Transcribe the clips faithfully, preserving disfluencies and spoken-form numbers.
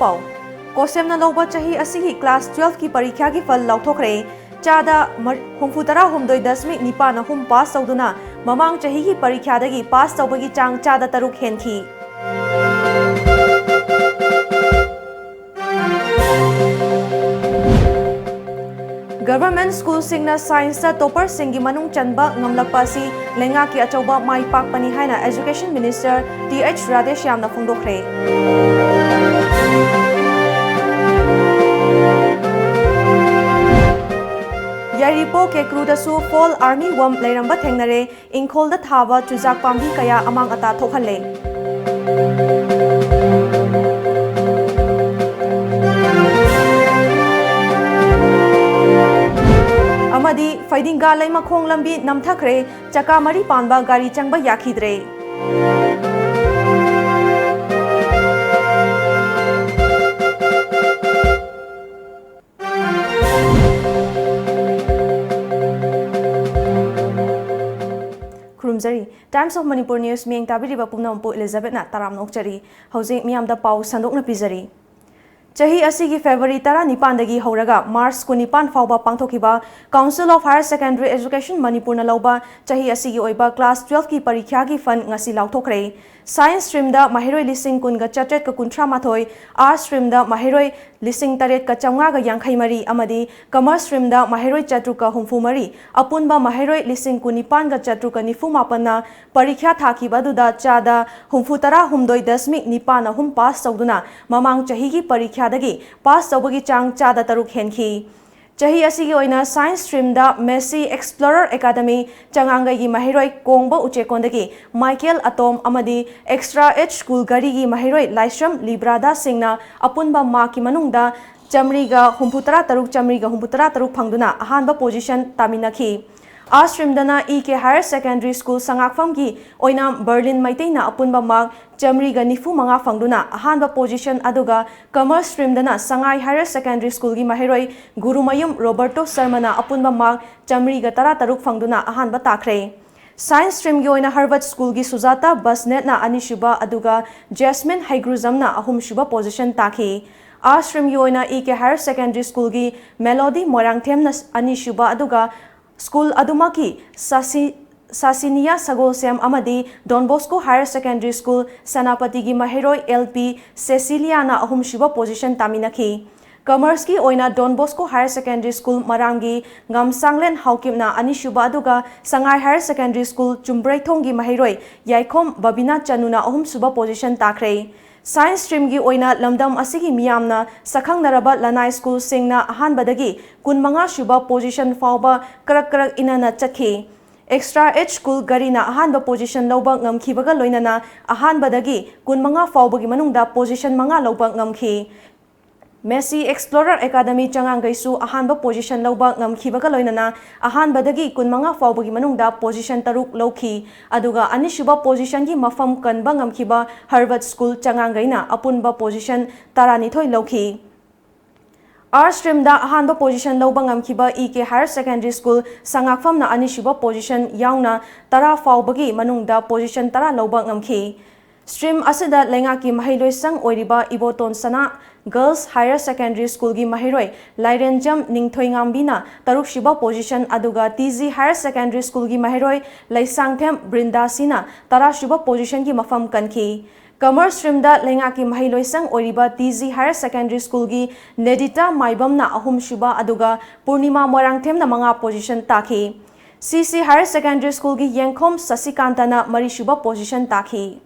ꯄꯥꯎ꯫ ꯀꯣꯁꯦꯝꯅ ꯂꯧꯕ ꯆꯍꯤ ꯑꯁꯤꯒꯤ ꯀ꯭ꯂꯥꯁ ꯇꯨꯋꯦꯜꯐꯀꯤ ꯄꯔꯤꯈ꯭ꯌꯥꯒꯤ ꯐꯜ ꯂꯥꯎꯊꯣꯛꯈ꯭ꯔꯦ꯫ ꯆꯥꯗ ꯃꯔ-, ꯍꯨꯝꯐꯨꯇꯔꯥ ꯍꯨꯝꯗꯣꯏ ꯗꯁꯃꯤꯛ ꯅꯤꯄꯥꯟ ꯑꯍꯨꯝ ꯄꯥꯁ ꯇꯧꯗꯨꯅ ꯃꯃꯥꯡ ꯆꯍꯤꯒꯤ ꯄꯔꯤꯈ꯭ꯌꯥꯗꯒꯤ ꯄꯥꯁ ꯇꯧꯕꯒꯤ ꯆꯥꯡ ꯆꯥꯗ ꯇꯔꯨꯛ ꯍꯦꯟꯈꯤ꯫ ꯒꯚꯔꯟꯃꯦꯟꯠ ꯁ꯭ꯀꯨꯜꯁꯤꯡꯅ ꯁꯥꯏꯟꯁꯇ ꯇꯣꯄꯔꯁꯤꯡꯒꯤ ꯃꯅꯨꯡ ꯆꯟꯕ ꯉꯝꯂꯛꯄ ꯑꯁꯤ ꯂꯩꯉꯥꯛꯀꯤ ꯑꯆꯧꯕ ꯃꯥꯏ ꯄꯥꯛꯄꯅꯤ ꯍꯥꯏꯅ ꯑꯦꯖꯨꯀꯦꯁꯟ ꯃꯤꯅꯤꯁꯇꯔ ꯇꯤ ꯑꯩꯆ ꯔꯥꯙꯦꯁ꯭ꯌꯥꯝꯅ ꯐꯣꯡꯗꯣꯛꯈ꯭ꯔꯦ꯫ ꯌꯥꯏꯔꯤꯄꯣꯛ ꯀꯦꯀ꯭ꯔꯨꯗꯁꯨ ꯐꯣꯜ ꯑꯥꯔꯃꯤ ꯋꯝ ꯂꯩꯔꯝꯕ ꯊꯦꯡꯅꯔꯦ꯫ ꯏꯪꯈꯣꯜꯗ ꯊꯥꯕ ꯆꯨꯖꯥꯛ ꯄꯥꯝꯕꯤ ꯀꯌꯥ ꯑꯃꯥꯡ ꯑꯇꯥ ꯊꯣꯛꯍꯜꯂꯦ꯫ ꯑꯃꯗꯤ ꯐꯩꯗꯤꯡꯒꯥ ꯂꯩꯃꯈꯣꯡ ꯂꯝꯕꯤ ꯅꯝꯊꯈ꯭ꯔꯦ, ꯆꯀꯥ ꯃꯔꯤ ꯄꯥꯟꯕ ꯒꯥꯔꯤ ꯆꯪꯕ ꯌꯥꯈꯤꯗ꯭ꯔꯦ꯫ ꯈꯨꯔꯨꯝꯖꯔꯤ꯫ Times of Manipur News ꯃꯤꯠꯌꯦꯡ ꯇꯥꯕꯤꯔꯤꯕ ꯄꯨꯝꯅꯃꯛꯄꯨ ꯏꯂꯤꯖꯥꯕꯦꯠꯅ ꯇꯔꯥꯝꯅ ꯑꯣꯛꯆꯔꯤ꯫ ꯍꯧꯖꯤꯛ ꯃꯤꯌꯥꯝꯗ ꯄꯥꯎ ꯁꯟꯗꯣꯛꯅ ꯄꯤꯖꯔꯤ꯫ ꯆꯍꯤ ꯑꯁꯤꯒꯤ ꯐꯦꯕ꯭ꯔꯨꯋꯥꯔꯤ ꯇꯔꯥꯅꯤꯄꯥꯟꯗꯒꯤ ꯍꯧꯔꯒ ꯃꯥꯔꯆ ꯀꯨꯟꯅꯤꯄꯥꯟ ꯐꯥꯎꯕ ꯄꯥꯡꯊꯣꯛꯈꯤꯕ Council of Higher Secondary Education ꯃꯅꯤꯄꯨꯔꯅ ꯂꯧꯕ ꯆꯍꯤ ꯑꯁꯤꯒꯤ ꯑꯣꯏꯕ ꯀ꯭ꯂꯥꯁ ꯇꯨꯋꯦꯜꯐꯀꯤ ꯄꯔꯤꯈ꯭ꯌꯥꯒꯤ ꯐꯟ ꯉꯁꯤ ꯂꯥꯎꯊꯣꯛꯈ꯭ꯔꯦ꯫ ꯁꯥꯏꯟꯁ ꯁ꯭ꯇ꯭ꯔꯤꯝꯗ ꯃꯍꯩꯔꯣꯏ ꯂꯤꯁꯤꯡ ꯀꯨꯟꯒ ꯆꯥꯇ꯭ꯔꯦꯠꯀ ꯀꯨꯟꯊ꯭ꯔꯥ ꯃꯥꯊꯣꯏ, ꯑꯥꯔꯠꯁ ꯁ꯭ꯇ꯭ꯔꯤꯝꯗ ꯃꯍꯩꯔꯣꯏ ꯂꯤꯁꯤꯡ ꯇꯔꯦꯠꯀ ꯆꯥꯝꯃꯉꯥꯒ ꯌꯥꯡꯈꯩ ꯃꯔꯤ ꯑꯃꯗꯤ ꯀꯃꯔꯁ ꯁ꯭ꯇ꯭ꯔꯤꯝꯗ ꯃꯍꯩꯔꯣꯏ ꯆꯥꯇ꯭ꯔꯨꯛꯀ ꯍꯨꯝꯐꯨ ꯃꯔꯤ, ꯑꯄꯨꯟꯕ ꯃꯍꯩꯔꯣꯏ ꯂꯤꯁꯤꯡ ꯀꯨꯟꯅꯤꯄꯥꯟꯒ ꯆꯥꯇ꯭ꯔꯨꯛꯀ ꯅꯤꯐꯨ ꯃꯥꯄꯟꯅ ꯄꯔꯤꯈ꯭ꯌꯥ ꯊꯥꯈꯤꯕ ꯑꯗꯨꯗ ꯆꯥꯗ ꯍꯨꯝꯐꯨꯇꯔꯥ ꯍꯨꯝꯗꯣꯏ ꯗꯁꯃꯤꯛ ꯅꯤꯄꯥꯟ ꯑꯍꯨꯝ ꯄꯥꯁ ꯇꯧꯗꯨꯅ ꯃꯃꯥꯡ ꯆꯍꯤꯒꯤ ꯄꯔꯤꯈ꯭ꯌꯥꯗꯒꯤ ꯄꯥꯁ ꯇꯧꯕꯒꯤ ꯆꯥꯡ ꯆꯥꯗ ꯇꯔꯨꯛ ꯍꯦꯟꯈꯤ꯫ ꯆꯍꯤ ꯑꯁꯤꯒꯤ ꯑꯣꯏꯅ ꯁꯥꯏꯟꯁ ꯁ꯭ꯇ꯭ꯔꯤꯝꯗ ꯃꯦꯁꯤ ꯑꯦꯛꯁꯄ꯭ꯂꯣꯔꯔ ꯑꯦꯀꯥꯗꯃꯤ ꯆꯉꯥꯡꯒꯩꯒꯤ ꯃꯍꯩꯔꯣꯏ ꯀꯣꯡꯕ ꯎꯆꯦꯛꯀꯣꯟꯗꯒꯤ ꯃꯥꯏꯀꯦꯜ ꯑꯇꯣꯝ ꯑꯃꯗꯤ ꯑꯦꯛꯁꯇ꯭ꯔꯥ ꯑꯦꯖ ꯁ꯭ꯀꯨꯜ ꯘꯔꯤꯒꯤ ꯃꯍꯩꯔꯣꯏ ꯂꯥꯏꯁ꯭ꯔꯝ ꯂꯤꯕ꯭ꯔꯥꯗꯥ ꯁꯤꯡꯅ ꯑꯄꯨꯟꯕ ꯃꯥꯔꯛꯀꯤ ꯃꯅꯨꯡꯗ ꯆꯥꯃꯔꯤꯒ ꯍꯨꯝꯐꯨꯇꯔꯥ ꯇꯔꯨꯛ, ꯆꯥꯃꯔꯤꯒ ꯍꯨꯝꯐꯨꯇꯔꯥ ꯇꯔꯨꯛ ꯐꯪꯗꯨꯅ ꯑꯍꯥꯟꯕ ꯄꯣꯖꯤꯁꯟ ꯇꯥꯃꯤꯟꯅꯈꯤ꯫ ꯑꯥꯔꯠꯁ ꯁ꯭ꯇ꯭ꯔꯤꯝꯗꯅ ꯏ ꯀꯦ ꯍꯥꯌꯔ ꯁꯦꯀꯦꯟꯗꯔꯤ ꯁ꯭ꯀꯨꯜ ꯁꯉꯥꯛꯐꯝꯒꯤ ꯑꯣꯏꯅ ꯕꯔꯂꯤꯟ ꯃꯩꯇꯩꯅ ꯑꯄꯨꯟꯕ ꯃꯥꯔꯛ ꯆꯥꯃꯔꯤꯒ ꯅꯤꯐꯨ ꯃꯉꯥ ꯐꯪꯗꯨꯅ ꯑꯍꯥꯟꯕ ꯄꯣꯖꯤꯁꯟ, ꯑꯗꯨꯒ ꯀꯃꯔꯁ ꯁ꯭ꯇ꯭ꯔꯤꯝꯗꯅ ꯁꯉꯥꯏ ꯍꯥꯌꯔ ꯁꯦꯀꯦꯟꯗꯔꯤ ꯁ꯭ꯀꯨꯜꯒꯤ ꯃꯍꯩꯔꯣꯏ ꯒꯨꯔꯨꯃꯌꯨꯝ ꯔꯣꯕꯔꯇꯣ ꯁꯔꯃꯅ ꯑꯄꯨꯟꯕ ꯃꯥꯔꯛ ꯆꯥꯃꯔꯤꯒ ꯇꯔꯥ ꯇꯔꯨꯛ ꯐꯪꯗꯨꯅ ꯑꯍꯥꯟꯕ ꯇꯥꯈ꯭ꯔꯦ꯫ Science streamꯒꯤ ꯑꯣꯏꯅ Harvard Schoolꯒꯤ ꯁꯨꯖꯥꯇꯥ ꯕꯁꯅꯦꯠꯅ ꯑꯅꯤꯁꯨꯕ, ꯑꯗꯨꯒ ꯖꯦꯁꯃꯤꯟ ꯍꯩꯒ꯭ꯔꯨꯖꯝꯅ ꯑꯍꯨꯝꯁꯨꯕ position ꯇꯥꯈꯤ꯫ Arts streamꯒꯤ ꯑꯣꯏꯅ E K Higher Secondary Schoolꯒꯤ ꯃꯦꯂꯣꯗꯤ ꯃꯣꯏꯔꯥꯡꯊꯦꯝꯅ ꯑꯅꯤꯁꯨꯕ, ꯑꯗꯨꯒ school ꯑꯗꯨꯃꯛꯀꯤ ꯁꯥꯁꯤ-, ꯁꯥꯁꯤꯅꯤꯌꯥ ꯁꯒꯣꯜꯁꯦꯝ ꯑꯃꯗꯤ Don Bosco Higher Secondary School ꯁꯦꯅꯥꯄꯇꯤꯒꯤ ꯃꯍꯩꯔꯣꯏ L P ꯁꯦꯁꯤꯂꯤꯌꯥꯅ ꯑꯍꯨꯝꯁꯨꯕ position ꯇꯥꯃꯤꯟꯅꯈꯤ꯫ Commerceꯀꯤ ꯑꯣꯏꯅ Don Bosco Higher Secondary School ꯃꯔꯥꯝꯒꯤ ꯉꯝꯁꯥꯡꯂꯦꯟ ꯍꯥꯎꯀꯤꯞꯅ ꯑꯅꯤꯁꯨꯕ, ꯑꯗꯨꯒ ꯁꯉꯥꯏ Higher Secondary School ꯆꯨꯝꯕ꯭ꯔꯩꯊꯣꯡꯒꯤ ꯃꯍꯩꯔꯣꯏ ꯌꯥꯏꯈꯣꯝ ꯕꯕꯤꯅꯥ ꯆꯅꯨꯅ ꯑꯍꯨꯝꯁꯨꯕ position ꯇꯥꯈ꯭ꯔꯦ꯫ Science streamꯒꯤ ꯑꯣꯏꯅ ꯂꯝꯗꯝ ꯑꯁꯤꯒꯤ ꯃꯤꯌꯥꯝꯅ ꯁꯛꯈꯪꯅꯔꯕ ꯂꯅꯥꯏ schoolꯁꯤꯡꯅ ꯑꯍꯥꯟꯕꯗꯒꯤ ꯀꯨꯟꯃꯉꯥ ꯁꯨꯕ position ꯐꯥꯎꯕ ꯀꯔꯛ ꯀꯔꯛ ꯏꯅꯅ ꯆꯠꯈꯤ꯫ Extra Age School ꯘꯔꯤꯅ ꯑꯍꯥꯟꯕ position ꯂꯧꯕ ꯉꯝꯈꯤꯕꯒ ꯂꯣꯏꯅꯅ ꯑꯍꯥꯟꯕꯗꯒꯤ ꯀꯨꯟꯃꯉꯥ ꯐꯥꯎꯕꯒꯤ ꯃꯅꯨꯡꯗ position ꯃꯉꯥ ꯂꯧꯕ ꯉꯝꯈꯤ꯫ Messi Explorer Academy ꯆꯉꯥꯡꯒꯩꯁꯨ ꯑꯍꯥꯟꯕ position ꯂꯧꯕ ꯉꯝꯈꯤꯕꯒ ꯂꯣꯏꯅꯅ ꯑꯍꯥꯟꯕꯗꯒꯤ ꯀꯨꯟꯃꯉꯥ ꯐꯥꯎꯕꯒꯤ ꯃꯅꯨꯡꯗ position ꯇꯔꯨꯛ ꯂꯧꯈꯤ꯫ ꯑꯗꯨꯒ ꯑꯅꯤꯁꯨꯕ positionꯒꯤ ꯃꯐꯝ ꯀꯟꯕ ꯉꯝꯈꯤꯕ Harvard School ꯆꯉꯥꯡꯒꯩꯅ ꯑꯄꯨꯟꯕ position ꯇꯔꯥꯅꯤꯊꯣꯏ ꯂꯧꯈꯤ꯫ Arts streamꯗ ꯑꯍꯥꯟꯕ position ꯂꯧꯕ ꯉꯝꯈꯤꯕ E K Higher Secondary School ꯁꯉꯥꯛꯐꯝꯅ ꯑꯅꯤꯁꯨꯕ position ꯌꯥꯎꯅ ꯇꯔꯥ ꯐꯥꯎꯕꯒꯤ ꯃꯅꯨꯡꯗ position ꯇꯔꯥ ꯂꯧꯕ ꯉꯝꯈꯤ꯫ Stream ꯑꯁꯤꯗ ꯂꯩꯉꯥꯛꯀꯤ ꯃꯍꯩꯂꯣꯏꯁꯪ ꯑꯣꯏꯔꯤꯕ ꯏꯕꯣꯇꯣꯟ ꯁꯅꯥ Girls Higher Secondary Schoolꯒꯤ ꯃꯍꯩꯔꯣꯏ ꯂꯥꯏꯔꯦꯟꯖꯝ ꯅꯤꯡꯊꯣꯏꯉꯥꯝꯕꯤꯅ ꯇꯔꯨꯛꯁꯨꯕ position, ꯑꯗꯨꯒ T G Higher Secondary Schoolꯒꯤ ꯃꯍꯩꯔꯣꯏ ꯂꯩꯁꯥꯡꯊꯦꯝ ꯕ꯭ꯔꯤꯟꯗꯥꯁꯤꯅ ꯇꯔꯥꯁꯨꯕ positionꯒꯤ ꯃꯐꯝ ꯀꯟꯈꯤ꯫ Commerce streamꯗ ꯂꯩꯉꯥꯛꯀꯤ ꯃꯍꯩꯂꯣꯏꯁꯪ ꯑꯣꯏꯔꯤꯕ T G Higher Secondary Schoolꯒꯤ ꯅꯦꯗꯤꯇꯥ ꯃꯥꯏꯕꯝꯅ ꯑꯍꯨꯝꯁꯨꯕ, ꯑꯗꯨꯒ ꯄꯨꯔꯅꯤꯃꯥ ꯃꯣꯏꯔꯥꯡꯊꯦꯝꯅ ꯃꯉꯥ position ꯇꯥꯈꯤ꯫ C C Higher Secondary Schoolꯒꯤ ꯌꯦꯡꯈꯣꯝ ꯁꯁꯤꯀꯥꯟꯇꯅ ꯃꯔꯤꯁꯨꯕ position ꯇꯥꯈꯤ꯫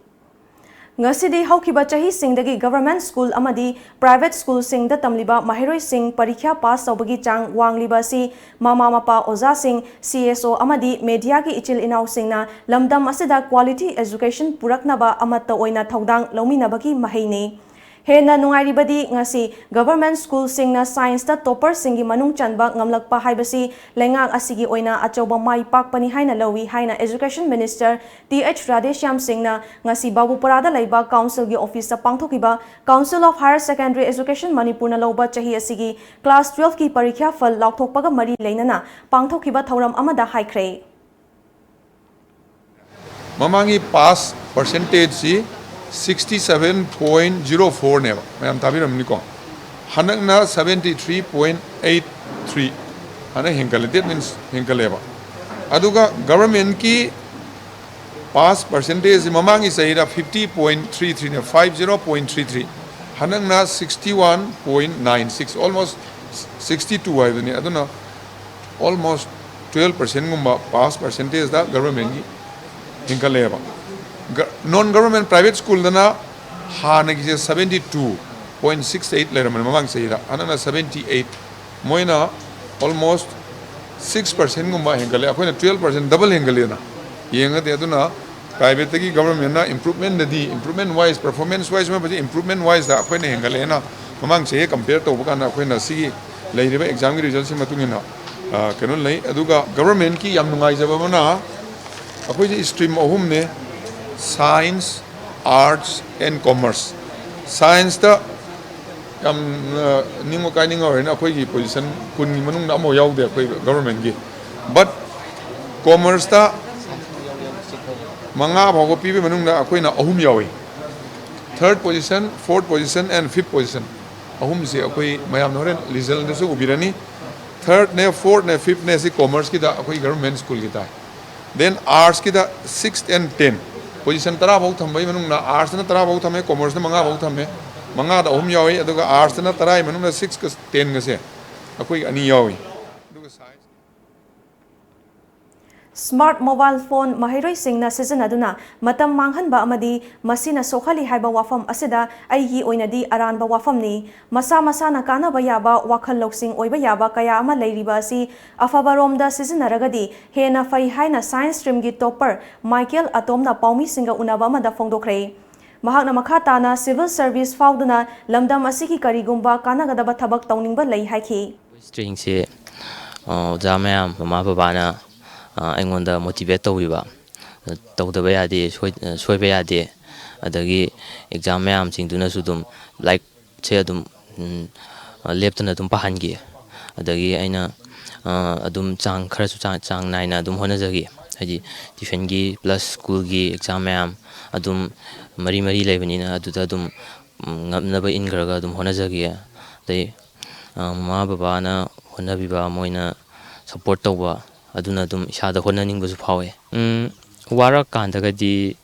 ꯉꯁꯤꯗꯤ ꯍꯧꯈꯤꯕ ꯆꯍꯤꯁꯤꯡꯗꯒꯤ government school ꯑꯃꯗꯤ private schoolꯁꯤꯡꯗ ꯇꯝꯂꯤꯕ ꯃꯍꯩꯔꯣꯏꯁꯤꯡ ꯄꯔꯤꯈ꯭ꯌꯥ pass ꯇꯧꯕꯒꯤ ꯆꯥꯡ ꯋꯥꯡꯂꯤꯕ ꯑꯁꯤ ꯃꯃꯥ ꯃꯄꯥ, ꯑꯣꯖꯥꯁꯤꯡ, C S O ꯑꯃꯗꯤ mediaꯒꯤ ꯏꯆꯤꯜ ꯏꯅꯥꯎꯁꯤꯡꯅ ꯂꯝꯗꯝ ꯑꯁꯤꯗ quality education ꯄꯨꯔꯛꯅꯕ ꯑꯃꯠꯇ ꯑꯣꯏꯅ ꯊꯧꯗꯥꯡ ꯂꯧꯃꯤꯟꯅꯕꯒꯤ ꯃꯍꯩꯅꯤ꯫ ꯍꯦꯟꯅ ꯅꯨꯡꯉꯥꯏꯔꯤꯕꯗꯤ, ꯉꯁꯤ government schoolꯁꯤꯡꯅ scienceꯇ topperꯁꯤꯡꯒꯤ ꯃꯅꯨꯡ ꯆꯟꯕ ꯉꯝꯂꯛꯄ ꯍꯥꯏꯕꯁꯤ ꯂꯩꯉꯥꯛ ꯑꯁꯤꯒꯤ ꯑꯣꯏꯅ ꯑꯆꯧꯕ ꯃꯥꯏ ꯄꯥꯛꯄꯅꯤ ꯍꯥꯏꯅ ꯂꯧꯏ ꯍꯥꯏꯅ Education Minister Th Radheshyam ꯁꯤꯡꯅ ꯉꯁꯤ ꯕꯥꯕꯨꯄꯨꯔꯥꯗ ꯂꯩꯕ councilꯒꯤ officeꯇ ꯄꯥꯡꯊꯣꯛꯈꯤꯕ Council of Higher Secondary Education ꯃꯅꯤꯄꯨꯔꯅ ꯂꯧꯕ ꯆꯍꯤ ꯑꯁꯤꯒꯤ class twelveꯀꯤ ꯄꯔꯤꯈ꯭ꯌꯥ ꯐꯜ ꯂꯥꯎꯊꯣꯛꯄꯒ ꯃꯔꯤ ꯂꯩꯅꯅ ꯄꯥꯡꯊꯣꯛꯈꯤꯕ ꯊꯧꯔꯝ ꯑꯃꯗ ꯍꯥꯏꯈ꯭ꯔꯦ꯫ ꯃꯃꯥꯡꯒꯤ ꯄꯥꯁ ꯄꯥꯔꯁꯦꯟꯇꯦꯖꯁꯤ ꯁꯤꯛꯁꯇꯤ ꯁꯚꯦꯟ ꯄꯣꯏꯟ ꯖꯤꯔꯣ ꯐꯣꯔꯅꯦꯕ, ꯃꯌꯥꯝ ꯇꯥꯕꯤꯔꯝꯅꯤꯀꯣ꯫ ꯍꯟꯗꯛꯅ seventy three point eight three, ꯍꯟꯗꯛ ꯍꯦꯟꯒꯠꯂꯦ꯫ That means ꯍꯦꯟꯒꯠꯂꯦꯕ꯫ ꯑꯗꯨꯒ ꯒꯕꯔꯃꯦꯟꯀꯤ ꯄꯥꯁ ꯄꯥꯔꯁꯦꯟꯇꯦꯖꯁꯤ ꯃꯃꯥꯡꯒꯤ ꯆꯍꯤꯗ ꯐꯤꯐꯇꯤ ꯄꯣꯏꯟ ꯊ꯭ꯔꯤ ꯊ꯭ꯔꯤꯅꯦ, five zero point three three. ꯍꯟꯗꯛꯅ sixty one point nine six, almost sixty two ꯍꯥꯏꯕꯅꯤ꯫ ꯑꯗꯨꯅ almost twelve percentꯒꯨꯝꯕ ꯄꯥꯁ ꯄꯥꯔꯁꯦꯟꯇꯦꯖꯇ ꯒꯕꯔꯃꯦꯟꯒꯤ ꯍꯦꯟꯒꯠꯂꯛꯑꯦꯕ꯫ ꯒ-, non government private schoolꯗꯅ ꯍꯥꯟꯅꯒꯤꯁꯦ seventy two point six eight ꯂꯩꯔꯝꯕꯅꯤ ꯃꯃꯥꯡ ꯆꯍꯤꯗ, ꯍꯟꯗꯛꯅ seventy eight꯫ ꯃꯣꯏꯅ almost six percentꯒꯨꯝꯕ ꯍꯦꯟꯒꯠꯂꯦ, ꯑꯩꯈꯣꯏꯅ twelve percent, double ꯍꯦꯟꯒꯠꯂꯦꯅ ꯌꯦꯡꯉꯗꯤ꯫ ꯑꯗꯨꯅ privateꯇꯒꯤ governmentꯅ improvementꯗꯗꯤ, improvement wise, performance wise ꯃꯌꯥꯝꯁꯦ improvement wiseꯇ ꯑꯩꯈꯣꯏꯅ ꯍꯦꯟꯒꯠꯂꯦꯅ ꯃꯃꯥꯡ ꯆꯍꯤ compare ꯇꯧꯕ ꯀꯥꯟꯗ ꯑꯩꯈꯣꯏꯅ ꯁꯤꯒꯤ ꯂꯩꯔꯤꯕ examꯒꯤ resultꯁꯤ ꯃꯇꯨꯡ ꯏꯟꯅ, ꯑ, ꯀꯩꯅꯣ ꯂꯩ꯫ ꯑꯗꯨꯒ governmentꯀꯤ ꯌꯥꯝ ꯅꯨꯡꯉꯥꯏꯖꯕ ꯑꯃꯅ ꯑꯩꯈꯣꯏꯁꯦ stream ꯑꯍꯨꯝꯅꯦ: science, arts and commerce꯫ Scienceꯇ ꯌꯥꯝ, ꯑ, ꯅꯤꯡꯕ ꯀꯥꯏꯅꯤꯡꯉꯥꯏ ꯑꯣꯏꯔꯦꯅ, ꯑꯩꯈꯣꯏꯒꯤ position ꯀꯨꯟꯒꯤ ꯃꯅꯨꯡꯗ ꯑꯃꯐꯥꯎ ꯌꯥꯎꯗꯦ ꯑꯩꯈꯣꯏ governmentꯀꯤ꯫ But commerceꯇ ꯃꯉꯥ ꯐꯥꯎꯕ ꯄꯤꯕꯒꯤ ꯃꯅꯨꯡꯗ ꯑꯩꯈꯣꯏꯅ ꯑꯍꯨꯝ ꯌꯥꯎꯏ: third position, fourth position and fifth position꯫ ꯑꯍꯨꯝꯁꯤ ꯑꯩꯈꯣꯏ ꯃꯌꯥꯝꯅ ꯍꯣꯔꯦꯟ resultꯗꯁꯨ ꯎꯕꯤꯔꯅꯤ꯫ Thirdꯅꯦ, fourthꯅꯦ, fifthꯅꯦ ꯁꯤ commerceꯀꯤꯗ ꯑꯩꯈꯣꯏ government schoolꯒꯤ ꯇꯥꯏ꯫ Then artsꯀꯤꯗ six and ten, position ꯇꯔꯥ ꯐꯥꯎ ꯊꯝꯕꯒꯤ ꯃꯅꯨꯡꯗ artsꯅ ꯇꯔꯥ ꯐꯥꯎ ꯊꯝꯃꯦ, commerceꯅ ꯃꯉꯥ ꯐꯥꯎ ꯊꯝꯃꯦ꯫ ꯃꯉꯥꯗ ꯑꯍꯨꯝ ꯌꯥꯎꯏ, ꯑꯗꯨꯒ artsꯅ ꯇꯔꯥꯒꯤ ꯃꯅꯨꯡꯗ sixꯀ tenꯒꯁꯦ ꯑꯩꯈꯣꯏ ꯑꯅꯤ ꯌꯥꯎꯏ꯫ ꯑꯗꯨꯒ science Smart mobile phone ꯃꯍꯩꯔꯣꯏꯁꯤꯡꯅ ꯁꯤꯖꯤꯟꯅꯗꯨꯅ ꯃꯇꯝ ꯃꯥꯡꯍꯟꯕ ꯑꯃꯗꯤ ꯃꯁꯤꯅ ꯁꯣꯛꯍꯜꯂꯤ ꯍꯥꯏꯕ ꯋꯥꯐꯝ ꯑꯁꯤꯗ ꯑꯩꯒꯤ ꯑꯣꯏꯅꯗꯤ ꯑꯔꯥꯟꯕ ꯋꯥꯐꯝꯅꯤ꯫ ꯃꯁꯥ ꯃꯁꯥꯅ ꯀꯥꯟꯅꯕ ꯌꯥꯕ, ꯋꯥꯈꯜ ꯂꯧꯁꯤꯡ ꯑꯣꯏꯕ ꯌꯥꯕ ꯀꯌꯥ ꯑꯃ ꯂꯩꯔꯤꯕ ꯑꯁꯤ ꯑꯐꯕꯔꯣꯝꯗ ꯁꯤꯖꯤꯟꯅꯔꯒꯗꯤ ꯍꯦꯟꯅ ꯐꯩ ꯍꯥꯏꯅ science streamꯒꯤ topper Michael Atomꯅ ꯄꯥꯎꯃꯤꯁꯤꯡꯒ ꯎꯅꯕ ꯑꯃꯗ ꯐꯣꯡꯗꯣꯛꯈ꯭ꯔꯦ꯫ ꯃꯍꯥꯛꯅ ꯃꯈꯥ ꯇꯥꯅ civil service ꯐꯥꯎꯗꯨꯅ ꯂꯝꯗꯝ ꯑꯁꯤꯒꯤ ꯀꯔꯤꯒꯨꯝꯕ ꯀꯥꯟꯅꯒꯗꯕ ꯊꯕꯛ ꯇꯧꯅꯤꯡꯕ ꯂꯩ ꯍꯥꯏꯈꯤ꯫ Streamꯁꯦ, ꯑ, ꯑꯣꯖꯥ ꯃꯌꯥꯝ, ꯃꯃꯥ ꯕꯕꯥꯅ, ꯑ, ꯑꯩꯉꯣꯟꯗ motivate ꯇꯧꯕꯤꯕ, ꯇꯧꯗꯕ ꯌꯥꯗꯦ, ꯁꯣꯏ-, ꯁꯣꯏꯕ ꯌꯥꯗꯦ, ꯑꯗꯒꯤ exam ꯃꯌꯥꯝꯁꯤꯡꯗꯨꯅꯁꯨ ꯑꯗꯨꯝ ꯂꯥꯏꯔꯤꯛꯁꯦ ꯑꯗꯨꯝ, ꯎꯝ, ꯂꯦꯞꯇꯅ ꯑꯗꯨꯝ ꯄꯥꯍꯟꯈꯤ꯫ ꯑꯗꯒꯤ ꯑꯩꯅ, ꯑ, ꯑꯗꯨꯝ ꯆꯥꯡ ꯈꯔꯁꯨ ꯆꯥꯡ, ꯆꯥꯡ ꯅꯥꯏꯅ ꯑꯗꯨꯝ ꯍꯣꯠꯅꯖꯈꯤ꯫ ꯍꯥꯏꯗꯤ tuitionꯒꯤ plus schoolꯒꯤ exam ꯃꯌꯥꯝ ꯑꯗꯨꯝ ꯃꯔꯤ ꯃꯔꯤ ꯂꯩꯕꯅꯤꯅ ꯑꯗꯨꯗ ꯑꯗꯨꯝ, ꯎꯝ, ꯉꯝꯅꯕ ꯏꯟꯈ꯭ꯔꯒ ꯑꯗꯨꯝ ꯍꯣꯠꯅꯖꯈꯤ꯫ ꯑꯗꯩ, ꯑ, ꯃꯃꯥ ꯕꯕꯥꯅ ꯍꯣꯠꯅꯕꯤꯕ, ꯃꯣꯏꯅ support ꯇꯧꯕ, ꯑꯗꯨꯅ ꯑꯗꯨꯝ ꯏꯁꯥꯗ ꯍꯣꯠꯅꯅꯤꯡꯕꯁꯨ ꯐꯥꯎꯋꯦ꯫ ꯎꯝ, ꯋꯥꯔꯛꯀꯥꯟꯗꯒꯗꯤ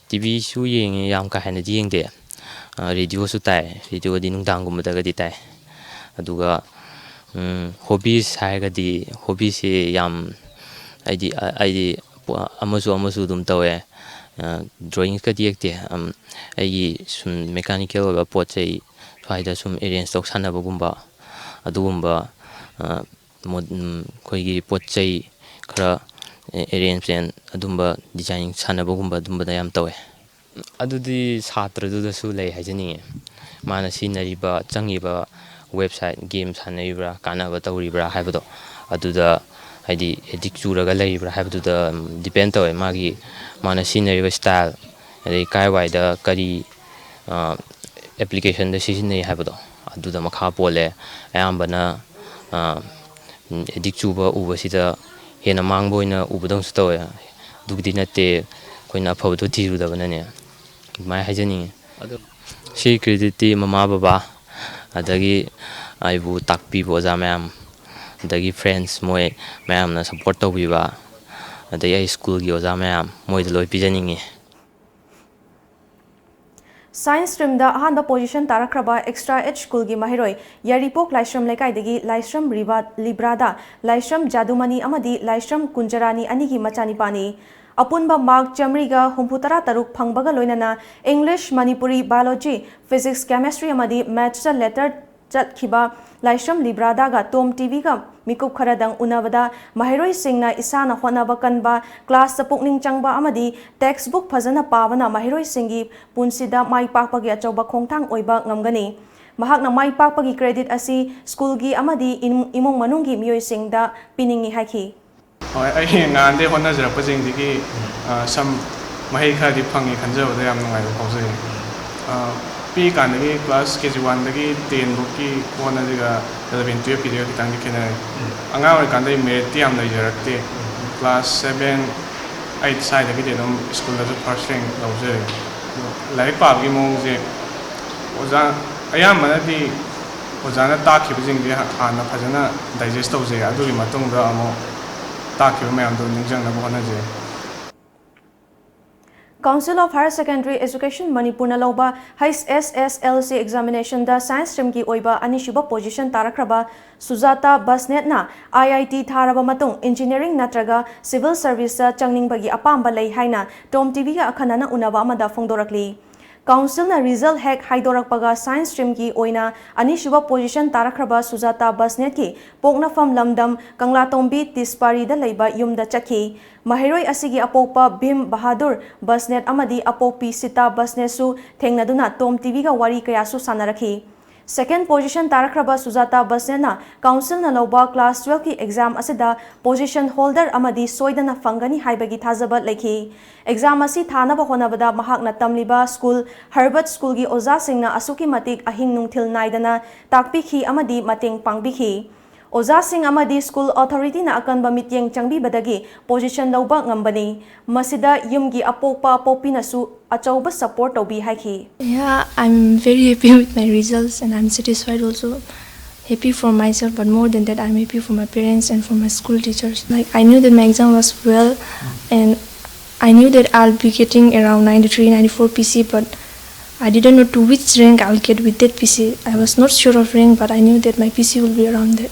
TVꯁꯨ ꯌꯦꯡꯉꯦ, ꯌꯥꯝ ꯀꯥ ꯍꯦꯟꯅꯗꯤ ꯌꯦꯡꯗꯦ꯫ ꯑ, radioꯁꯨ ꯇꯥꯏ, radioꯗꯤ ꯅꯨꯡꯗꯥꯡꯒꯨꯝꯕꯗꯒꯗꯤ ꯇꯥꯏ꯫ ꯑꯗꯨꯒ, ꯎꯝ, hobbies ꯍꯥꯏꯔꯒꯗꯤ, hobbiesꯁꯦ ꯌꯥꯝ, ꯑꯩꯗꯤ, ꯑ-, ꯑꯩꯗꯤ ꯄꯣ-, ꯑꯃꯁꯨ ꯑꯃꯁꯨ ꯑꯗꯨꯝ ꯇꯧꯋꯦ꯫ ꯑ, drawingꯀꯗꯤ ꯌꯦꯛꯇꯦ꯫ ꯑꯝ, ꯑꯩꯒꯤ ꯁꯨꯝ mechanical ꯑꯣꯏꯕ ꯄꯣꯠ ꯆꯩ ꯁ꯭ꯋꯥꯏꯗ ꯁꯨꯝ arrange ꯇꯧ ꯁꯥꯟꯅꯕꯒꯨꯝꯕ, ꯑꯗꯨꯒꯨꯝꯕ, ꯑ, ꯃꯣ-, ꯎꯝ, ꯑꯩꯈꯣꯏꯒꯤ ꯄꯣꯠ ꯆꯩ ꯈꯔ arrange ꯑꯗꯨꯝꯕ designing ꯁꯥꯟꯅꯕꯒꯨꯝꯕ ꯑꯗꯨꯝꯕꯗ ꯌꯥꯝ ꯇꯧꯋꯦ꯫ ꯑꯗꯨꯗꯤ ꯁꯥꯇ꯭ꯔꯗꯨꯗꯁꯨ ꯂꯩ ꯍꯥꯏꯖꯅꯤꯡꯉꯤ꯫ ꯃꯥꯅ ꯁꯤꯖꯤꯟꯅꯔꯤꯕ, ꯆꯪꯉꯤꯕ website, game ꯁꯥꯟꯅꯔꯤꯕ꯭ꯔꯥ, ꯀꯥꯟꯅꯕ ꯇꯧꯔꯤꯕ꯭ꯔꯥ ꯍꯥꯏꯕꯗꯣ, ꯑꯗꯨꯗ ꯍꯥꯏꯗꯤ addict ꯆꯨꯔꯒ ꯂꯩꯔꯤꯕ꯭ꯔꯥ ꯍꯥꯏꯕꯗꯨꯗ depend ꯇꯧꯋꯦ꯫ ꯃꯥꯒꯤ, ꯃꯥꯅ ꯁꯤꯖꯤꯟꯅꯔꯤꯕ style, ꯑꯗꯩ ꯀꯥꯏꯋꯥꯏꯗ ꯀꯔꯤ, ꯑ, applicationꯗ ꯁꯤꯖꯤꯟꯅꯩ ꯍꯥꯏꯕꯗꯣ, ꯑꯗꯨꯗ ꯃꯈꯥ ꯄꯣꯜꯂꯦ꯫ ꯑꯌꯥꯝꯕꯅ, ꯑ, addict ꯆꯨꯕ ꯎꯕꯁꯤꯗ ꯍꯦꯟꯅ ꯃꯥꯡꯕ ꯑꯣꯏꯅ ꯎꯕꯗꯧꯅꯁꯨ ꯇꯧꯋꯦ꯫ ꯑꯗꯨꯒꯤꯗꯤ ꯅꯠꯇꯦ, ꯑꯩꯈꯣꯏꯅ ꯑꯐꯕꯗꯣ ꯊꯤꯔꯨꯗꯕꯅꯅꯦ꯫ ꯑꯗꯨꯃꯥꯏꯅ ꯍꯥꯏꯖꯅꯤꯡꯉꯤ꯫ ꯑꯗꯣ ꯁꯤ creditꯇꯤ ꯃꯃꯥ ꯕꯕꯥ, ꯑꯗꯒꯤ ꯑꯩꯕꯨ ꯇꯥꯛꯄꯤꯕ ꯑꯣꯖꯥ ꯃꯌꯥꯝ, ꯑꯗꯒꯤ friends ꯃꯣꯏ ꯃꯌꯥꯝꯅ support ꯇꯧꯕꯤꯕ, ꯑꯗꯒꯤ ꯑꯩ schoolꯒꯤ ꯑꯣꯖꯥ ꯃꯌꯥꯝ, ꯃꯣꯏꯗ ꯂꯣꯏ ꯄꯤꯖꯅꯤꯡꯉꯤ꯫ Science streamꯗ ꯑꯍꯥꯟꯕ position ꯇꯥꯔꯛꯈ꯭ꯔꯕ extra age schoolꯒꯤ ꯃꯍꯩꯔꯣꯏ ꯌꯥꯏꯔꯤꯄꯣꯛ ꯂꯥꯏꯁ꯭ꯔꯝ ꯂꯩꯀꯥꯏꯗꯒꯤ ꯂꯥꯏꯁ꯭ꯔꯝ ꯔꯤꯕꯥ-, ꯂꯤꯕ꯭ꯔꯥꯗ ꯂꯥꯏꯁ꯭ꯔꯝ ꯖꯥꯗꯨꯃꯅꯤ ꯑꯃꯗꯤ ꯂꯥꯏꯁ꯭ꯔꯝ ꯀꯨꯟꯖꯔꯥꯅꯤ ꯑꯅꯤꯒꯤ ꯃꯆꯥꯅꯤꯄꯥꯅꯤ꯫ ꯑꯄꯨꯟꯕ mark ꯆꯥꯃꯔꯤꯒ ꯍꯨꯝꯐꯨꯇꯔꯥ ꯇꯔꯨꯛ ꯐꯪꯕꯒ ꯂꯣꯏꯅꯅ English, Manipuri, Biology, Physics, Chemistry ꯑꯃꯗꯤ Mathsꯇ letter ꯆꯠꯈꯤꯕ ꯂꯥꯏꯁ꯭ꯔꯝ ꯂꯤꯕ꯭ꯔꯥꯗꯥꯒ ꯇꯣꯝ TVꯒ ꯃꯤꯀꯨꯞ ꯈꯔꯗꯪ ꯎꯅꯕꯗ ꯃꯍꯩꯔꯣꯏꯁꯤꯡꯅ ꯏꯁꯥꯅ ꯍꯣꯠꯅꯕ ꯀꯟꯕ, classꯇ ꯄꯨꯛꯅꯤꯡ ꯆꯪꯕ ꯑꯃꯗꯤ textbook ꯐꯖꯅ ꯄꯥꯕꯅ ꯃꯍꯩꯔꯣꯏꯁꯤꯡꯒꯤ ꯄꯨꯟꯁꯤꯗ ꯃꯥꯏ ꯄꯥꯛꯄꯒꯤ ꯑꯆꯧꯕ ꯈꯣꯡꯊꯥꯡ ꯑꯣꯏꯕ ꯉꯝꯒꯅꯤ꯫ ꯃꯍꯥꯛꯅ ꯃꯥꯏ ꯄꯥꯛꯄꯒꯤ credit ꯑꯁꯤ schoolꯒꯤ ꯑꯃꯗꯤ ꯏꯃꯨꯡ, ꯏꯃꯨꯡ ꯃꯅꯨꯡꯒꯤ ꯃꯤꯑꯣꯏꯁꯤꯡꯗ ꯄꯤꯅꯤꯡꯏ ꯍꯥꯏꯈꯤ꯫ ꯍꯣꯏ, ꯑꯩ ꯉꯍꯥꯟꯗꯩ ꯍꯣꯠꯅꯖꯔꯛꯄꯁꯤꯡꯗꯒꯤ, ꯑ, ꯁꯝ ꯃꯍꯩ ꯈꯔꯗꯤ ꯐꯪꯉꯦ ꯈꯟꯖꯕꯗ ꯌꯥꯝ ꯅꯨꯡꯉꯥꯏꯕ ꯐꯥꯎꯖꯩ꯫ ꯑ, ꯄꯤꯛꯏꯀꯥꯟꯗꯒꯤ class KG oneꯗꯒꯤ ten ꯐꯥꯎꯒꯤ ꯍꯣꯠꯅꯁꯤꯒ eleven twelveꯀꯤꯗꯒ ꯈꯤꯇꯪꯗꯤ ꯈꯦꯠꯅꯔꯦ꯫ ꯑꯉꯥꯡ ꯑꯣꯏꯔꯤꯀꯥꯟꯗ ꯑꯩ meritꯇꯤ ꯌꯥꯝ ꯂꯩꯖꯔꯛꯇꯦ꯫ ꯀ꯭ꯂꯥꯁ ꯁꯕꯦꯟ ꯑꯩꯠ ꯁ꯭ꯋꯥꯏꯗꯒꯤꯗꯤ ꯑꯗꯨꯝ ꯁ꯭ꯀꯨꯜꯗꯁꯨ ꯐꯥꯔꯁ ꯔꯦꯡꯛ ꯂꯧꯖꯔꯦ꯫ ꯑꯗꯣ ꯂꯥꯏꯔꯤꯛ ꯄꯥꯕꯒꯤ ꯃꯑꯣꯡꯁꯦ ꯑꯣꯖꯥ ꯑꯌꯥꯝꯕꯅꯗꯤ ꯑꯣꯖꯥꯅ ꯇꯥꯛꯈꯤꯕꯁꯤꯡꯁꯦ ꯍꯥꯟꯅ ꯐꯖꯅ ꯗꯥꯏꯖꯦꯁ ꯇꯧꯖꯩ, ꯑꯗꯨꯒꯤ ꯃꯇꯨꯡꯗ ꯑꯃꯨꯛ ꯇꯥꯛꯈꯤꯕ ꯃꯌꯥꯝꯗꯣ ꯅꯤꯡꯁꯤꯡꯅꯕ ꯍꯣꯠꯅꯖꯩ꯫ Council of Higher Secondary Education ꯃꯅꯤꯄꯨꯔꯅ ꯂꯧꯕ H S S L C examination ꯗ science stream ꯒꯤ ꯑꯣꯏꯕ ꯑꯅꯤꯁꯨꯕ position ꯇꯥꯔꯛꯈ꯭ꯔꯕ ꯁꯨꯖꯥꯇꯥ ꯕꯁꯅꯦꯠꯅ I I T ꯊꯥꯔꯕ ꯃꯇꯨꯡ engineering ꯅꯠꯇ꯭ꯔꯒ civil service ꯇ ꯆꯪꯅꯤꯡꯕꯒꯤ ꯑꯄꯥꯝꯕ ꯂꯩ ꯍꯥꯏꯅ Tom T V ꯒ ꯑꯈꯟꯅꯅ ꯎꯅꯕ ꯑꯃꯗ ꯐꯣꯡꯗꯣꯔꯛꯂꯤ꯫ Council ꯅ result ꯍꯦꯛ ꯍꯥꯏꯗꯣꯔꯛꯄꯒ science stream ꯒꯤ ꯑꯣꯏꯅ ꯑꯅꯤꯁꯨꯕ position ꯇꯥꯔꯛꯈ꯭ꯔꯕ ꯁꯨꯖꯥꯇꯥ ꯕꯁꯅꯦꯠꯀꯤ ꯄꯣꯛꯅꯐꯝ ꯂꯝꯗꯝ ꯀꯪꯂꯥꯇꯣꯝꯕꯤ ꯇꯤꯁꯄꯥꯔꯤꯗ ꯂꯩꯕ ꯌꯨꯝꯗ ꯆꯠꯈꯤ꯫ ꯃꯍꯩꯔꯣꯏ ꯑꯁꯤꯒꯤ ꯑꯄꯣꯛꯄ ꯚꯤꯝ ꯕꯍꯥꯗꯨꯔ ꯕꯁꯅꯦꯠ ꯑꯃꯗꯤ ꯑꯄꯣꯛꯄꯤ ꯁꯤꯇꯥ ꯕꯁꯅꯦꯠꯁꯨ ꯊꯦꯡꯅꯗꯨꯅ Tom T V ꯒ ꯋꯥꯔꯤ ꯀꯌꯥꯁꯨ ꯁꯥꯟꯅꯔꯛꯈꯤ꯫ Second position ꯇꯥꯔꯛꯈ꯭ꯔꯕ ꯁꯨꯖꯥꯇꯥ ꯕꯁꯅꯦꯠꯅ Council ꯅ ꯂꯧꯕ class twelve ꯀꯤ exam ꯑꯁꯤꯗ position holder ꯑꯃꯗꯤ ꯁꯣꯏꯗꯅ ꯐꯪꯒꯅꯤ ꯍꯥꯏꯕꯒꯤ ꯊꯥꯖꯕ ꯂꯩꯈꯤ꯫ Exam ꯑꯁꯤ ꯊꯥꯅꯕ ꯍꯣꯠꯅꯕꯗ ꯃꯍꯥꯛꯅ ꯇꯝꯂꯤꯕ school Herbert School ꯒꯤ ꯑꯣꯖꯥꯁꯤꯡꯅ ꯑꯁꯨꯛꯀꯤ ꯃꯇꯤꯛ ꯑꯍꯤꯡ ꯅꯨꯡꯊꯤꯜ ꯅꯥꯏꯗꯅ ꯇꯥꯛꯄꯤꯈꯤ ꯑꯃꯗꯤ ꯃꯇꯦꯡ ꯄꯥꯡꯕꯤꯈꯤ꯫ ꯑꯣꯖꯥꯁꯤꯡ ꯑꯃꯗꯤ school authority ꯅ ꯑꯀꯟꯕ ꯃꯤꯠꯌꯦꯡ ꯆꯪꯕꯤꯕꯗꯒꯤ position ꯂꯧꯕ ꯉꯝꯕꯅꯤ꯫ ꯃꯁꯤꯗ ꯌꯨꯝꯒꯤ ꯑꯄꯣꯛꯄ ꯑꯄꯣꯛꯄꯤꯅꯁꯨ ꯑꯆꯧꯕ support ꯇꯧꯕꯤ ꯍꯥꯏꯈꯤ꯫ Yeah, I'm very happy with my results and I'm satisfied also. Happy for myself, but more than that, I'm happy for my parents and for my school teachers. Like, I knew that my exam was well, and I knew that I'll be getting around ninety-three, ninety-four P C, but I didn't know to which rank I'll get with that P C. I was not sure of rank, but I knew that my P C will be around that.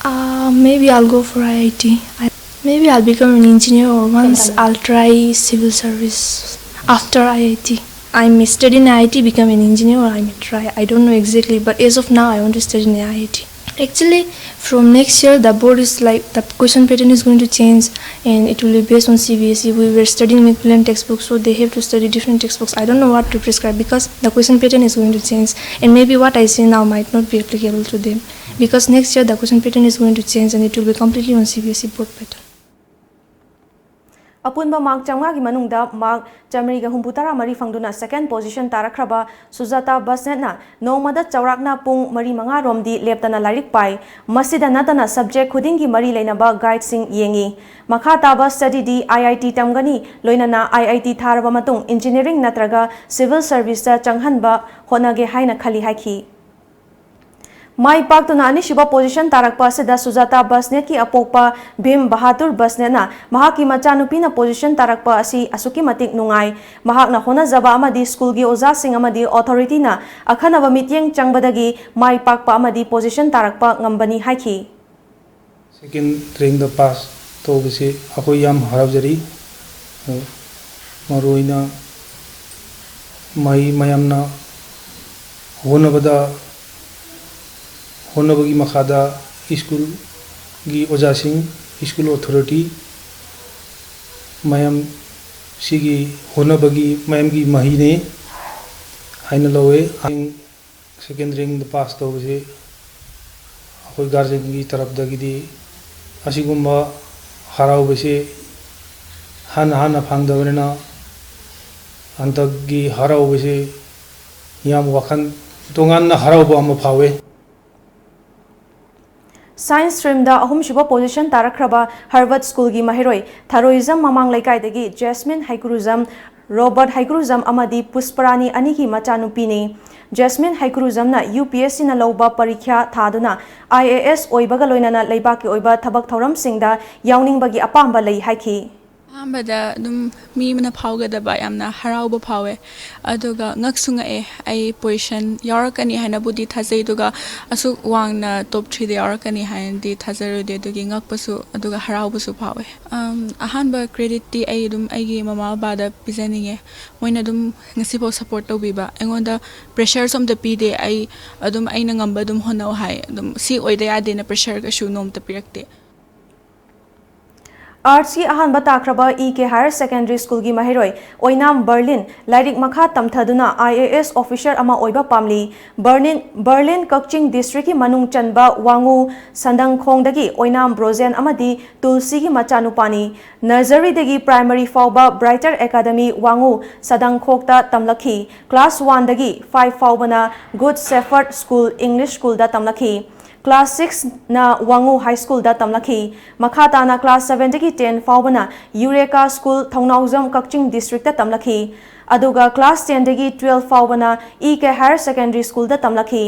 Uh, maybe I'll go for I I T. I, maybe I'll become an engineer, or once I'll try civil service after I I T. I may study in I I T, become an engineer, or I may try. I don't know exactly, but as of now, I want to study in I I T. Actually, from next year, the board is like, the question pattern is going to change and it will be based on C B S E. We were studying Macmillan textbooks, so they have to study different textbooks. I don't know what to prescribe because the question pattern is going to change, and maybe what I say now might not be applicable to them because next year the question pattern is going to change and it will be completely on C B S E board pattern. ꯑꯄꯨꯟꯕ mark ꯆꯥꯝꯃꯉꯥꯒꯤ ꯃꯅꯨꯡꯗ mark ꯆꯥꯃꯔꯤꯒ ꯍꯨꯝꯐꯨꯇꯔꯥ ꯃꯔꯤ ꯐꯪꯗꯨꯅ ꯁꯦꯀꯦꯟ position ꯇꯥꯔꯛꯈ꯭ꯔꯕ ꯁꯨꯖꯥꯇꯥ ꯕꯁꯅꯦꯠꯅ ꯅꯣꯡꯃꯗ ꯆꯥꯎꯔꯥꯛꯅ ꯄꯨꯡ ꯃꯔꯤ ꯃꯉꯥ ꯔꯣꯝꯗꯤ ꯂꯦꯞꯇꯅ ꯂꯥꯏꯔꯤꯛ ꯄꯥꯏ꯫ ꯃꯁꯤꯗ ꯅꯠꯇꯅ ꯁꯕꯖꯦꯛ ꯈꯨꯗꯤꯡꯒꯤ ꯃꯔꯤ ꯂꯩꯅꯕ ꯒꯥꯏꯗꯁꯤꯡ ꯌꯦꯡꯏ꯫ ꯃꯈꯥ ꯇꯥꯕ ꯁ꯭ꯇꯗꯤꯗꯤ ꯑꯥꯏ ꯑꯥꯏ ꯇꯤ ꯇꯝꯒꯅꯤ, ꯂꯣꯏꯅꯅ ꯑꯥꯏ ꯑꯥꯏ ꯇꯤ ꯊꯥꯔꯕ ꯃꯇꯨꯡ ꯏꯟꯖꯤꯅꯤꯌꯔꯤꯡ ꯅꯠꯇ꯭ꯔꯒ ꯁꯤꯚꯤꯜ ꯁꯔꯚꯤꯁꯇ ꯆꯪꯍꯟꯕ ꯍꯣꯠꯅꯒꯦ ꯍꯥꯏꯅ ꯈꯜꯂꯤ ꯍꯥꯏꯈꯤ꯫ ꯃꯥꯏ ꯄꯥꯛꯇꯨꯅ ꯑꯅꯤꯁꯨꯕ ꯄꯣꯖꯤꯁꯟ ꯇꯥꯔꯛꯄ ꯑꯁꯤꯗ ꯁꯨꯖꯥꯇꯥ ꯕꯁꯅꯦꯠꯀꯤ ꯑꯄꯣꯛꯄ ꯚꯤꯝ ꯕꯍꯥꯗꯨꯔ ꯕꯁꯅꯦꯠꯅ ꯃꯍꯥꯛꯀꯤ ꯃꯆꯥꯅꯨꯄꯤꯅ ꯄꯣꯖꯤꯁꯟ ꯇꯥꯔꯛꯄ ꯑꯁꯤ ꯑꯁꯨꯛꯀꯤ ꯃꯇꯤꯛ ꯅꯨꯡꯉꯥꯏ꯫ ꯃꯍꯥꯛꯅ ꯍꯣꯠꯅꯖꯕ ꯑꯃꯗꯤ ꯁ꯭ꯀꯨꯜꯒꯤ ꯑꯣꯖꯥꯁꯤꯡ ꯑꯃꯗꯤ ꯑꯣꯊꯣꯔꯤꯇꯤꯅ ꯑꯈꯟꯅꯕ ꯃꯤꯠꯌꯦꯡ ꯆꯪꯕꯗꯒꯤ ꯃꯥꯏ ꯄꯥꯛꯄ ꯑꯃꯗꯤ ꯄꯣꯖꯤꯁꯟ ꯇꯥꯔꯛꯄ ꯉꯝꯕꯅꯤ ꯍꯥꯏꯈꯤ꯫ ꯁꯦꯀꯦꯟ ꯔꯦꯡꯗ ꯄꯥꯁ ꯇꯧꯕꯁꯤ ꯑꯩꯈꯣꯏ ꯌꯥꯝ ꯍꯔꯥꯎꯖꯔꯤ꯫ ꯃꯔꯨꯑꯣꯏꯅ ꯃꯍꯩ ꯃꯌꯥꯝꯅ ꯍꯣꯠꯅꯕꯗ ꯍꯣꯠꯅꯕꯒꯤ ꯃꯈꯥꯗ ꯁ꯭ꯀꯨꯜꯒꯤ ꯑꯣꯖꯥꯁꯤꯡ, ꯁ꯭ꯀꯨꯜ ꯑꯣꯊꯣꯔꯤꯇꯤ ꯃꯌꯥꯝ ꯁꯤꯒꯤ ꯍꯣꯠꯅꯕꯒꯤ ꯃꯌꯥꯝꯒꯤ ꯃꯍꯩꯅꯤ ꯍꯥꯏꯅ ꯂꯧꯋꯦ꯫ ꯁꯦꯀꯦꯟ ꯔꯦꯡꯗ ꯄꯥꯁ ꯇꯧꯕꯁꯤ ꯑꯩꯈꯣꯏ ꯒꯥꯔꯖꯤꯌꯟꯒꯤ ꯇꯔꯞꯇꯒꯤꯗꯤ ꯑꯁꯤꯒꯨꯝꯕ ꯍꯔꯥꯎꯕꯁꯤ ꯍꯥꯟꯅ ꯍꯥꯟꯅ ꯐꯪꯗꯕꯅꯤꯅ ꯍꯟꯗꯛꯀꯤ ꯍꯔꯥꯎꯕꯁꯤ ꯌꯥꯝ ꯋꯥꯈꯜ ꯇꯣꯉꯥꯟꯅ ꯍꯔꯥꯎꯕ ꯑꯃ ꯐꯥꯎꯋꯦ꯫ ꯁꯥꯏꯟꯁ ꯁ꯭ꯇ꯭ꯔꯤꯝꯗ ꯑꯍꯨꯝꯁꯨꯕ ꯄꯣꯖꯤꯁꯟ ꯇꯥꯔꯛꯈ꯭ꯔꯕ ꯍꯔꯕꯔꯠ ꯁ꯭ꯀꯨꯜꯒꯤ ꯃꯍꯩꯔꯣꯏ ꯊꯔꯣꯏꯖꯝ ꯃꯃꯥꯡ ꯂꯩꯀꯥꯏꯗꯒꯤ ꯖꯦꯁꯃꯤꯟ ꯍꯩꯀ꯭ꯔꯨꯖꯝ, ꯔꯣꯕꯔꯠ ꯍꯩꯀ꯭ꯔꯨꯖꯝ ꯑꯃꯗꯤ ꯄꯨꯁꯄꯔꯥꯅꯤ ꯑꯅꯤꯒꯤ ꯃꯆꯥꯅꯨꯄꯤꯅꯤ꯫ ꯖꯦꯁꯃꯤꯟ ꯍꯩꯀ꯭ꯔꯨꯖꯝꯅ ꯌꯨ ꯄꯤ ꯑꯦꯁ ꯁꯤꯅ ꯂꯧꯕ ꯄꯔꯤꯈ꯭ꯌꯥ ꯊꯥꯗꯨꯅ ꯑꯥꯏ ꯑꯦ ꯑꯦꯁ ꯑꯣꯏꯕꯒ ꯂꯣꯏꯅꯅ ꯂꯩꯕꯥꯛꯀꯤ ꯑꯣꯏꯕ ꯊꯕꯛ ꯊꯧꯔꯝꯁꯤꯡꯗ ꯌꯥꯎꯅꯤꯡꯕꯒꯤ ꯑꯄꯥꯝꯕ ꯂꯩ ꯍꯥꯏꯈꯤ꯫ ꯑꯍꯥꯟꯕꯗ ꯑꯗꯨꯝ ꯃꯤ ꯑꯃꯅ ꯐꯥꯎꯒꯗꯕ ꯌꯥꯝꯅ ꯍꯔꯥꯎꯕ ꯐꯥꯎꯋꯦ꯫ ꯑꯗꯨꯒ ꯉꯛꯁꯨ ꯉꯛꯑꯦ꯫ ꯑꯩ ꯄꯣꯖꯤꯁꯟ ꯌꯥꯎꯔꯛꯀꯅꯤ ꯍꯥꯏꯅꯕꯨꯗꯤ ꯊꯥꯖꯩ, ꯑꯗꯨꯒ ꯑꯁꯨꯛ ꯋꯥꯡꯅ ꯇꯣꯞ ꯊ꯭ꯔꯤꯗ ꯌꯥꯎꯔꯛꯀꯅꯤ ꯍꯥꯏꯅꯗꯤ ꯊꯥꯖꯔꯨꯗꯦ꯫ ꯑꯗꯨꯒꯤ ꯉꯛꯄꯁꯨ ꯑꯗꯨꯒ ꯍꯔꯥꯎꯕꯁꯨ ꯐꯥꯎꯋꯦ꯫ ꯑꯝ, ꯑꯍꯥꯟꯕ ꯀ꯭ꯔꯦꯗꯤꯠꯇꯤ ꯑꯩ ꯑꯗꯨꯝ ꯑꯩꯒꯤ ꯃꯃꯥ ꯕꯕꯥꯗ ꯄꯤꯖꯅꯤꯡꯉꯦ꯫ ꯃꯣꯏꯅ ꯑꯗꯨꯝ ꯉꯁꯤꯐꯥꯎ ꯁꯞꯄꯣꯔꯠ ꯇꯧꯕꯤꯕ, ꯑꯩꯉꯣꯟꯗ ꯄ꯭ꯔꯦꯁꯔꯁꯨ ꯑꯝꯇ ꯄꯤꯗꯦ꯫ ꯑꯩ ꯑꯗꯨꯝ ꯑꯩꯅ ꯉꯝꯕ ꯑꯗꯨꯝ ꯍꯣꯠꯅꯧ ꯍꯥꯏ꯫ ꯑꯗꯨꯝ ꯁꯤ ꯑꯣꯏꯗ ꯌꯥꯗꯦꯅ ꯄ꯭ꯔꯦꯁꯔ ꯀꯩꯁꯨ ꯅꯣꯡꯃꯇ ꯄꯤꯔꯛꯇꯦ꯫ ꯑꯥꯔꯠꯁꯀꯤ ꯑꯍꯥꯟꯕ ꯇꯥꯈ꯭ꯔꯕ ꯏ ꯀꯦ ꯍꯥꯌꯔ ꯁꯦꯀꯦꯟꯗꯔꯤ ꯁ꯭ꯀꯨꯜꯒꯤ ꯃꯍꯩꯔꯣꯏ ꯑꯣꯏꯅꯥꯝ ꯕꯔꯂꯤꯟ ꯂꯥꯏꯔꯤꯛ ꯃꯈꯥ ꯇꯝꯊꯗꯨꯅ ꯑꯥꯏ ꯑꯦ ꯑꯦꯁ ꯑꯣꯐꯤꯁꯔ ꯑꯃ ꯑꯣꯏꯕ ꯄꯥꯝꯂꯤ꯫ ꯕꯔꯂꯤꯟ, ꯕꯔꯂꯤꯟ ꯀꯛꯆꯤꯡ ꯗꯤꯁꯇ꯭ꯔꯤꯛꯀꯤ ꯃꯅꯨꯡ ꯆꯟꯕ ꯋꯥꯉꯨ ꯁꯟꯗꯪꯈꯣꯡꯗꯒꯤ ꯑꯣꯏꯅꯥꯝ ꯕ꯭ꯔꯣꯖꯦꯟ ꯑꯃꯗꯤ ꯇꯨꯜꯁꯤꯒꯤ ꯃꯆꯥꯅꯨꯄꯥꯅꯤ꯫ ꯅꯔꯖꯔꯤꯗꯒꯤ ꯄ꯭ꯔꯥꯏꯃꯔꯤ ꯐꯥꯎꯕ ꯕ꯭ꯔꯥꯏꯇꯔ ꯑꯦꯀꯥꯗꯃꯤ ꯋꯥꯉꯨ ꯁꯗꯪꯈꯣꯛꯇ ꯇꯝꯂꯛꯈꯤ꯫ ꯀ꯭ꯂꯥꯁ ꯋꯥꯟꯗꯒꯤ ꯐꯥꯏꯚ ꯐꯥꯎꯕꯅ ꯒꯨꯗ ꯁꯦꯐꯔꯗ ꯁ꯭ꯀꯨꯜ ꯏꯪꯂꯤꯁ ꯁ꯭ꯀꯨꯜꯗ ꯇꯝꯂꯛꯈꯤ꯫ ꯀ꯭ꯂꯥꯁ ꯁꯤꯛꯁꯅ ꯋꯥꯉꯨ ꯍꯥꯏ ꯁ꯭ꯀꯨꯜꯗ ꯇꯝꯂꯛꯈꯤ꯫ ꯃꯈꯥ ꯇꯥꯅ ꯀ꯭ꯂꯥꯁ ꯁꯚꯦꯟꯗꯒꯤ ꯇꯦꯟ ꯐꯥꯎꯕꯅ ꯌꯨꯔꯦꯀꯥ ꯁ꯭ꯀꯨꯜ ꯊꯧꯅꯥꯎꯖꯝ ꯀꯛꯆꯤꯡ ꯗꯤꯁꯇ꯭ꯔꯤꯛꯇ ꯇꯝꯂꯛꯈꯤ꯫ ꯑꯗꯨꯒ ꯀ꯭ꯂꯥꯁ ꯇꯦꯟꯗꯒꯤ ꯇꯨꯋꯦꯜꯐ ꯐꯥꯎꯕꯅ ꯏ ꯀꯦ ꯍꯥꯌꯔ ꯁꯦꯀꯦꯟꯗꯔꯤ ꯁ꯭ꯀꯨꯜꯗ ꯇꯝꯂꯛꯈꯤ꯫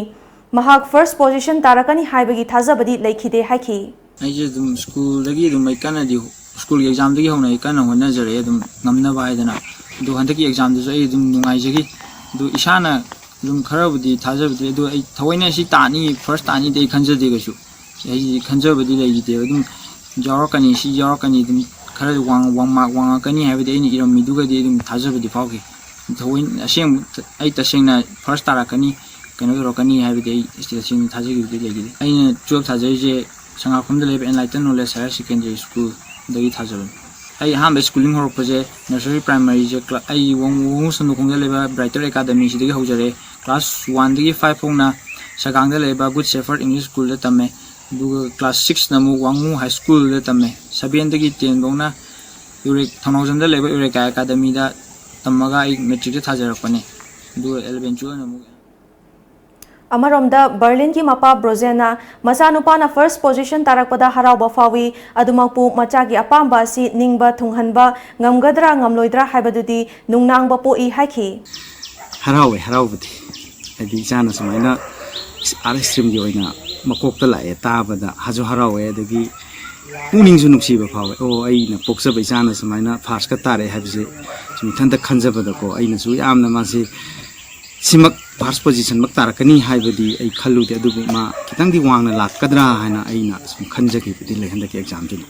ꯃꯍꯥꯛ ꯐꯥꯔꯁ ꯄꯣꯖꯤꯁꯟ ꯇꯥꯔꯛꯀꯅꯤ ꯍꯥꯏꯕꯒꯤ ꯊꯥꯖꯕꯗꯤ ꯂꯩꯈꯤꯗꯦ ꯍꯥꯏꯈꯤ꯫ ꯑꯩꯁꯦ ꯑꯗꯨꯝ ꯁ꯭ꯀꯨꯜꯗꯒꯤ ꯑꯗꯨꯝ ꯑꯩ ꯀꯟꯅꯗꯤ, ꯁ꯭ꯀꯨꯜꯒꯤ ꯑꯦꯛꯖꯥꯝꯗꯒꯤ ꯍꯧꯅ ꯑꯩ ꯀꯟꯅ ꯍꯣꯠꯅꯖꯔꯛꯑꯦ, ꯑꯗꯨꯝ ꯉꯝꯅꯕ ꯍꯥꯏꯗꯅ꯫ ꯑꯗꯣ ꯍꯟꯗꯛꯀꯤ ꯑꯦꯛꯖꯥꯝꯗꯨꯁꯨ ꯑꯩ ꯑꯗꯨꯝ ꯅꯨꯡꯉꯥꯏꯖꯈꯤ꯫ ꯑꯗꯨ ꯏꯁꯥꯅ ꯑꯗꯨꯝ ꯈꯔꯕꯨꯗꯤ ꯊꯥꯖꯕꯗꯤ, ꯑꯗꯣ ꯑꯩ ꯊꯑꯣꯏꯅ ꯁꯤ ꯇꯥꯅꯤ, ꯐꯥꯔꯁ ꯇꯥꯅꯤꯗꯤ ꯑꯩ ꯈꯟꯖꯗꯦ ꯀꯩꯁꯨ꯫ ꯑꯩ ꯈꯟꯖꯕꯗꯤ ꯂꯩꯈꯤꯗꯦꯕ꯫ ꯑꯗꯨꯝ ꯌꯥꯎꯔꯛꯀꯅꯤ, ꯁꯤ ꯌꯥꯎꯔꯛꯀꯅꯤ, ꯑꯗꯨꯝ ꯈꯔ ꯋꯥꯡ-, ꯋꯥꯡ-, ꯃꯥꯔꯛ ꯋꯥꯡꯉꯛꯀꯅꯤ ꯍꯥꯏꯕꯗꯤ ꯑꯩꯅ ꯏꯔꯝꯃꯤꯗꯨꯒꯗꯤ ꯑꯗꯨꯝ ꯊꯥꯖꯕꯗꯤ ꯐꯥꯎꯈꯤ꯫ ꯊꯑꯣꯏ ꯑꯁꯦꯡꯕ ꯑꯩ ꯇꯁꯦꯡꯅ ꯐꯥꯔꯁ ꯇꯥꯔꯛꯀꯅꯤ, ꯀꯩꯅꯣ ꯇꯧꯔꯛꯀꯅꯤ ꯍꯥꯏꯕꯗꯤ ꯑꯩ ꯇꯁꯦꯡꯅ ꯊꯥꯖꯈꯤꯕꯗꯤ ꯂꯩꯈꯤꯗꯦ꯫ ꯑꯩꯅ ꯇꯨꯋꯦꯜꯐ ꯊꯥꯖꯔꯤꯁꯦ ꯁꯉꯥꯛꯐꯝꯗ ꯂꯩꯕ Enlighten Knowledge Higher Secondary Schoolꯗꯒꯤ ꯊꯥꯖꯕꯅꯤ꯫ ꯑꯩ ꯑꯍꯥꯟꯕ schooling ꯍꯧꯔꯛꯄꯁꯦ ꯅꯔꯁꯔꯤ ꯄ꯭ꯔꯥꯏꯃꯔꯤꯁꯦ ꯀ꯭ꯂꯥ-, ꯑꯩ ꯋꯥꯡ-, ꯋꯥꯉꯨ ꯁꯟꯗꯣꯡꯈꯣꯡꯗ ꯂꯩꯕ ꯕ꯭ꯔꯥꯏꯇꯔ ꯑꯦꯀꯥꯗꯃꯤꯁꯤꯗꯒꯤ ꯍꯧꯖꯔꯛꯑꯦ꯫ ꯀ꯭ꯂꯥꯁ ꯋꯥꯟꯗꯒꯤ ꯐꯥꯏꯚ ꯐꯥꯎꯅ ꯁꯒꯥꯡꯗ ꯂꯩꯕ ꯒꯨꯗ ꯁꯦꯐꯔꯗ ꯏꯪꯂꯤꯁ ꯁ꯭ꯀꯨꯜꯗ ꯇꯝꯃꯦ꯫ ꯑꯗꯨꯒ ꯀ꯭ꯂꯥꯁ ꯁꯤꯛꯁꯅ ꯑꯃꯨꯛ ꯋꯥꯉꯨ ꯍꯥꯏ ꯁ꯭ꯀꯨꯜꯗ ꯇꯝꯃꯦ꯫ ꯁꯚꯦꯟꯗꯒꯤ ꯇꯦꯟ ꯐꯥꯎꯅ ꯌꯨꯔꯦ-, ꯊꯧꯅꯥꯎꯖꯝꯗ ꯂꯩꯕ ꯌꯨꯔꯦꯀꯥ ꯑꯦꯀꯥꯗꯃꯤꯗ ꯇꯝꯃꯒ ꯑꯩ ꯃꯦꯇ꯭ꯔꯤꯛꯇ ꯊꯥꯖꯔꯛꯄꯅꯦ꯫ ꯑꯗꯨꯒ ꯑꯦꯂꯚꯦꯟ ꯇꯨꯋꯦꯜꯐꯅ ꯑꯃꯨꯛ꯫ ꯑꯃꯔꯣꯝꯗ, ꯕꯔꯂꯤꯟꯒꯤ ꯃꯄꯥ ꯕ꯭ꯔꯣꯖꯦꯟꯅ ꯃꯆꯥꯅꯨꯄꯥꯅ ꯐꯥꯔꯁ ꯄꯣꯖꯤꯁꯟ ꯇꯥꯔꯛꯄꯗ ꯍꯔꯥꯎꯕ ꯐꯥꯎꯏ꯫ ꯑꯗꯨꯃꯛꯄꯨ ꯃꯆꯥꯒꯤ ꯑꯄꯥꯝꯕ ꯑꯁꯤ ꯅꯤꯡꯕ ꯊꯨꯡꯍꯟꯕ ꯉꯝꯒꯗ꯭ꯔꯥ ꯉꯝꯂꯣꯏꯗ꯭ꯔꯥ ꯍꯥꯏꯕꯗꯨꯗꯤ ꯅꯨꯡꯅꯥꯡꯕ ꯄꯣꯛꯏ ꯍꯥꯏꯈꯤ꯫ ꯍꯔꯥꯎꯋꯦ, ꯍꯔꯥꯎꯕꯗꯤ꯫ ꯍꯥꯏꯗꯤ ꯏꯆꯥꯅ ꯁꯨꯃꯥꯏꯅ ꯑꯥꯔꯠ ꯁ꯭ꯇ꯭ꯔꯤꯝꯒꯤ ꯑꯣꯏꯅ ꯃꯀꯣꯛꯇ ꯂꯥꯛꯑꯦ ꯇꯥꯕꯗ ꯍꯔꯥꯁꯨ ꯍꯔꯥꯎꯋꯦ, ꯑꯗꯒꯤ ꯄꯨꯛꯅꯤꯡꯁꯨ ꯅꯨꯡꯁꯤꯕ ꯐꯥꯎꯋꯦ꯫ ꯑꯣ, ꯑꯩꯅ ꯄꯣꯛꯆꯕ ꯏꯆꯥꯅ ꯁꯨꯃꯥꯏꯅ ꯐꯥꯔꯁꯀ ꯇꯥꯔꯛꯑꯦ ꯍꯥꯏꯕꯁꯦ ꯁꯨꯝ ꯏꯊꯟꯇ ꯈꯟꯖꯕꯗꯀꯣ, ꯑꯩꯅꯁꯨ ꯌꯥꯝꯅ ꯃꯥꯁꯦ ꯁꯤꯃꯛ ꯐꯥꯔꯁ ꯄꯣꯖꯤꯁꯟꯃꯛ ꯇꯥꯔꯛꯀꯅꯤ ꯍꯥꯏꯕꯗꯤ ꯑꯩ ꯈꯜꯂꯨꯗꯦ, ꯑꯗꯨꯕꯨ ꯃꯥ ꯈꯤꯇꯪꯗꯤ ꯋꯥꯡꯅ ꯂꯥꯛꯀꯗ꯭ꯔꯥ ꯍꯥꯏꯅ ꯑꯩꯅ ꯁꯨꯝ ꯈꯟꯖꯈꯤꯕꯗꯤ ꯂꯩ ꯍꯟꯗꯛꯀꯤ ꯑꯦꯛꯖꯥꯝꯁꯤꯗ꯫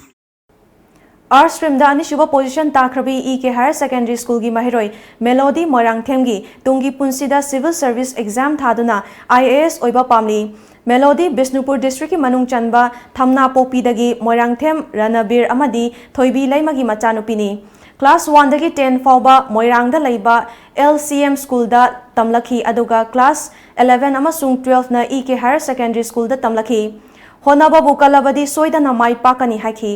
Arts streamꯗ ꯑꯅꯤꯁꯨꯕ position ꯇꯥꯈ꯭ꯔꯕꯤ ꯏ ꯀꯦ Higher Secondary Schoolꯒꯤ ꯃꯍꯩꯔꯣꯏ ꯃꯦꯂꯣꯗꯤ ꯃꯣꯏꯔꯥꯡꯊꯦꯝꯒꯤ ꯇꯨꯡꯒꯤ ꯄꯨꯟꯁꯤꯗ civil service exam ꯊꯥꯗꯨꯅ I A S ꯑꯣꯏꯕ ꯄꯥꯝꯂꯤ꯫ ꯃꯦꯂꯣꯗꯤ ꯕꯤꯁꯅꯨꯄꯨꯔ districtꯀꯤ ꯃꯅꯨꯡ ꯆꯟꯕ ꯊꯝꯅꯥꯄꯣꯛꯄꯤꯗꯒꯤ ꯃꯣꯏꯔꯥꯡꯊꯦꯝ ꯔꯅꯕꯤꯔ ꯑꯃꯗꯤ ꯊꯣꯏꯕꯤ ꯂꯩꯃꯒꯤ ꯃꯆꯥꯅꯨꯄꯤꯅꯤ꯫ Class oneꯗꯒꯤ ten ꯐꯥꯎꯕ ꯃꯣꯏꯔꯥꯡꯗ ꯂꯩꯕ L C M schoolꯗ ꯇꯝꯂꯛꯈꯤ, ꯑꯗꯨꯒ class eleven ꯑꯃꯁꯨꯡ twelveꯅ E K Higher Secondary Schoolꯗ ꯇꯝꯂꯛꯈꯤ꯫ ꯍꯣꯠꯅꯕꯕꯨ ꯀꯜꯂꯕꯗꯤ ꯁꯣꯏꯗꯅ ꯃꯥꯏ ꯄꯥꯛꯀꯅꯤ ꯍꯥꯏꯈꯤ꯫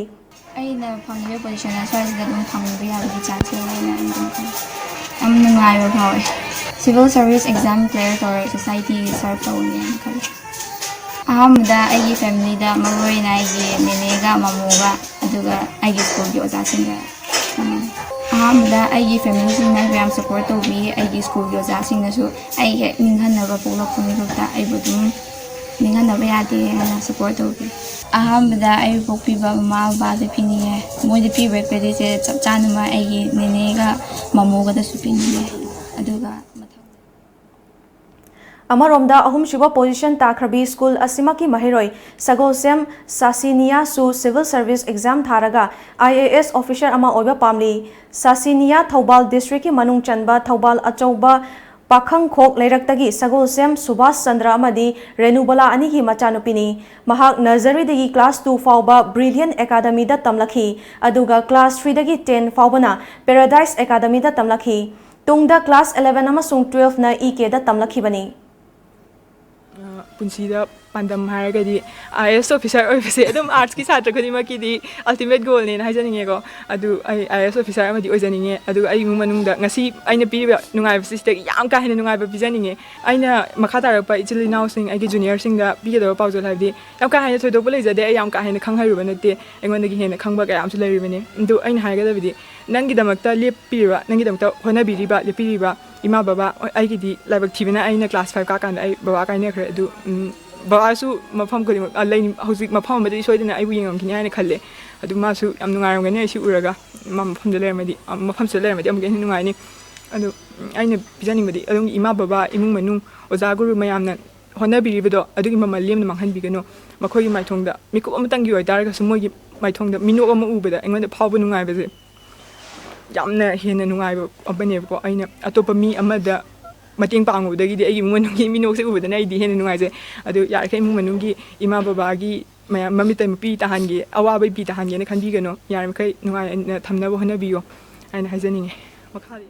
ꯑꯩꯅ ꯐꯪꯉꯤꯕ position ꯑꯁ꯭ꯋꯥꯏꯁꯤꯗ ꯑꯗꯨꯝ ꯐꯪꯕ ꯌꯥꯕꯒꯤ chance ꯂꯩ ꯍꯥꯏꯅ ꯑꯩ ꯑꯗꯨꯝ ꯈꯜꯂꯤ꯫ ꯌꯥꯝ ꯅꯨꯡꯉꯥꯏꯕ ꯐꯥꯎꯋꯦ꯫ Civil service exam clear ꯇꯧꯔꯒ societyꯒꯤ serve ꯇꯧꯅꯤ ꯍꯥꯏꯅ ꯈꯜꯂꯤ꯫ ꯑꯍꯥꯟꯕꯗ ꯑꯩꯒꯤ familyꯗ, ꯃꯔꯨꯑꯣꯏꯅ ꯑꯩꯒꯤ ꯅꯦꯅꯦꯒ ꯃꯃꯣꯒ, ꯑꯗꯨꯒ ꯑꯩꯒꯤ schoolꯒꯤ ꯑꯣꯖꯥꯁꯤꯡꯒ, ꯎꯝ, ꯑꯍꯥꯟꯕꯗ ꯑꯩꯒꯤ familyꯁꯤꯡꯅ ꯑꯩꯕꯨ ꯌꯥꯝ support ꯇꯧꯕꯤ꯫ ꯑꯩꯒꯤ schoolꯒꯤ ꯑꯣꯖꯥꯁꯤꯡꯅꯁꯨ ꯑꯩ ꯍꯦꯛ ꯅꯤꯡꯍꯟꯅꯕ ꯄꯣꯛꯂꯛꯄ ꯃꯤꯀꯨꯞꯇ ꯑꯩꯕꯨ ꯑꯗꯨꯝ ꯅꯤꯡꯍꯟꯅꯕ ꯌꯥꯗꯦ ꯍꯥꯏꯅ support ꯇꯧꯕꯤ꯫ ꯑꯍꯥꯟꯕꯗ ꯑꯩꯕꯨ ꯄꯣꯛꯄꯤꯕ ꯃꯃꯥ ꯕꯕꯥꯗ ꯄꯤꯅꯤꯡꯉꯦ, ꯃꯣꯏꯗ ꯄꯤꯕ creditꯁꯦ ꯆꯞ ꯆꯥꯅꯃꯛ ꯑꯩꯒꯤ ꯅꯦꯅꯦꯒ ꯃꯃꯣꯒꯗꯁꯨ ꯄꯤꯅꯤꯡꯉꯦ꯫ ꯑꯗꯨꯒ ꯃꯊꯪ ꯑꯃꯔꯣꯝꯗ, ꯑꯍꯨꯝꯁꯨꯕ position ꯇꯥꯈ꯭ꯔꯕꯤ school ꯑꯁꯤꯃꯛꯀꯤ ꯃꯍꯩꯔꯣꯏ ꯁꯒꯣꯜꯁꯦꯝ ꯁꯥꯁꯤꯅꯤꯌꯥꯁꯨ civil service exam ꯊꯥꯔꯒ I A S officer ꯑꯃ ꯑꯣꯏꯕ ꯄꯥꯝꯂꯤ꯫ ꯁꯥꯁꯤꯅꯤꯌꯥ ꯊꯧꯕꯥꯜ districtꯀꯤ ꯃꯅꯨꯡ ꯆꯟꯕ ꯊꯧꯕꯥꯜ ꯑꯆꯧꯕ ꯄꯥꯈꯪꯈꯣꯛ ꯂꯩꯔꯛꯇꯒꯤ ꯁꯒꯣꯜꯁꯦꯝ ꯁꯨꯕꯥꯁ ꯆꯟꯗ꯭ꯔ ꯑꯃꯗꯤ ꯔꯦꯅꯨꯕꯂꯥ ꯑꯅꯤꯒꯤ ꯃꯆꯥꯅꯨꯄꯤꯅꯤ꯫ ꯃꯍꯥꯛ nurseryꯗꯒꯤ class two ꯐꯥꯎꯕ Brilliant Academyꯗ ꯇꯝꯂꯛꯈꯤ, ꯑꯗꯨꯒ class threeꯗꯒꯤ ten ꯐꯥꯎꯕꯅ Paradise Academyꯗ ꯇꯝꯂꯛꯈꯤ꯫ ꯇꯨꯡꯗ class eleven ꯑꯃꯁꯨꯡ twelveꯅ E Kꯗ ꯇꯝꯂꯛꯈꯤꯕꯅꯤ꯫ ꯑ, ꯄꯨꯟꯁꯤꯗ ꯄꯥꯟꯗꯝ ꯍꯥꯏꯔꯒꯗꯤ I A S officer ꯑꯣꯏꯕꯁꯦ ꯑꯗꯨꯝ artsꯀꯤ ꯁꯥꯇ꯭ꯔ ꯈꯨꯗꯤꯡꯃꯛꯀꯤꯗꯤ ultimate goalꯅꯦꯅ ꯍꯥꯏꯖꯅꯤꯡꯉꯦꯀꯣ꯫ ꯑꯗꯨ ꯑꯩ I A S officer ꯑꯃꯗꯤ ꯑꯣꯏꯖꯅꯤꯡꯉꯦ꯫ ꯑꯗꯨꯒ ꯑꯩ ꯏꯃꯨꯡ ꯃꯅꯨꯡꯗ ꯉꯁꯤ ꯑꯩꯅ ꯄꯤꯔꯤꯕ ꯅꯨꯡꯉꯥꯏꯕꯁꯤꯗꯒꯤ ꯌꯥꯝ ꯀꯥ ꯍꯦꯟꯅ ꯅꯨꯡꯉꯥꯏꯕ ꯄꯤꯖꯅꯤꯡꯉꯦ꯫ ꯑꯩꯅ ꯃꯈꯥ ꯇꯥꯔꯛꯄ ꯏꯆꯤꯜ ꯏꯅꯥꯎꯁꯤꯡ, ꯑꯩꯒꯤ juniorꯁꯤꯡꯗ ꯄꯤꯒꯗꯕ ꯄꯥꯎꯖꯦꯜ ꯍꯥꯏꯕꯗꯤ, ꯌꯥꯝ ꯀꯥ ꯍꯦꯟꯅ ꯊꯣꯏꯗꯣꯛꯄ ꯂꯩꯖꯗꯦ꯫ ꯑꯩ ꯌꯥꯝ ꯀꯥ ꯍꯦꯟꯅ ꯈꯪ ꯍꯩꯔꯨꯕ ꯅꯠꯇꯦ꯫ ꯑꯩꯉꯣꯟꯗꯒꯤ ꯍꯦꯟꯅ ꯈꯪꯕ ꯀꯌꯥ ꯑꯃꯁꯨ ꯂꯩꯔꯤꯕꯅꯤ꯫ ꯑꯗꯨ ꯑꯩꯅ ꯍꯥꯏꯒꯗꯕꯗꯤ, ꯅꯪꯒꯤꯗꯃꯛꯇ ꯂꯦꯞꯄꯤꯔꯤꯕ, ꯅꯪꯒꯤꯗꯃꯛꯇ ꯍꯣꯠꯅꯕꯤꯔꯤꯕ, ꯂꯦꯞꯄꯤꯔꯤꯕ ꯏꯃꯥ ꯕꯕꯥ, ꯍꯣꯏ, ꯑꯩꯒꯤꯗꯤ ꯂꯥꯏꯕꯛ ꯊꯤꯕꯅ ꯑꯩꯅ class five ꯀꯥꯀꯥꯟꯗ ꯑꯩ ꯕꯕꯥ ꯀꯥꯏꯅꯈ꯭ꯔꯦ꯫ ꯑꯗꯨ, ꯎꯝ, ꯕꯕꯥꯁꯨ ꯃꯐꯝ ꯈꯨꯗꯤꯡꯃꯛ, ꯑ, ꯂꯩ-, ꯍꯧꯖꯤꯛ ꯃꯐꯝ ꯑꯃꯗꯗꯤ ꯁꯣꯏꯗꯅ ꯑꯩꯕꯨ ꯌꯦꯡꯉꯝꯈꯤꯅꯤ ꯍꯥꯏꯅ ꯈꯜꯂꯦ꯫ ꯑꯗꯨ ꯃꯥꯁꯨ ꯌꯥꯝ ꯅꯨꯡꯉꯥꯏꯔꯝꯒꯅꯤ ꯑꯩ ꯁꯤ ꯎꯔꯒ꯫ ꯃꯥ ꯃꯐꯝꯗ ꯂꯩꯔꯝꯃꯗꯤ, ꯑ, ꯃꯐꯝꯁꯤꯗ ꯂꯩꯔꯝꯃꯗꯤ ꯑꯃꯨꯛꯀ ꯍꯦꯟꯅ ꯅꯨꯡꯉꯥꯏꯅꯤ꯫ ꯑꯗꯨ, ꯎꯝ, ꯑꯩꯅ ꯄꯤꯖꯅꯤꯡꯕꯗꯤ ꯑꯗꯣꯝꯒꯤ ꯏꯃꯥ ꯕꯕꯥ, ꯏꯃꯨꯡ ꯃꯅꯨꯡ, ꯑꯣꯖꯥ ꯒꯨꯔꯨ ꯃꯌꯥꯝꯅ ꯍꯣꯠꯅꯕꯤꯔꯤꯕꯗꯣ ꯑꯗꯨꯒꯤ ꯃꯃꯜ ꯂꯦꯝꯅ ꯃꯥꯡꯍꯟꯕꯤꯒꯅꯨ꯫ ꯃꯈꯣꯏꯒꯤ ꯃꯥꯏꯊꯣꯡꯗ ꯃꯤꯀꯨꯞ ꯑꯃꯇꯪꯒꯤ ꯑꯣꯏꯇꯥꯔꯒꯁꯨ ꯃꯣꯏꯒꯤ ꯃꯥꯏꯊꯣꯡꯗ ꯃꯤꯅꯣꯛ ꯑꯃ ꯎꯕꯗ ꯑꯩꯉꯣꯟꯗ ꯐꯥꯎꯕ ꯅꯨꯡꯉꯥꯏꯕꯁꯦ ꯌꯥꯝꯅ ꯍꯦꯟꯅ ꯅꯨꯡꯉꯥꯏꯕ ꯑꯃꯅꯦꯕꯀꯣ꯫ ꯑꯩꯅ ꯑꯇꯣꯞꯄ ꯃꯤ ꯑꯃꯗ ꯃꯇꯦꯡ ꯄꯥꯡꯉꯨꯕꯗꯒꯤꯗꯤ ꯑꯩꯒꯤ ꯏꯃꯨꯡ ꯃꯅꯨꯡꯒꯤ ꯃꯤꯅꯣꯛꯁꯦ ꯎꯕꯗꯅ ꯑꯩꯗꯤ ꯍꯦꯟꯅ ꯅꯨꯡꯉꯥꯏꯖꯩ꯫ ꯑꯗꯨ ꯌꯥꯔꯤꯈꯩ ꯏꯃꯨꯡ ꯃꯅꯨꯡꯒꯤ ꯏꯃꯥ ꯕꯕꯥꯒꯤ ꯃꯌꯥꯝ ꯃꯃꯤꯠꯇ ꯃꯄꯤ ꯇꯥꯍꯟꯒꯦ, ꯑꯋꯥꯕ ꯏꯄꯤ ꯇꯥꯍꯟꯒꯦꯅ ꯈꯟꯕꯤꯒꯅꯨ꯫ ꯌꯥꯔꯤꯃꯈꯩ ꯅꯨꯡꯉꯥꯏꯅ ꯊꯝꯅꯕ ꯍꯣꯠꯅꯕꯤꯌꯨ ꯍꯥꯏꯅ ꯍꯥꯏꯖꯅꯤꯡꯉꯤ꯫ ꯃꯈꯥꯗꯤ꯫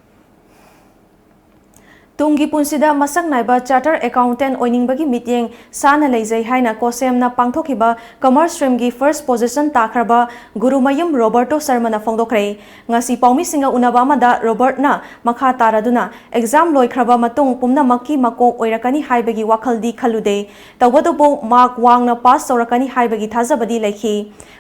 ꯇꯨꯡꯒꯤ ꯄꯨꯟꯁꯤꯗ ꯃꯁꯛ ꯅꯥꯏꯕ chartered accountant ꯑꯣꯏꯅꯤꯡꯕꯒꯤ ꯃꯤꯠꯌꯦꯡ ꯁꯥꯅ ꯂꯩꯖꯩ ꯍꯥꯏꯅ ꯀꯣꯁꯦꯝꯅ ꯄꯥꯡꯊꯣꯛꯈꯤꯕ commerce streamꯒꯤ first position ꯇꯥꯈ꯭ꯔꯕ ꯒꯨꯔꯨꯃꯌꯨꯝ ꯔꯣꯕꯔꯇꯣ ꯁꯔꯃꯅ ꯐꯣꯡꯗꯣꯛꯈ꯭ꯔꯦ꯫ ꯉꯁꯤ ꯄꯥꯎꯃꯤꯁꯤꯡꯒ ꯎꯅꯕ ꯑꯃꯗ ꯔꯣꯕꯔꯠꯅ ꯃꯈꯥ ꯇꯥꯔꯗꯨꯅ exam ꯂꯣꯏꯈ꯭ꯔꯕ ꯃꯇꯨꯡ ꯄꯨꯝꯅꯃꯛꯀꯤ ꯃꯀꯣꯛ ꯑꯣꯏꯔꯛꯀꯅꯤ ꯍꯥꯏꯕꯒꯤ ꯋꯥꯈꯜꯗꯤ ꯈꯜꯂꯨꯗꯦ꯫ ꯇꯧꯕꯇꯕꯨ mark ꯋꯥꯡꯅ pass ꯇꯧꯔꯛꯀꯅꯤ ꯍꯥꯏꯕꯒꯤ ꯊꯥꯖꯕꯗꯤ ꯂꯩꯈꯤ꯫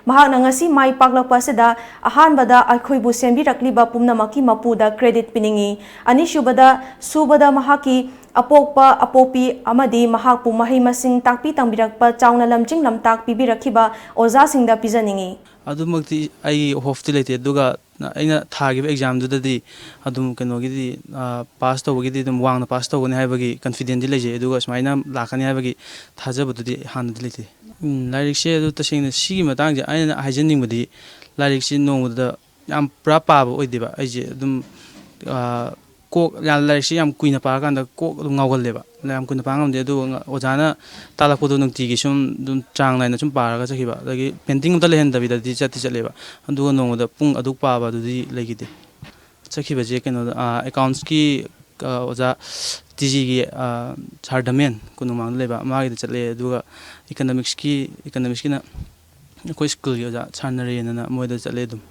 ꯃꯍꯥꯛꯅ ꯉꯁꯤ ꯃꯥꯏ ꯄꯥꯛꯂꯛꯄ ꯑꯁꯤꯗ ꯑꯍꯥꯟꯕꯗ ꯑꯩꯈꯣꯏꯕꯨ ꯁꯦꯝꯕꯤꯔꯛꯂꯤꯕ ꯄꯨꯝꯅꯃꯛꯀꯤ ꯃꯄꯨꯗ credit ꯄꯤꯅꯤꯡꯏ꯫ ꯑꯅꯤꯁꯨꯕꯗ, ꯁꯨꯕꯗ ꯃꯍꯥꯛꯀꯤ ꯑꯄꯣꯛꯄ ꯑꯄꯣꯛꯄꯤ ꯑꯃꯗꯤ ꯃꯍꯥꯛꯄꯨ ꯃꯍꯩ ꯃꯁꯤꯡ ꯇꯥꯛꯄꯤ ꯇꯝꯕꯤꯔꯛꯄ ꯆꯥꯎꯅ ꯂꯝꯖꯤꯡ ꯂꯝꯇꯥꯛ ꯄꯤꯕꯤꯔꯛꯈꯤꯕ ꯑꯣꯖꯥꯁꯤꯡꯗ ꯄꯤꯖꯅꯤꯡꯏ꯫ ꯑꯗꯨꯃꯛꯇꯤ ꯑꯩꯒꯤ hopeꯇꯤ ꯂꯩꯇꯦ, ꯑꯗꯨꯒ ꯑꯩꯅ ꯊꯥꯈꯤꯕ examꯗꯨꯗꯗꯤ ꯑꯗꯨꯝ ꯀꯩꯅꯣꯒꯤꯗꯤ, ꯑ, pass ꯇꯧꯕꯒꯤꯗꯤ ꯑꯗꯨꯝ ꯋꯥꯡꯅ pass ꯇꯧꯒꯅꯤ ꯍꯥꯏꯕꯒꯤ confidentꯗꯤ ꯂꯩꯖꯩ, ꯑꯗꯨꯒ ꯁꯨꯃꯥꯏꯅ ꯂꯥꯛꯀꯅꯤ ꯍꯥꯏꯕꯒꯤ ꯊꯥꯖꯕꯗꯨꯗꯤ ꯍꯥꯟꯅꯗꯤ ꯂꯩꯇꯦ꯫ ꯎꯝ, ꯂꯥꯏꯔꯤꯛꯁꯦ ꯑꯗꯨ ꯇꯁꯦꯡꯅ ꯁꯤꯒꯤ ꯃꯇꯥꯡꯁꯦ ꯑꯩꯅ ꯍꯥꯏꯖꯅꯤꯡꯕꯗꯤ, ꯂꯥꯏꯔꯤꯛꯁꯤ ꯅꯣꯡꯃꯗ ꯌꯥꯝ ꯄꯨꯔꯥ ꯄꯥꯕ ꯑꯣꯏꯗꯦꯕ꯫ ꯑꯩꯁꯦ ꯑꯗꯨꯝ, ꯑ, ꯀꯣꯛ, ꯌꯥ-, ꯂꯥꯏꯔꯤꯛꯁꯤ ꯌꯥꯝ ꯀꯨꯏꯅ ꯄꯥꯔꯀꯥꯟꯗ ꯀꯣꯛ ꯑꯗꯨꯝ ꯉꯥꯎꯒꯜꯂꯦꯕ꯫ ꯌꯥꯝ ꯀꯨꯏꯅ ꯄꯥ ꯉꯝꯗꯦ꯫ ꯑꯗꯨꯒ ꯉ-, ꯑꯣꯖꯥꯅ ꯇꯥꯛꯂꯛꯄꯗꯣ ꯅꯨꯡꯇꯤꯒꯤ ꯁꯨꯝ ꯑꯗꯨꯝ ꯆꯥꯡ ꯅꯥꯏꯅ ꯁꯨꯝ ꯄꯥꯔꯒ ꯆꯠꯈꯤꯕ꯫ ꯑꯗꯒꯤ ꯄꯦꯟꯇꯤꯡ ꯑꯝꯇ ꯂꯩꯍꯟꯗꯕꯤꯗꯗꯤ ꯆꯠꯇꯤ ꯆꯠꯂꯦꯕ꯫ ꯑꯗꯨꯒ ꯅꯣꯡꯃꯗ ꯄꯨꯡ ꯑꯗꯨꯛ ꯄꯥꯕ ꯑꯗꯨꯗꯤ ꯂꯩꯈꯤꯗꯦ꯫ ꯆꯠꯈꯤꯕꯁꯦ ꯀꯩꯅꯣꯗ, ꯑ, accountsꯀꯤ, ꯑ, ꯑꯣꯖꯥ TGꯒꯤ, ꯑ, sir ꯙꯃꯦꯟ ꯀꯣꯅꯨꯡꯃꯥꯡꯗ ꯂꯩꯕ, ꯃꯥꯒꯤꯗ ꯆꯠꯂꯦ꯫ ꯑꯗꯨꯒ economicsꯀꯤ, economicsꯀꯤꯅ ꯑꯩꯈꯣꯏ ꯁ꯭ꯀꯨꯜꯒꯤ ꯑꯣꯖꯥ sir ꯅꯔꯦꯟ ꯑꯅ ꯃꯣꯏꯗ ꯆꯠꯂꯦ ꯑꯗꯨꯝ꯫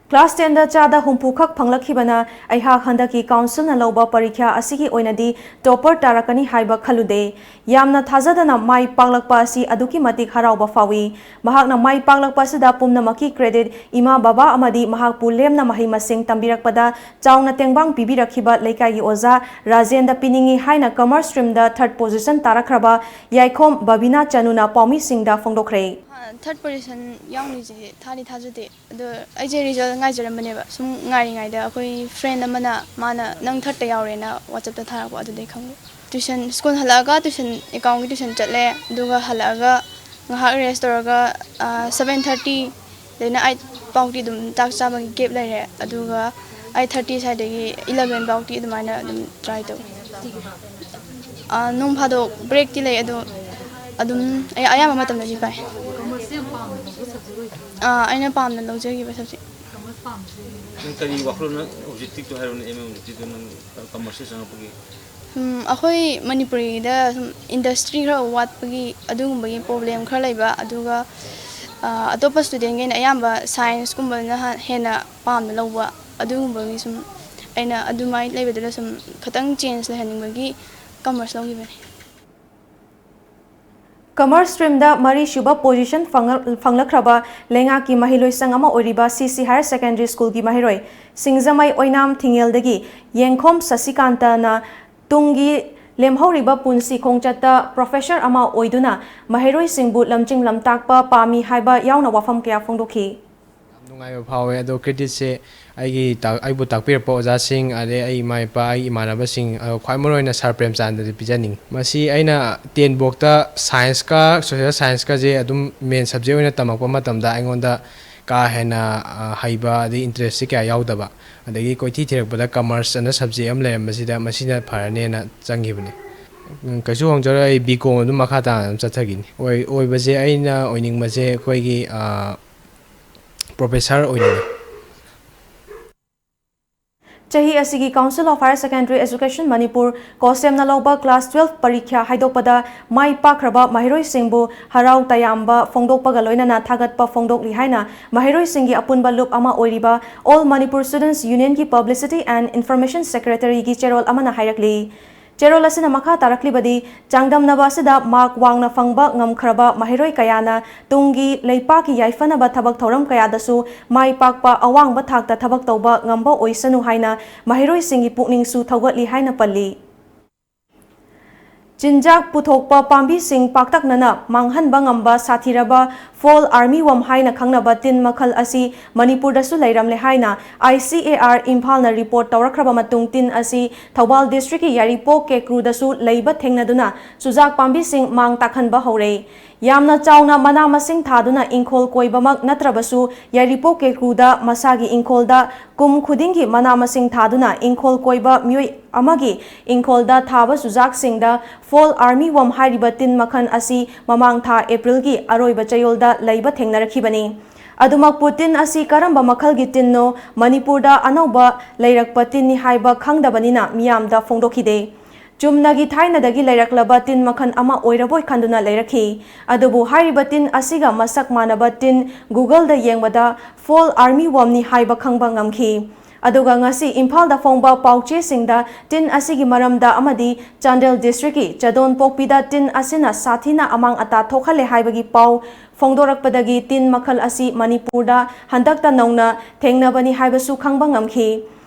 Class tenꯗ ꯆꯥꯗ ꯍꯨꯝꯐꯨ ꯈꯛ ꯐꯪꯂꯛꯈꯤꯕꯅ ꯑꯩꯍꯥꯛ ꯍꯟꯗꯛꯀꯤ councilꯅ ꯂꯧꯕ ꯄꯔꯤꯈ꯭ꯌꯥ ꯑꯁꯤꯒꯤ ꯑꯣꯏꯅꯗꯤ topper ꯇꯥꯔꯛꯀꯅꯤ ꯍꯥꯏꯕ ꯈꯜꯂꯨꯗꯦ꯫ ꯌꯥꯝꯅ ꯊꯥꯖꯗꯅ ꯃꯥꯏ ꯄꯥꯛꯂꯛꯄ ꯑꯁꯤ ꯑꯗꯨꯛꯀꯤ ꯃꯇꯤꯛ ꯍꯔꯥꯎꯕ ꯐꯥꯎꯏ꯫ ꯃꯍꯥꯛꯅ ꯃꯥꯏ ꯄꯥꯛꯂꯛꯄ ꯑꯁꯤꯗ ꯄꯨꯝꯅꯃꯛꯀꯤ credit ꯏꯃꯥ ꯕꯕꯥ ꯑꯃꯗꯤ ꯃꯍꯥꯛꯄꯨ ꯂꯦꯝꯅ ꯃꯍꯩ ꯃꯁꯤꯡ ꯇꯝꯕꯤꯔꯛꯄꯗ ꯆꯥꯎꯅ ꯇꯦꯡꯕꯥꯡ ꯄꯤꯕꯤꯔꯛꯈꯤꯕ ꯂꯩꯀꯥꯏꯒꯤ ꯑꯣꯖꯥ ꯔꯥꯖꯦꯟꯗ ꯄꯤꯅꯤꯡꯏ ꯍꯥꯏꯅ commerce streamꯗ third position ꯇꯥꯔꯛꯈ꯭ꯔꯕ ꯌꯥꯏꯈꯣꯝ ꯕꯕꯤꯅꯥ ꯆꯅꯨꯅ ꯄꯥꯎꯃꯤꯁꯤꯡꯗ ꯐꯣꯡꯗꯣꯛꯈ꯭ꯔꯦ꯫ Third position ꯌꯥꯎꯅꯤꯁꯦ ꯊꯥꯗꯤ ꯊꯥꯖꯗꯦ꯫ ꯑꯗꯣ ꯑꯩꯁꯦ result ꯉꯥꯏꯖꯔꯝꯕꯅꯦꯕ꯫ ꯁꯨꯝ ꯉꯥꯏꯔꯤꯉꯩꯗ ꯑꯩꯈꯣꯏ friend ꯑꯃꯅ, ꯃꯥꯅ "ꯅꯪ thirdꯇ ꯌꯥꯎꯔꯦꯅ" WhatsAppꯇ ꯊꯥꯔꯛꯄ, ꯑꯗꯨꯗꯩ ꯈꯪꯕ꯫ Tuition, school ꯍꯜꯂꯛꯑꯒ tuition, accountꯀꯤ tuition ꯆꯠꯂꯦ꯫ ꯑꯗꯨꯒ ꯍꯜꯂꯛꯑꯒ ꯉꯥꯏꯍꯥꯛ ꯔꯦꯁ ꯇꯧꯔꯒ ꯁꯚꯦꯟ ꯊꯥꯔꯇꯤꯗꯩꯅ ꯑꯩꯠ ꯐꯥꯎꯗꯤ ꯑꯗꯨꯝ ꯆꯥꯛ ꯆꯥꯕꯒꯤ ꯒꯦꯞ ꯂꯩꯔꯦ, ꯑꯗꯨꯒ ꯑꯩꯠ ꯊꯥꯔꯇꯤ ꯁ꯭ꯋꯥꯏꯗꯒꯤ ꯏꯂꯚꯦꯟ ꯐꯥꯎꯗꯤ ꯑꯗꯨꯃꯥꯏꯅ ꯑꯗꯨꯝ ꯇ꯭ꯔꯥꯏ ꯇꯧꯏ꯫ ꯑꯥ, ꯅꯣꯡ ꯐꯥꯗꯣꯛ ꯕ꯭ꯔꯦꯛꯇꯤ ꯂꯩ, ꯑꯗꯣ ꯑꯗꯨꯝ ꯑꯩ ꯑꯌꯥꯝꯕ ꯃꯇꯝꯗꯗꯤ ꯄꯥꯏ꯫ ꯑꯥ, ꯑꯩꯅ ꯄꯥꯝꯅ ꯂꯧꯖꯈꯤꯕ ꯁꯕꯖꯦꯛ꯫ ꯅꯪ ꯀꯔꯤ ꯋꯥꯈꯜꯂꯣꯟꯅ ꯑꯣꯕꯖꯦꯛꯇꯤꯞꯇꯣ ꯍꯥꯏꯔꯣꯅꯦ, ꯑꯦꯝ ꯑꯦ ꯑꯣꯕꯖꯦꯛꯇꯤꯞꯇꯣ ꯅꯪ ꯀꯃꯔꯁꯁꯦ ꯆꯪꯉꯛꯄꯒꯤ? ꯎꯝ, ꯑꯩꯈꯣꯏ ꯃꯅꯤꯄꯨꯔꯤꯗ ꯁꯨꯝ ꯏꯟꯗꯁꯇ꯭ꯔꯤ ꯈꯔ ꯋꯥꯠꯄꯒꯤ ꯑꯗꯨꯒꯨꯝꯕꯒꯤ ꯄ꯭ꯔꯣꯕ꯭ꯂꯦꯝ ꯈꯔ ꯂꯩꯕ, ꯑꯗꯨꯒ, ꯑ, ꯑꯇꯣꯞꯄ ꯁ꯭ꯇꯨꯗꯦꯟꯈꯩꯅ ꯑꯌꯥꯝꯕ ꯁꯥꯏꯟꯁꯀꯨꯝꯕꯅ ꯍ-, ꯍꯦꯟꯅ ꯄꯥꯝꯅ ꯂꯧꯕ, ꯑꯗꯨꯒꯨꯝꯕꯒꯤ ꯁꯨꯝ ꯑꯩꯅ ꯑꯗꯨꯃꯥꯏꯅ ꯂꯩꯕꯗꯨꯗ ꯁꯨꯝ ꯈꯤꯇꯪ ꯆꯦꯟꯖ ꯂꯩꯍꯟꯅꯤꯡꯕꯒꯤ ꯀꯃꯔꯁ ꯂꯧꯈꯤꯕꯅꯤ꯫ ꯀꯃꯔꯁ ꯁ꯭ꯇ꯭ꯔꯤꯝꯗ ꯃꯔꯤꯁꯨꯕ ꯄꯣꯖꯤꯁꯟ ꯐꯪꯉ-, ꯐꯪꯂꯛꯈ꯭ꯔꯕ ꯂꯩꯉꯥꯛꯀꯤ ꯃꯍꯩꯂꯣꯏꯁꯪ ꯑꯃ ꯑꯣꯏꯔꯤꯕ ꯁꯤ ꯁꯤ ꯍꯥꯌꯔ ꯁꯦꯀꯦꯟꯗꯔꯤ ꯁ꯭ꯀꯨꯜꯒꯤ ꯃꯍꯩꯔꯣꯏ ꯁꯤꯡꯖꯃꯩ ꯑꯣꯏꯅꯥꯝ ꯊꯤꯡꯉꯦꯜꯗꯒꯤ ꯌꯦꯡꯈꯣꯝ ꯁꯁꯤꯀꯥꯟꯇꯅ ꯇꯨꯡꯒꯤ ꯂꯦꯝꯍꯧꯔꯤꯕ ꯄꯨꯟꯁꯤ ꯈꯣꯡꯆꯠꯇ ꯄ꯭ꯔꯣꯐꯦꯁꯔ ꯑꯃ ꯑꯣꯏꯗꯨꯅ ꯃꯍꯩꯔꯣꯏꯁꯤꯡꯕꯨ ꯂꯝꯖꯤꯡ ꯂꯝꯇꯥꯛꯄ ꯄꯥꯝꯃꯤ ꯍꯥꯏꯕ ꯌꯥꯎꯅ ꯋꯥꯐꯝ ꯀꯌꯥ ꯐꯣꯡꯗꯣꯛꯈꯤ꯫ ꯌꯥꯝ ꯅꯨꯡꯉꯥꯏꯕ ꯐꯥꯎꯋꯦ꯫ ꯑꯗꯣ ꯀ꯭ꯔꯦꯗꯤꯠꯁꯦ ꯑꯩꯒꯤ ꯇꯥꯛ-, ꯑꯩꯕꯨ ꯇꯥꯛꯄꯤꯔꯛꯄ ꯑꯣꯖꯥꯁꯤꯡ, ꯑꯗꯩ ꯑꯩ ꯏꯃꯥ ꯏꯄꯥ, ꯑꯩꯒꯤ ꯏꯃꯥꯟꯅꯕꯁꯤꯡ, ꯑꯗꯣ ꯈ꯭ꯋꯥꯏ ꯃꯔꯨꯑꯣꯏꯅ ꯁꯥꯔ ꯄ꯭ꯔꯦꯝꯆꯥꯟꯗꯗꯤ ꯄꯤꯖꯅꯤꯡꯉꯤ꯫ ꯃꯁꯤ ꯑꯩꯅ ꯇꯦꯟ ꯐꯥꯎꯇ ꯁꯥꯏꯟꯁꯀ ꯁꯣꯁꯦꯜ ꯁꯥꯏꯟꯁꯀꯁꯦ ꯑꯗꯨꯝ ꯃꯦꯟ ꯁꯕꯖꯦꯛ ꯑꯣꯏꯅ ꯇꯝꯃꯛꯄ ꯃꯇꯝꯗ ꯑꯩꯉꯣꯟꯗ ꯀꯥ ꯍꯦꯟꯅ, ꯑ, ꯍꯩꯕ ꯑꯗꯩ ꯏꯟꯇꯔꯦꯁꯁꯦ ꯀꯌꯥ ꯌꯥꯎꯗꯕ, ꯑꯗꯒꯤ ꯀꯣꯏꯊꯤ ꯊꯤꯔꯛꯄꯗ ꯀꯃꯔꯁ ꯑꯅ ꯁꯕꯖꯦꯛ ꯑꯃ ꯂꯩꯔꯝꯕꯁꯤꯗ ꯃꯁꯤꯅ ꯐꯔꯅꯦꯅ ꯆꯪꯈꯤꯕꯅꯤ꯫ ꯎꯝ, ꯀꯩꯁꯨ ꯍꯣꯡꯖꯔꯣꯏ, ꯑꯩ ꯕꯤ ꯀꯣꯝ ꯑꯗꯨꯝ ꯃꯈꯥ ꯇꯥꯅ ꯑꯗꯨꯝ ꯆꯠꯊꯈꯤꯅꯤ꯫ ꯑꯣꯏ-, ꯑꯣꯏꯕꯁꯦ ꯑꯩꯅ ꯑꯣꯏꯅꯤꯡꯕꯁꯦ ꯑꯩꯈꯣꯏꯒꯤ, ꯑ, ꯄ꯭ꯔꯣꯐꯦꯁꯔ ꯑꯣꯏꯅꯤꯡꯉꯤ꯫ ꯆꯍꯤ ꯑꯁꯤꯒꯤ Council of Higher Secondary Education Manipur, ꯀꯣꯁꯦꯝꯅ ꯂꯧꯕ ꯀ꯭ꯂꯥꯁ ꯇꯨꯋꯦꯜꯐ ꯄꯔꯤꯈ꯭ꯌꯥ ꯍꯥꯏꯗꯣꯛꯄꯗ ꯃꯥꯏ ꯄꯥꯛꯈ꯭ꯔꯕ ꯃꯍꯩꯔꯣꯏꯁꯤꯡꯕꯨ ꯍꯔꯥꯎ ꯇꯌꯥꯝꯕ ꯐꯣꯡꯗꯣꯛꯄꯒ ꯂꯣꯏꯅꯅ ꯊꯥꯒꯠꯄ ꯐꯣꯡꯗꯣꯛꯂꯤ ꯍꯥꯏꯅ ꯃꯍꯩꯔꯣꯏꯁꯤꯡꯒꯤ ꯑꯄꯨꯟꯕ ꯂꯨꯞ ꯑꯃ ꯑꯣꯏꯔꯤꯕ All Manipur Students Unionꯒꯤ Publicity and Information Secretaryꯒꯤ ꯆꯦꯔꯣꯜ ꯑꯃꯅ ꯍꯥꯏꯔꯛꯂꯤ꯫ ꯆꯦꯔꯣꯜ ꯑꯁꯤꯅ ꯃꯈꯥ ꯇꯥꯔꯛꯂꯤꯕꯗꯤ, ꯆꯥꯡꯗꯝꯅꯕ ꯑꯁꯤꯗ ꯃꯥꯔꯛ ꯋꯥꯡꯅ ꯐꯪꯕ ꯉꯝꯈ꯭ꯔꯕ ꯃꯍꯩꯔꯣꯏ ꯀꯌꯥꯅ ꯇꯨꯡꯒꯤ ꯂꯩꯄꯥꯛꯀꯤ ꯌꯥꯏꯐꯅꯕ ꯊꯕꯛ ꯊꯧꯔꯝ ꯀꯌꯥꯗꯁꯨ ꯃꯥꯏ ꯄꯥꯛꯄ ꯑꯋꯥꯡꯕ ꯊꯥꯛꯇ ꯊꯕꯛ ꯇꯧꯕ ꯉꯝꯕ ꯑꯣꯏꯁꯅꯨ ꯍꯥꯏꯅ ꯃꯍꯩꯔꯣꯏꯁꯤꯡꯒꯤ ꯄꯨꯛꯅꯤꯡꯁꯨ ꯊꯧꯒꯠꯂꯤ ꯍꯥꯏꯅ ꯄꯜꯂꯤ꯫ ꯆꯤꯟꯖꯥꯛ ꯄꯨꯊꯣꯛꯄ ꯄꯥꯝꯕꯤꯁꯤꯡ ꯄꯥꯛꯇꯛꯅꯅ ꯃꯥꯡꯍꯟꯕ ꯉꯝꯕ ꯁꯥꯊꯤꯔꯕ ꯐꯣꯜ ꯑꯥꯔꯃꯤ ꯋꯥꯔꯝ ꯍꯥꯏꯅ ꯈꯪꯅꯕ ꯇꯤꯟ ꯃꯈꯜ ꯑꯁꯤ ꯃꯅꯤꯄꯨꯔꯗꯁꯨ ꯂꯩꯔꯝꯂꯦ ꯍꯥꯏꯅ I C A R ꯏꯝꯐꯥꯜꯅ report ꯇꯧꯔꯛꯈ꯭ꯔꯕ ꯃꯇꯨꯡ, ꯇꯤꯟ ꯑꯁꯤ ꯊꯧꯕꯥꯜ ꯗꯤꯁꯇ꯭ꯔꯤꯛꯀꯤ ꯌꯥꯏꯔꯤꯄꯣꯛ ꯀꯦꯀ꯭ꯔꯨꯗꯁꯨ ꯂꯩꯕ ꯊꯦꯡꯅꯗꯨꯅ ꯆꯨꯖꯥꯛ ꯄꯥꯝꯕꯤꯁꯤꯡ ꯃꯥꯡ ꯇꯥꯛꯍꯟꯕ ꯍꯧꯔꯦ꯫ ꯌꯥꯝꯅ ꯆꯥꯎꯅ ꯃꯅꯥ ꯃꯁꯤꯡ ꯊꯥꯗꯨꯅ ꯏꯪꯈꯣꯜ ꯀꯣꯏꯕꯃꯛ ꯅꯠꯇ꯭ꯔꯕꯁꯨ, ꯌꯥꯏꯔꯤꯄꯣꯛ ꯀꯦꯀ꯭ꯔꯨꯗ ꯃꯁꯥꯒꯤ ꯏꯪꯈꯣꯜꯗ ꯀꯨꯝ ꯈꯨꯗꯤꯡꯒꯤ ꯃꯅꯥ ꯃꯁꯤꯡ ꯊꯥꯗꯨꯅ ꯏꯪꯈꯣꯜ ꯀꯣꯏꯕ ꯃꯤꯑꯣꯏ ꯑꯃꯒꯤ ꯏꯪꯈꯣꯜꯗ ꯊꯥꯕ ꯆꯨꯖꯥꯛꯁꯤꯡꯗ ꯐꯣꯜ ꯑꯥꯔꯃꯤ ꯋꯣꯝ ꯍꯥꯏꯔꯤꯕ ꯇꯤꯟ ꯃꯈꯜ ꯑꯁꯤ ꯃꯃꯥꯡ ꯊꯥ ꯑꯦꯄ꯭ꯔꯤꯜꯒꯤ ꯑꯔꯣꯏꯕ ꯆꯌꯣꯜꯗ ꯂꯩꯕ ꯊꯦꯡꯅꯔꯛꯈꯤꯕꯅꯤ꯫ ꯑꯗꯨꯃꯛꯄꯨ, ꯇꯤꯟ ꯑꯁꯤ ꯀꯔꯝꯕ ꯃꯈꯜꯒꯤ ꯇꯤꯟꯅꯣ, ꯃꯅꯤꯄꯨꯔꯗ ꯑꯅꯧꯕ ꯂꯩꯔꯛꯄ ꯇꯤꯟꯅꯤ ꯍꯥꯏꯕ ꯈꯪꯗꯕꯅꯤꯅ ꯃꯤꯌꯥꯝꯗ ꯐꯣꯡꯗꯣꯛꯈꯤꯗꯦ꯫ ꯆꯨꯝꯅꯒꯤ ꯊꯥꯏꯅꯗꯒꯤ ꯂꯩꯔꯛꯂꯕ ꯇꯤꯟ ꯃꯈꯜ ꯑꯃ ꯑꯣꯏꯔꯕꯣꯏ ꯈꯟꯗꯨꯅ ꯂꯩꯔꯛꯈꯤ꯫ ꯑꯗꯨꯕꯨ ꯍꯥꯏꯔꯤꯕ ꯇꯤꯟ ꯑꯁꯤꯒ ꯃꯁꯛ ꯃꯥꯟꯅꯕ ꯇꯤꯟ Google-ꯗ ꯌꯦꯡꯕꯗ ꯐꯣꯜ ꯑꯥꯔꯃꯤ ꯋꯣꯝꯅꯤ ꯍꯥꯏꯕ ꯈꯪꯕ ꯉꯝꯈꯤ꯫ ꯑꯗꯨꯒ ꯉꯁꯤ ꯏꯝꯐꯥꯜꯗ ꯐꯣꯡꯕ ꯄꯥꯎꯆꯦꯁꯤꯡꯗ ꯇꯤꯟ ꯑꯁꯤꯒꯤ ꯃꯔꯝꯗ ꯑꯃꯗꯤ ꯆꯥꯟꯗꯦꯜ ꯗꯤꯁꯇ꯭ꯔꯤꯛꯀꯤ ꯆꯗꯣꯟꯄꯣꯛꯄꯤꯗ ꯇꯤꯟ ꯑꯁꯤꯅ ꯁꯥꯊꯤꯅ ꯑꯃꯥꯡ ꯑꯇꯥ ꯊꯣꯛꯍꯜꯂꯦ ꯍꯥꯏꯕꯒꯤ ꯄꯥꯎ ꯐꯣꯡꯗꯣꯔꯛꯄꯗꯒꯤ ꯇꯤꯟ ꯃꯈꯜ ꯑꯁꯤ ꯃꯅꯤꯄꯨꯔꯗ ꯍꯟꯗꯛꯇ ꯅꯧꯅ ꯊꯦꯡꯅꯕꯅꯤ ꯍꯥꯏꯕꯁꯨ ꯈꯪꯕ ꯉꯝꯈꯤ꯫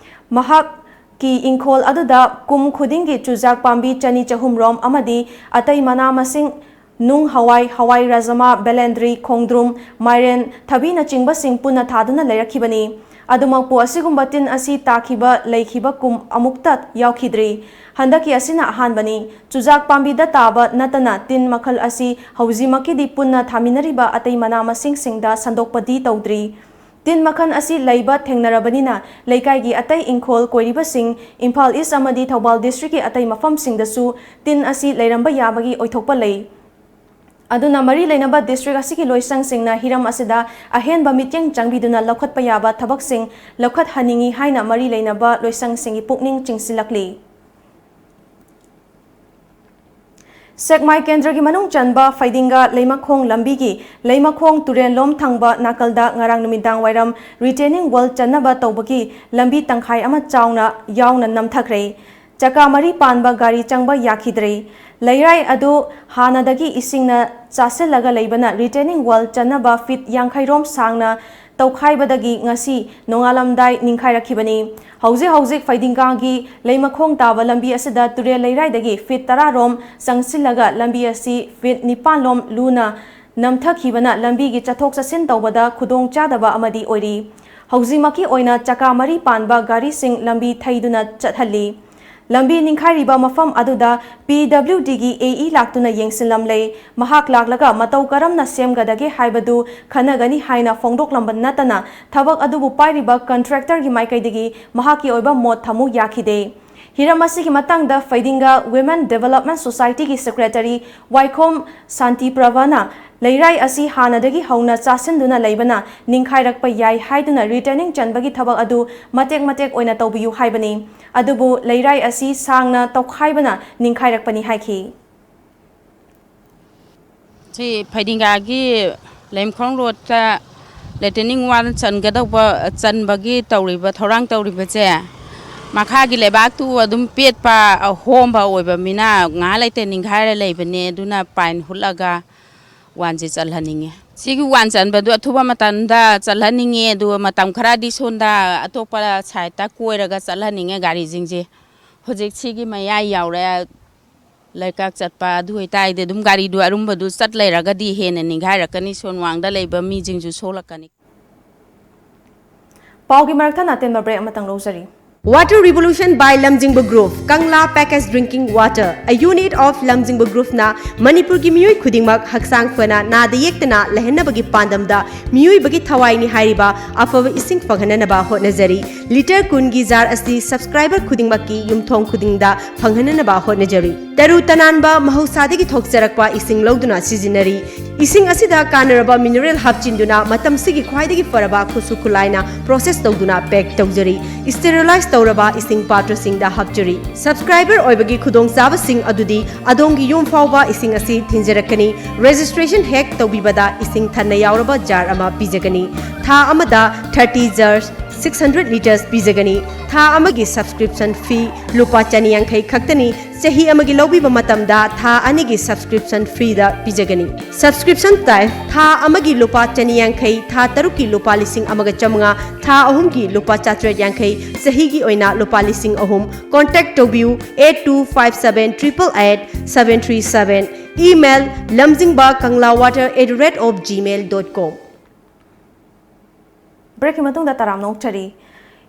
ꯃꯍꯥꯛꯀꯤ ꯏꯪꯈꯣꯜ ꯑꯗꯨꯗ ꯀꯨꯝ ꯈꯨꯗꯤꯡꯒꯤ ꯆꯨꯖꯥꯛ ꯄꯥꯝꯕꯤ ꯆꯅꯤ ꯆꯍꯨꯝ ꯔꯣꯝ ꯑꯃꯗꯤ ꯑꯇꯩ ꯃꯅꯥ ꯃꯁꯤꯡ, ꯅꯨꯡ ꯍꯋꯥꯏ, ꯍꯋꯥꯏ ꯔꯥꯖꯃꯥ, ꯕꯦꯂꯦꯟꯗ꯭ꯔꯤ, ꯈꯣꯡꯗ꯭ꯔꯨꯝ, ꯃꯥꯏꯔꯦꯟ, ꯊꯕꯤꯅꯆꯤꯡꯕꯁꯤꯡ ꯄꯨꯟꯅ ꯊꯥꯗꯨꯅ ꯂꯩꯔꯛꯈꯤꯕꯅꯤ꯫ ꯑꯗꯨꯃꯛꯄꯨ, ꯑꯁꯤꯒꯨꯝꯕ ꯇꯤꯟ ꯑꯁꯤ ꯇꯥꯈꯤꯕ ꯂꯩꯈꯤꯕ ꯀꯨꯝ ꯑꯃꯨꯛꯇ ꯌꯥꯎꯈꯤꯗ꯭ꯔꯤ꯫ ꯍꯟꯗꯛꯀꯤ ꯑꯁꯤꯅ ꯑꯍꯥꯟꯕꯅꯤ꯫ ꯆꯨꯖꯥꯛ ꯄꯥꯝꯕꯤꯗ ꯇꯥꯕ ꯅꯠꯇꯅ ꯇꯤꯟ ꯃꯈꯜ ꯑꯁꯤ ꯍꯧꯖꯤꯛꯃꯛꯀꯤꯗꯤ ꯄꯨꯟꯅ ꯊꯥꯃꯤꯟꯅꯔꯤꯕ ꯑꯇꯩ ꯃꯅꯥ ꯃꯁꯤꯡꯁꯤꯡꯗ ꯁꯟꯗꯣꯛꯄꯗꯤ ꯇꯧꯗ꯭ꯔꯤ꯫ ꯇꯤꯟ ꯃꯈꯜ ꯑꯁꯤ ꯂꯩꯕ ꯊꯦꯡꯅꯔꯕꯅꯤꯅ ꯂꯩꯀꯥꯏꯒꯤ ꯑꯇꯩ ꯏꯪꯈꯣꯜ ꯀꯣꯏꯔꯤꯕꯁꯤꯡ, ꯏꯝꯐꯥꯜ ꯏꯁ ꯑꯃꯗꯤ ꯊꯧꯕꯥꯜ ꯗꯤꯁꯇ꯭ꯔꯤꯛꯀꯤ ꯑꯇꯩ ꯃꯐꯝꯁꯤꯡꯗꯁꯨ ꯇꯤꯟ ꯑꯁꯤ ꯂꯩꯔꯝꯕ ꯌꯥꯕꯒꯤ ꯑꯣꯏꯊꯣꯛꯄ ꯂꯩ꯫ ꯑꯗꯨꯅ ꯃꯔꯤ ꯂꯩꯅꯕ ꯗꯤꯁꯇ꯭ꯔꯤꯛ ꯑꯁꯤꯒꯤ ꯂꯣꯏꯁꯪꯁꯤꯡꯅ ꯍꯤꯔꯝ ꯑꯁꯤꯗ ꯑꯍꯦꯟꯕ ꯃꯤꯠꯌꯦꯡ ꯆꯪꯕꯤꯗꯨꯅ ꯂꯧꯈꯠꯄ ꯌꯥꯕ ꯊꯕꯛꯁꯤꯡ ꯂꯧꯈꯠꯍꯟꯅꯤꯡꯏ ꯍꯥꯏꯅ ꯃꯔꯤ ꯂꯩꯅꯕ ꯂꯣꯏꯁꯪꯁꯤꯡꯒꯤ ꯄꯨꯛꯅꯤꯡ ꯆꯤꯡꯁꯤꯜꯂꯛꯂꯤ꯫ ꯁꯦꯛꯃꯥꯏ ꯀꯦꯟꯗ꯭ꯔꯒꯤ ꯃꯅꯨꯡ ꯆꯟꯕ ꯐꯩꯗꯤꯡꯒꯥ ꯂꯩꯃꯈꯣꯡ ꯂꯝꯕꯤꯒꯤ ꯂꯩꯃꯈꯣꯡ ꯇꯨꯔꯦꯜꯂꯣꯝ ꯊꯪꯕ ꯅꯥꯀꯜꯗ ꯉꯔꯥꯡ ꯅꯨꯃꯤꯗꯥꯡ ꯋꯥꯏꯔꯝ retaining wall ꯆꯟꯅꯕ ꯇꯧꯕꯒꯤ ꯂꯝꯕꯤ ꯇꯪꯈꯥꯏ ꯑꯃ ꯆꯥꯎꯅ ꯌꯥꯎꯅ ꯅꯝꯊꯈ꯭ꯔꯦ꯫ ꯆꯀꯥ ꯃꯔꯤ ꯄꯥꯟꯕ ꯒꯥꯔꯤ ꯆꯪꯕ ꯌꯥꯈꯤꯗ꯭ꯔꯦ꯫ ꯂꯩꯔꯥꯏ ꯑꯗꯨ ꯍꯥꯟꯅꯗꯒꯤ ꯏꯁꯤꯡꯅ ꯆꯥꯁꯤꯜꯂꯒ ꯂꯩꯕꯅ retaining wall ꯆꯟꯅꯕ ꯐꯤꯠ ꯌꯥꯡꯈꯩ ꯔꯣꯝ ꯁꯥꯡꯅ ꯇꯧꯈꯥꯏꯕꯗꯒꯤ ꯉꯁꯤ ꯅꯣꯡꯉꯥꯜꯂꯝꯗꯥꯏ ꯅꯤꯡꯈꯥꯏꯔꯛꯈꯤꯕꯅꯤ꯫ ꯍꯧꯖꯤꯛ ꯍꯧꯖꯤꯛ ꯐꯩꯗꯤꯡꯒꯥꯒꯤ ꯂꯩꯃꯈꯣꯡ ꯇꯥꯕ ꯂꯝꯕꯤ ꯑꯁꯤꯗ ꯇꯨꯔꯦꯜ ꯂꯩꯔꯥꯏꯗꯒꯤ ꯐꯤꯠ ꯇꯔꯥ ꯔꯣꯝ ꯆꯪꯁꯤꯜꯂꯒ ꯂꯝꯕꯤ ꯑꯁꯤ ꯐꯤꯠ ꯅꯤꯄꯥꯟ ꯂꯣꯝ ꯂꯨꯅ ꯅꯝꯊꯈꯤꯕꯅ ꯂꯝꯕꯤꯒꯤ ꯆꯠꯊꯣꯛ ꯆꯠꯁꯤꯟ ꯇꯧꯕꯗ ꯈꯨꯗꯣꯡ ꯆꯥꯗꯕ ꯑꯃꯗꯤ ꯑꯣꯏꯔꯤ꯫ ꯍꯧꯖꯤꯛꯃꯛꯀꯤ ꯑꯣꯏꯅ ꯆꯀꯥ ꯃꯔꯤ ꯄꯥꯟꯕ ꯒꯥꯔꯤꯁꯤꯡ ꯂꯝꯕꯤ ꯊꯩꯗꯨꯅ ꯆꯠꯍꯜꯂꯤ꯫ ꯂꯝꯕꯤ ꯅꯤꯡꯈꯥꯏꯔꯤꯕ ꯃꯐꯝ ꯑꯗꯨꯗ ꯄꯤ ꯗꯕ꯭ꯂꯤꯎ ꯗꯤꯒꯤ ꯑꯦ ꯏ ꯂꯥꯛꯇꯨꯅ ꯌꯦꯡꯁꯤꯜꯂꯝꯂꯦ꯫ ꯃꯍꯥꯛ ꯂꯥꯛꯂꯒ ꯃꯇꯧ ꯀꯔꯝꯅ ꯁꯦꯝꯒꯗꯒꯦ ꯍꯥꯏꯕꯗꯨ ꯈꯟꯅꯒꯅꯤ ꯍꯥꯏꯅ ꯐꯣꯡꯗꯣꯛꯂꯝꯕ ꯅꯠꯇꯅ ꯊꯕꯛ ꯑꯗꯨꯕꯨ ꯄꯥꯏꯔꯤꯕ ꯀꯟꯇ꯭ꯔꯦꯛꯇꯔꯒꯤ ꯃꯥꯏꯀꯩꯗꯒꯤ ꯃꯍꯥꯛꯀꯤ ꯑꯣꯏꯕ ꯃꯣꯠ ꯊꯝꯃꯨ ꯌꯥꯈꯤꯗꯦ꯫ ꯍꯤꯔꯝ ꯑꯁꯤꯒꯤ ꯃꯇꯥꯡꯗ ꯐꯩꯗꯤꯡꯒꯥ Women Development Society ꯒꯤ secretary ꯋꯥꯏꯈꯣꯝ ꯁꯥꯟꯇꯤ ꯄ꯭ꯔꯚꯅ ꯂꯩꯔꯥꯏ ꯑꯁꯤ ꯍꯥꯟꯅꯗꯒꯤ ꯍꯧꯅ ꯆꯥꯁꯤꯟꯗꯨꯅ ꯂꯩꯕꯅ ꯅꯤꯡꯈꯥꯏꯔꯛꯄ ꯌꯥꯏ ꯍꯥꯏꯗꯨꯅ retaining ꯆꯟꯕꯒꯤ ꯊꯕꯛ ꯑꯗꯨ ꯃꯇꯦꯛ ꯃꯇꯦꯛ ꯑꯣꯏꯅ ꯇꯧꯕꯤꯌꯨ ꯍꯥꯏꯕꯅꯤ꯫ ꯑꯗꯨꯕꯨ ꯂꯩꯔꯥꯏ ꯑꯁꯤ ꯁꯥꯡꯅ ꯇꯧꯈꯥꯏꯕꯅ ꯅꯤꯡꯈꯥꯏꯔꯛꯄꯅꯤ ꯍꯥꯏꯈꯤ꯫ ꯁꯤ ꯐꯩꯗꯤꯡꯒꯥꯒꯤ ꯂꯩꯃꯈꯣꯡ ꯔꯣꯗꯇ retaining wall ꯆꯟꯒꯗꯧꯕ, ꯆꯟꯕꯒꯤ ꯇꯧꯔꯤꯕ, ꯊꯧꯔꯥꯡ ꯇꯧꯔꯤꯕꯁꯦ, ꯃꯈꯥꯒꯤ ꯂꯩꯕꯥꯛꯇꯨ ꯑꯗꯨꯝ ꯄꯦꯠꯄ, ꯍꯣꯝꯕ ꯑꯣꯏꯕ ꯃꯤꯅ ꯉꯥꯏꯍꯥꯛ ꯂꯩꯇ ꯅꯤꯡꯈꯥꯏꯔ ꯂꯩꯕꯅꯦ꯫ ꯑꯗꯨꯅ ꯄꯥꯏꯟ ꯍꯨꯠꯂꯒ ꯋꯥꯟꯁꯦ ꯆꯜꯍꯟꯅꯤꯡꯉꯦ꯫ ꯁꯤꯒꯤ ꯋꯥꯟ ꯆꯟꯕꯗꯨ ꯑꯊꯨꯕ ꯃꯇꯝꯗ ꯆꯜꯍꯟꯅꯤꯡꯉꯦ꯫ ꯑꯗꯨꯒ ꯃꯇꯝ ꯈꯔꯗꯤ ꯁꯣꯝꯗ ꯑꯇꯣꯞꯄ ꯁꯥꯏꯠꯇ ꯀꯣꯏꯔꯒ ꯆꯠꯍꯟꯅꯤꯡꯉꯦ ꯒꯥꯔꯤꯁꯤꯡꯁꯦ꯫ ꯍꯧꯖꯤꯛ ꯁꯤꯒꯤ ꯃꯌꯥꯏ ꯌꯥꯎꯔꯦ꯫ ꯂꯩꯀꯥꯛ ꯆꯠꯄ ꯑꯗꯨ ꯑꯣꯏꯇꯥꯔꯗꯤ ꯑꯗꯨꯝ ꯒꯥꯔꯤꯗꯨ ꯑꯔꯨꯝꯕꯗꯨ ꯆꯠ ꯂꯩꯔꯒꯗꯤ ꯍꯦꯟꯅ ꯅꯤꯡꯈꯥꯏꯔꯛꯀꯅꯤ, ꯁꯣꯟ ꯋꯥꯡꯗ ꯂꯩꯕ ꯃꯤꯁꯤꯡꯁꯨ ꯁꯣꯛꯂꯛꯀꯅꯤ꯫ ꯄꯥꯎꯒꯤ ꯃꯔꯛꯇ ꯅꯥꯇꯦꯟꯕ break ꯑꯃꯇꯪ ꯂꯧꯖꯔꯤ꯫ Water Revolution by Lamjingba Group, Kangla Packaged Drinking Water, a unit of Lamjingba Groupꯅ ꯃꯅꯤꯄꯨꯔꯒꯤ ꯃꯤꯑꯣꯏ ꯈꯨꯗꯤꯡꯃꯛ ꯍꯛꯆꯥꯡ ꯐꯅ ꯅꯥꯗ ꯌꯦꯛꯇꯅ ꯂꯩꯍꯟꯅꯕꯒꯤ ꯄꯥꯟꯗꯝꯗ ꯃꯤꯑꯣꯏꯕꯒꯤ ꯊꯋꯥꯏꯅꯤ ꯍꯥꯏꯔꯤꯕ ꯑꯐꯕ ꯏꯁꯤꯡ ꯐꯪꯍꯟꯅꯅꯕ ꯍꯣꯠꯅꯖꯔꯤ꯫ ꯂꯤꯇꯔ ꯀꯨꯟꯒꯤ ꯖꯥꯔ ꯑꯁꯤ subscriber ꯈꯨꯗꯤꯡꯃꯛꯀꯤ ꯌꯨꯝꯊꯣꯡ ꯈꯨꯗꯤꯡꯗ ꯐꯪꯍꯟꯅꯅꯕ ꯍꯣꯠꯅꯖꯔꯤ꯫ ꯇꯔꯨ ꯇꯅꯥꯟꯕ ꯃꯍꯧꯁꯥꯗꯒꯤ ꯊꯣꯛꯆꯔꯛꯄ ꯏꯁꯤꯡ ꯂꯧꯗꯨꯅ ꯁꯤꯖꯤꯟꯅꯔꯤ꯫ ꯏꯁꯤꯡ ꯑꯁꯤꯗ ꯀꯥꯟꯅꯔꯕ mineral ꯍꯥꯞꯆꯤꯟꯗꯨꯅ ꯃꯇꯝꯁꯤꯒꯤ ꯈ꯭ꯋꯥꯏꯗꯒꯤ ꯐꯔꯕ ꯈꯨꯠꯁꯨ ꯈꯨꯠꯂꯥꯏꯅ process ꯇꯧꯗꯨꯅ pack ꯇꯧꯖꯔꯤ꯫ Sterilize ꯇꯧꯔꯕ ꯏꯁꯤꯡ ꯄꯥꯇ꯭ꯔꯁꯤꯡꯗ ꯍꯥꯞꯆꯔꯤ꯫ Subscriber ꯑꯣꯏꯕꯒꯤ ꯈꯨꯗꯣꯡꯆꯥꯕꯁꯤꯡ ꯑꯗꯨꯗꯤ ꯑꯗꯣꯝꯒꯤ ꯌꯨꯝ ꯐꯥꯎꯕ ꯏꯁꯤꯡ ꯑꯁꯤ ꯊꯤꯟꯖꯔꯛꯀꯅꯤ꯫ Registration ꯍꯦꯛ ꯇꯧꯕꯤꯕꯗ ꯏꯁꯤꯡ ꯊꯟꯅ ꯌꯥꯎꯔꯕ ꯖꯥꯔ ꯑꯃ ꯄꯤꯖꯒꯅꯤ꯫ ꯊꯥ ꯑꯃꯗ thirty jars, six hundred litres ꯄꯤꯖꯒꯅꯤ꯫ ꯊꯥ ꯑꯃꯒꯤ subscription fee ꯂꯨꯄꯥ ꯆꯅꯤ ꯌꯥꯡꯈꯩ ꯈꯛꯇꯅꯤ꯫ ꯆꯍꯤ ꯑꯃꯒꯤ ꯂꯧꯕꯤꯕ ꯃꯇꯝꯗ ꯊꯥ ꯑꯅꯤꯒꯤ subscription freeꯗ ꯄꯤꯖꯒꯅꯤ꯫ Subscription type: ꯊꯥ ꯑꯃꯒꯤ ꯂꯨꯄꯥ ꯆꯅꯤ ꯌꯥꯡꯈꯩ, ꯊꯥ ꯇꯔꯨꯛꯀꯤ ꯂꯨꯄꯥ ꯂꯤꯁꯤꯡ ꯑꯃꯒ ꯆꯥꯃꯉꯥ, ꯊꯥ ꯑꯍꯨꯝꯒꯤ ꯂꯨꯄꯥ ꯆꯥꯇ꯭ꯔꯦꯠ ꯌꯥꯡꯈꯩ, ꯆꯍꯤꯒꯤ ꯑꯣꯏꯅ ꯂꯨꯄꯥ ꯂꯤꯁꯤꯡ ꯑꯍꯨꯝ꯫ Contact ꯇꯧꯕꯤꯌꯨ eight two five seven triple eight seven three seven꯫ Email: lamjingba kangla water at the rate of gmail dot com꯫ Breakꯀꯤ ꯃꯇꯨꯡꯗ ꯇꯔꯥꯝꯅ ꯑꯣꯛꯆꯔꯤ꯫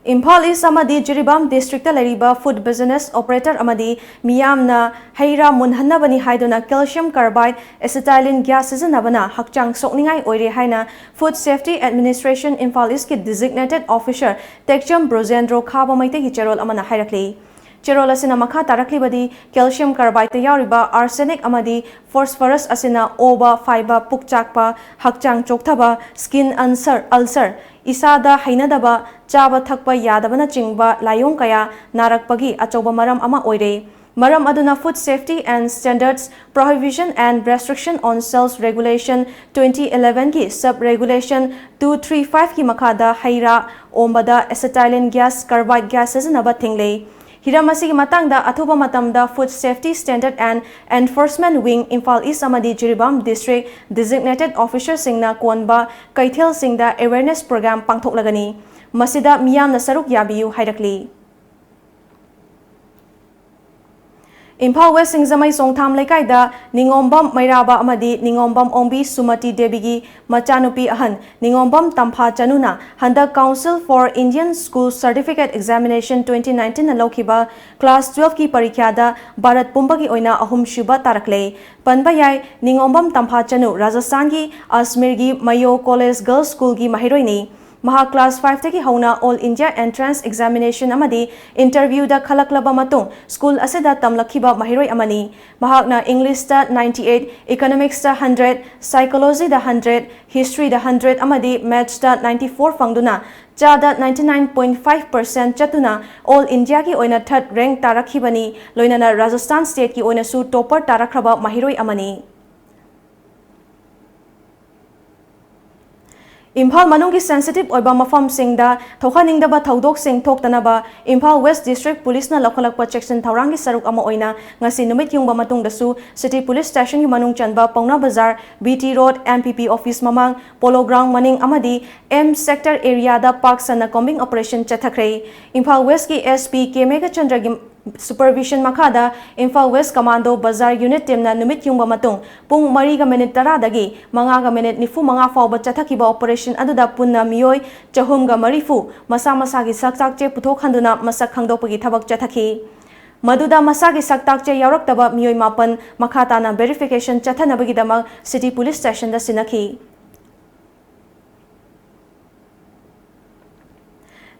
ꯏꯝꯐꯥꯜ ꯏꯁ ꯑꯃꯗꯤ ꯖꯤꯔꯤꯕꯥꯝ ꯗꯤꯁꯇ꯭ꯔꯤꯛꯇ ꯂꯩꯔꯤꯕ ꯐꯨꯗ ꯕꯤꯖꯤꯅꯦꯁ ꯑꯣꯄꯔꯦꯇꯔ ꯑꯃꯗꯤ ꯃꯤꯌꯥꯝꯅ ꯍꯩ ꯔꯥ ꯃꯨꯟꯍꯟꯅꯕꯅꯤ ꯍꯥꯏꯗꯨꯅ ꯀꯦꯜꯁꯤꯌꯝ ꯀꯥꯔꯕꯥꯏꯗ ꯑꯦꯁꯤꯇꯥꯏꯂꯤꯟ ꯒ꯭ꯌꯥꯁ ꯁꯤꯖꯤꯟꯅꯕꯅ ꯍꯛꯆꯥꯡ ꯁꯣꯛꯅꯤꯡꯉꯥꯏ ꯑꯣꯏꯔꯦ ꯍꯥꯏꯅ ꯐꯨꯗ ꯁꯦꯐꯇꯤ ꯑꯦꯗꯃꯤꯅꯤꯁꯇ꯭ꯔꯦꯁꯟ ꯏꯝꯐꯥꯜ ꯏꯁꯀꯤ ꯗꯤꯖꯤꯒꯅꯦꯇꯦꯗ ꯑꯣꯐꯤꯁꯔ ꯇꯦꯛꯆꯝ ꯕ꯭ꯔꯣꯖꯦꯟꯗ꯭ꯔꯣ ꯈꯥꯕ ꯃꯩꯇꯩꯒꯤ ꯆꯦꯔꯣꯜ ꯑꯃꯅ ꯍꯥꯏꯔꯛꯂꯤ꯫ ꯆꯦꯔꯣꯜ ꯑꯁꯤꯅ ꯃꯈꯥ ꯇꯥꯔꯛꯂꯤꯕꯗꯤ, ꯀꯦꯜꯁꯤꯌꯝ ꯀꯥꯔꯕꯥꯏꯗꯇ ꯌꯥꯎꯔꯤꯕ ꯑꯥꯔꯁꯦꯅꯤꯛ ꯑꯃꯗꯤ ꯐꯣꯁꯐꯔꯁ ꯑꯁꯤꯅ ꯑꯣꯕ, ꯐꯥꯏꯕ, ꯄꯨꯛ ꯆꯥꯛꯄ, ꯍꯛꯆꯥꯡ ꯆꯣꯛꯊꯕ, ꯁ꯭ꯀꯤꯟ ꯑꯜꯁꯔ, ꯑꯜꯁꯔ, ꯏꯁꯥꯗ ꯍꯩꯅꯗꯕ, ꯆꯥꯕ ꯊꯛꯄ ꯌꯥꯗꯕꯅꯆꯤꯡꯕ ꯂꯥꯏꯑꯣꯡ ꯀꯌꯥ ꯅꯥꯔꯛꯄꯒꯤ ꯑꯆꯧꯕ ꯃꯔꯝ ꯑꯃ ꯑꯣꯏꯔꯦ꯫ ꯃꯔꯝ ꯑꯗꯨꯅ Food Safety and Standards Prohibition and Restriction on Sales Regulation twenty eleven ꯒꯤ sub regulation two three five ꯀꯤ ꯃꯈꯥꯗ ꯍꯩ ꯔꯥ ꯑꯣꯝꯕꯗ ꯑꯦꯁꯤꯇꯥꯏꯂꯤꯟ ꯒ꯭ꯌꯥꯁ, ꯀꯥꯔꯕꯥꯏꯗ ꯒ꯭ꯌꯥꯁ ꯁꯤꯖꯤꯟꯅꯕ ꯊꯤꯡꯂꯦ꯫ ꯍꯤꯔꯝ ꯑꯁꯤꯒꯤ ꯃꯇꯥꯡꯗ ꯑꯊꯨꯕ ꯃꯇꯝꯗ Food Safety Standard and Enforcement Wing, Imphal ꯏꯁ ꯑꯃꯗꯤ ꯖꯤꯔꯤꯕꯥꯝ ꯗꯤꯁꯇ꯭ꯔꯤꯛ ꯗꯤꯖꯤꯒꯅꯦꯇꯦꯗ ꯑꯣꯐꯤꯁꯔꯁꯤꯡꯅ ꯀꯣꯟꯕ ꯀꯩꯊꯦꯜꯁꯤꯡꯗ ꯑꯦꯋꯦꯔꯅꯦꯁ ꯄ꯭ꯔꯣꯒ꯭ꯔꯥꯝ ꯄꯥꯡꯊꯣꯛꯂꯒꯅꯤ꯫ ꯃꯁꯤꯗ ꯃꯤꯌꯥꯝꯅ ꯁꯔꯨꯛ ꯌꯥꯕꯤꯌꯨ ꯍꯥꯏꯔꯛꯂꯤ꯫ ꯏꯝꯐꯥꯜ ꯋꯦꯁ ꯁꯤꯡꯖꯃꯩ ꯆꯣꯡꯊꯥꯝ ꯂꯩꯀꯥꯏꯗ ꯅꯤꯉꯣꯝꯕꯝ ꯃꯩꯔꯥꯕ ꯑꯃꯗꯤ ꯅꯤꯉꯣꯝꯕꯝ ꯑꯣꯡꯕꯤ ꯁꯨꯃꯇꯤ ꯗꯦꯕꯤꯒꯤ ꯃꯆꯥꯅꯨꯄꯤ ꯑꯍꯟ ꯅꯤꯉꯣꯝꯕꯝ ꯇꯝꯐꯥ ꯆꯅꯨꯅ ꯍꯟꯗꯛ Council for Indian School Certificate Examination twenty nineteen ꯅ ꯂꯧꯈꯤꯕ class twelve ꯀꯤ ꯄꯔꯤꯈ꯭ꯌꯥꯗ ꯚꯥꯔꯠ ꯄꯨꯝꯕꯒꯤ ꯑꯣꯏꯅ ꯑꯍꯨꯝꯁꯨꯕ ꯇꯥꯔꯛꯂꯦ꯫ ꯄꯟꯕ ꯌꯥꯏ, ꯅꯤꯉꯣꯝꯕꯝ ꯇꯝꯐꯥ ꯆꯅꯨ ꯔꯥꯖꯁꯊꯥꯟꯒꯤ ꯑꯖꯃꯤꯔꯒꯤ ꯃꯌꯣ ꯀꯣꯂꯦꯖ ꯒꯔꯜꯁ ꯁ꯭ꯀꯨꯜꯒꯤ ꯃꯍꯩꯔꯣꯏꯅꯤ꯫ ꯃꯍꯥꯛ class five ꯇꯒꯤ ꯍꯧꯅ All India Entrance Examination ꯑꯃꯗꯤ interview ꯗ ꯈꯜꯂꯛꯂꯕ ꯃꯇꯨꯡ ꯁ꯭ꯀꯨꯜ ꯑꯁꯤꯗ ꯇꯝꯂꯛꯈꯤꯕ ꯃꯍꯩꯔꯣꯏ ꯑꯃꯅꯤ꯫ ꯃꯍꯥꯛꯅ English ꯇ ninety eight, Economics ꯇ hundred, Psychology ꯗ hundred, History ꯗ hundred ꯑꯃꯗꯤ Maths ꯇ ninety four ꯐꯪꯗꯨꯅ ꯆꯥꯗ ninety nine point five percent ꯆꯠꯇꯨꯅ All India ꯒꯤ ꯑꯣꯏꯅ third rank ꯇꯥꯔꯛꯈꯤꯕꯅꯤ꯫ ꯂꯣꯏꯅꯅ ꯔꯥꯖꯁꯊꯥꯟ state ꯀꯤ ꯑꯣꯏꯅꯁꯨ topper ꯇꯥꯔꯛꯈ꯭ꯔꯕ ꯃꯍꯩꯔꯣꯏ ꯑꯃꯅꯤ꯫ ꯏꯝꯐꯥꯜ ꯃꯅꯨꯡꯒꯤ sensitive ꯑꯣꯏꯕ ꯃꯐꯝꯁꯤꯡꯗ ꯊꯣꯛꯍꯟꯅꯤꯡꯗꯕ ꯊꯧꯗꯣꯛꯁꯤꯡ ꯊꯣꯛꯇꯅꯕ ꯏꯝꯐꯥꯜ ꯋꯦꯁ ꯗꯤꯁꯇ꯭ꯔꯤꯛ ꯄꯨꯂꯤꯁꯅ ꯂꯧꯈꯠꯂꯛꯄ ꯆꯦꯛꯁꯤꯟ ꯊꯧꯔꯥꯡꯒꯤ ꯁꯔꯨꯛ ꯑꯃ ꯑꯣꯏꯅ ꯉꯁꯤ ꯅꯨꯃꯤꯠ ꯌꯨꯡꯕ ꯃꯇꯨꯡꯗꯁꯨ ꯁꯤꯇꯤ ꯄꯨꯂꯤꯁ ꯁ꯭ꯇꯦꯁꯟꯒꯤ ꯃꯅꯨꯡ ꯆꯟꯕ ꯄꯥꯎꯅꯥ ꯕꯖꯥꯔ, B T road, M P P office ꯃꯃꯥꯡ, ꯄꯣꯂꯣ ꯒ꯭ꯔꯥꯎꯟ ꯃꯅꯤꯡ ꯑꯃꯗꯤ ꯑꯦꯝ ꯁꯦꯛꯇꯔ ꯑꯦꯔꯤꯌꯥꯗ ꯄꯥꯛ ꯁꯟꯅ combing operation ꯆꯠꯊꯈ꯭ꯔꯦ꯫ ꯏꯝꯐꯥꯜ ꯋꯦꯁꯀꯤ ꯑꯦꯁ ꯄꯤ ꯀꯦ ꯃꯦꯘꯆꯟꯗ꯭ꯔꯒꯤ supervision ꯃꯈꯥꯗ Imphal West Commando Bazar Unit teamꯅ ꯅꯨꯃꯤꯠ ꯌꯨꯡꯕ ꯃꯇꯨꯡ ꯄꯨꯡ ꯃꯔꯤꯒ ꯃꯤꯅꯤꯠ ꯇꯔꯥꯗꯒꯤ ꯃꯉꯥꯒ ꯃꯤꯅꯤꯠ ꯅꯤꯐꯨ ꯃꯉꯥ ꯐꯥꯎꯕ ꯆꯠꯊꯈꯤꯕ operation ꯑꯗꯨꯗ ꯄꯨꯟꯅ ꯃꯤꯑꯣꯏ ꯆꯍꯨꯝꯒ ꯃꯔꯤꯐꯨ ꯃꯁꯥ ꯃꯁꯥꯒꯤ ꯁꯛꯇꯥꯛ ꯆꯦ ꯄꯨꯊꯣꯛꯍꯟꯗꯨꯅ ꯃꯁꯛ ꯈꯪꯗꯣꯛꯄꯒꯤ ꯊꯕꯛ ꯆꯠꯊꯈꯤ꯫ ꯃꯗꯨꯗ ꯃꯁꯥꯒꯤ ꯁꯛꯇꯥꯛ ꯆꯦ ꯌꯥꯎꯔꯛꯇꯕ ꯃꯤꯑꯣꯏ ꯃꯥꯄꯟ ꯃꯈꯥ ꯇꯥꯅ verification ꯆꯠꯊꯅꯕꯒꯤꯗꯃꯛ City Police Stationꯗ ꯁꯤꯟꯅꯈꯤ꯫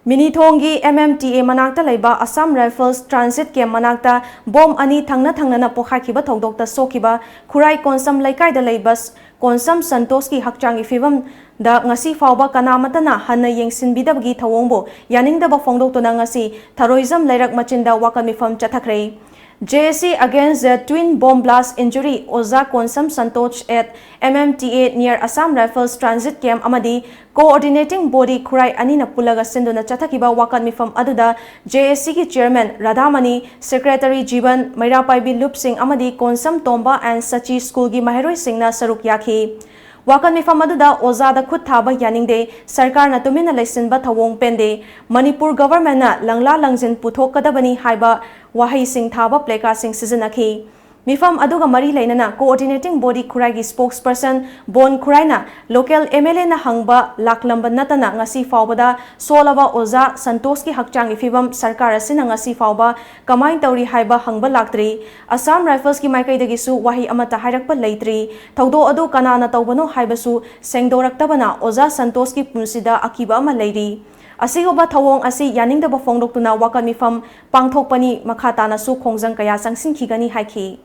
ꯃꯤꯅꯤꯊꯣꯡꯒꯤ M M T A ꯃꯅꯥꯛꯇ ꯂꯩꯕ Assam Rifles transit camp ꯃꯅꯥꯛꯇ ꯕꯣꯝ ꯑꯅꯤ ꯊꯪꯅ ꯊꯪꯅꯅ ꯄꯣꯈꯥꯏꯈꯤꯕ ꯊꯧꯗꯣꯛꯇ ꯁꯣꯛꯈꯤꯕ ꯈꯨꯔꯥꯏ ꯀꯣꯟꯁꯝ ꯂꯩꯀꯥꯏꯗ ꯂꯩꯕ ꯀꯣꯟꯁꯝ ꯁꯟꯇꯣꯁꯀꯤ ꯍꯛꯆꯥꯡꯒꯤ ꯐꯤꯕꯝꯗ ꯉꯁꯤ ꯐꯥꯎꯕ ꯀꯅꯥꯃꯠꯇꯅ ꯍꯟꯅ ꯌꯦꯡꯁꯤꯟꯕꯤꯗꯕꯒꯤ ꯊꯧꯑꯣꯡꯕꯨ ꯌꯥꯅꯤꯡꯗꯕ ꯐꯣꯡꯗꯣꯛꯇꯨꯅ ꯉꯁꯤ ꯊꯔꯣꯏꯖꯝ ꯂꯩꯔꯛ ꯃꯆꯤꯟꯗ ꯋꯥꯀꯠ ꯃꯤꯐꯝ ꯆꯠꯊꯈ꯭ꯔꯦ꯫ J A C against the twin bomb blast injury ꯑꯣꯖꯥ Konsam Santosh at M M T A near Assam Rifles transit camp ꯑꯃꯗꯤ coordinating body ꯈꯨꯔꯥꯏ ꯑꯅꯤꯅ ꯄꯨꯜꯂꯒ ꯁꯤꯟꯗꯨꯅ ꯆꯠꯊꯈꯤꯕ ꯋꯥꯀꯠ ꯃꯤꯐꯝ ꯑꯗꯨꯗ J A Cꯒꯤ chairman ꯔꯥꯙꯥꯃꯅꯤ, secretary ꯖꯤꯕꯟ, ꯃꯩꯔꯥ ꯄꯥꯏꯕꯤ ꯂꯨꯞꯁꯤꯡ ꯑꯃꯗꯤ ꯀꯣꯟꯁꯝ ꯇꯣꯝꯕ and ꯁꯆꯤ schoolꯒꯤ ꯃꯍꯩꯔꯣꯏꯁꯤꯡꯅ ꯁꯔꯨꯛ ꯌꯥꯈꯤ꯫ ꯋꯥꯀꯠ ꯃꯤꯐꯝ ꯑꯗꯨꯗ ꯑꯣꯖꯥꯗ ꯈꯨꯠ ꯊꯥꯕ ꯌꯥꯅꯤꯡꯗꯦ, ꯁꯔꯀꯥꯔꯅ ꯇꯨꯃꯤꯟꯅ ꯂꯩꯁꯤꯟꯕ ꯊꯧꯑꯣꯡ ꯄꯦꯟꯗꯦ, ꯃꯅꯤꯄꯨꯔ governmentꯅ ꯂꯪꯂꯥ ꯂꯪꯖꯤꯟ ꯄꯨꯊꯣꯛꯀꯗꯕꯅꯤ ꯍꯥꯏꯕ ꯋꯥꯍꯩꯁꯤꯡ ꯊꯥꯕ placardꯁꯤꯡ ꯁꯤꯖꯤꯟꯅꯈꯤ꯫ ꯃꯤꯐꯝ ꯑꯗꯨꯒ ꯃꯔꯤ ꯂꯩꯅꯅ coordinating body ꯈꯨꯔꯥꯏꯒꯤ spokesperson ꯕꯣꯟ ꯈꯨꯔꯥꯏꯅ local M L Aꯅ ꯍꯪꯕ ꯂꯥꯛꯂꯝꯕ ꯅꯠꯇꯅ ꯉꯁꯤ ꯐꯥꯎꯕꯗ ꯁꯣꯜꯂꯕ ꯑꯣꯖꯥ ꯁꯟꯇꯣꯁꯀꯤ ꯍꯛꯆꯥꯡꯒꯤ ꯐꯤꯕꯝ ꯁꯔꯀꯥꯔ ꯑꯁꯤꯅ ꯉꯁꯤ ꯐꯥꯎꯕ ꯀꯃꯥꯏꯅ ꯇꯧꯔꯤ ꯍꯥꯏꯕ ꯍꯪꯕ ꯂꯥꯛꯇ꯭ꯔꯤ꯫ Assam Riflesꯀꯤ ꯃꯥꯏꯀꯩꯗꯒꯤꯁꯨ ꯋꯥꯍꯩ ꯑꯃꯠꯇ ꯍꯥꯏꯔꯛꯄ ꯂꯩꯇ꯭ꯔꯤ꯫ ꯊꯧꯗꯣꯛ ꯑꯗꯨ ꯀꯅꯥꯅ ꯇꯧꯕꯅꯣ ꯍꯥꯏꯕꯁꯨ ꯁꯦꯡꯗꯣꯔꯛꯇꯕꯅ ꯑꯣꯖꯥ ꯁꯟꯇꯣꯁꯀꯤ ꯄꯨꯟꯁꯤꯗ ꯑꯀꯤꯕ ꯑꯃ ꯂꯩꯔꯤ꯫ ꯑꯁꯤꯒꯨꯝꯕ ꯊꯧꯑꯣꯡ ꯑꯁꯤ ꯌꯥꯅꯤꯡꯗꯕ ꯐꯣꯡꯗꯣꯛꯇꯨꯅ ꯋꯥꯀꯠ ꯃꯤꯐꯝ ꯄꯥꯡꯊꯣꯛꯄꯅꯤ, ꯃꯈꯥ ꯇꯥꯅꯁꯨ ꯈꯣꯡꯖꯪ ꯀꯌꯥ ꯆꯪꯁꯤꯟꯈꯤꯒꯅꯤ ꯍꯥꯏꯈꯤ꯫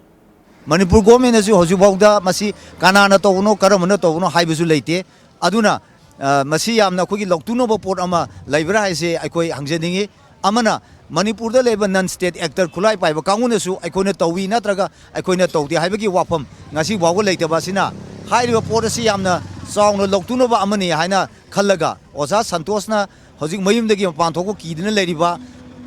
ꯃꯅꯤꯄꯨꯔ governmentꯅꯁꯨ ꯍꯧꯖꯤꯛꯐꯥꯎꯗ ꯃꯁꯤ ꯀꯅꯥꯅ ꯇꯧꯕꯅꯣ, ꯀꯔꯝꯕꯅ ꯇꯧꯕꯅꯣ ꯍꯥꯏꯕꯁꯨ ꯂꯩꯇꯦ꯫ ꯑꯗꯨꯅ, ꯑ, ꯃꯁꯤ ꯌꯥꯝꯅ ꯑꯩꯈꯣꯏꯒꯤ ꯂꯧꯇꯨꯅꯕ ꯄꯣꯠ ꯑꯃ ꯂꯩꯕ꯭ꯔꯥ ꯍꯥꯏꯁꯦ ꯑꯩꯈꯣꯏ ꯍꯪꯖꯅꯤꯡꯉꯤ꯫ ꯑꯃꯅ, ꯃꯅꯤꯄꯨꯔꯗ ꯂꯩꯕ non state actor ꯈꯨꯠꯂꯥꯏ ꯄꯥꯏꯕ ꯀꯥꯡꯕꯨꯅꯁꯨ ꯑꯩꯈꯣꯏꯅ ꯇꯧꯏ ꯅꯠꯇ꯭ꯔꯒ ꯑꯩꯈꯣꯏꯅ ꯇꯧꯗꯦ ꯍꯥꯏꯕꯒꯤ ꯋꯥꯐꯝ ꯉꯁꯤ ꯐꯥꯎꯕ ꯂꯩꯇꯕ ꯑꯁꯤꯅ ꯍꯥꯏꯔꯤꯕ ꯄꯣꯠ ꯑꯁꯤ ꯌꯥꯝꯅ ꯆꯥꯎꯅ ꯂꯧꯇꯨꯅꯕ ꯑꯃꯅꯤ ꯍꯥꯏꯅ ꯈꯜꯂꯒ ꯑꯣꯖꯥ ꯁꯟꯇꯣꯁꯅ ꯍꯧꯖꯤꯛ ꯃꯌꯨꯝꯗꯒꯤ ꯃꯄꯥꯟ ꯊꯣꯛꯄ ꯀꯤꯗꯨꯅ ꯂꯩꯔꯤꯕ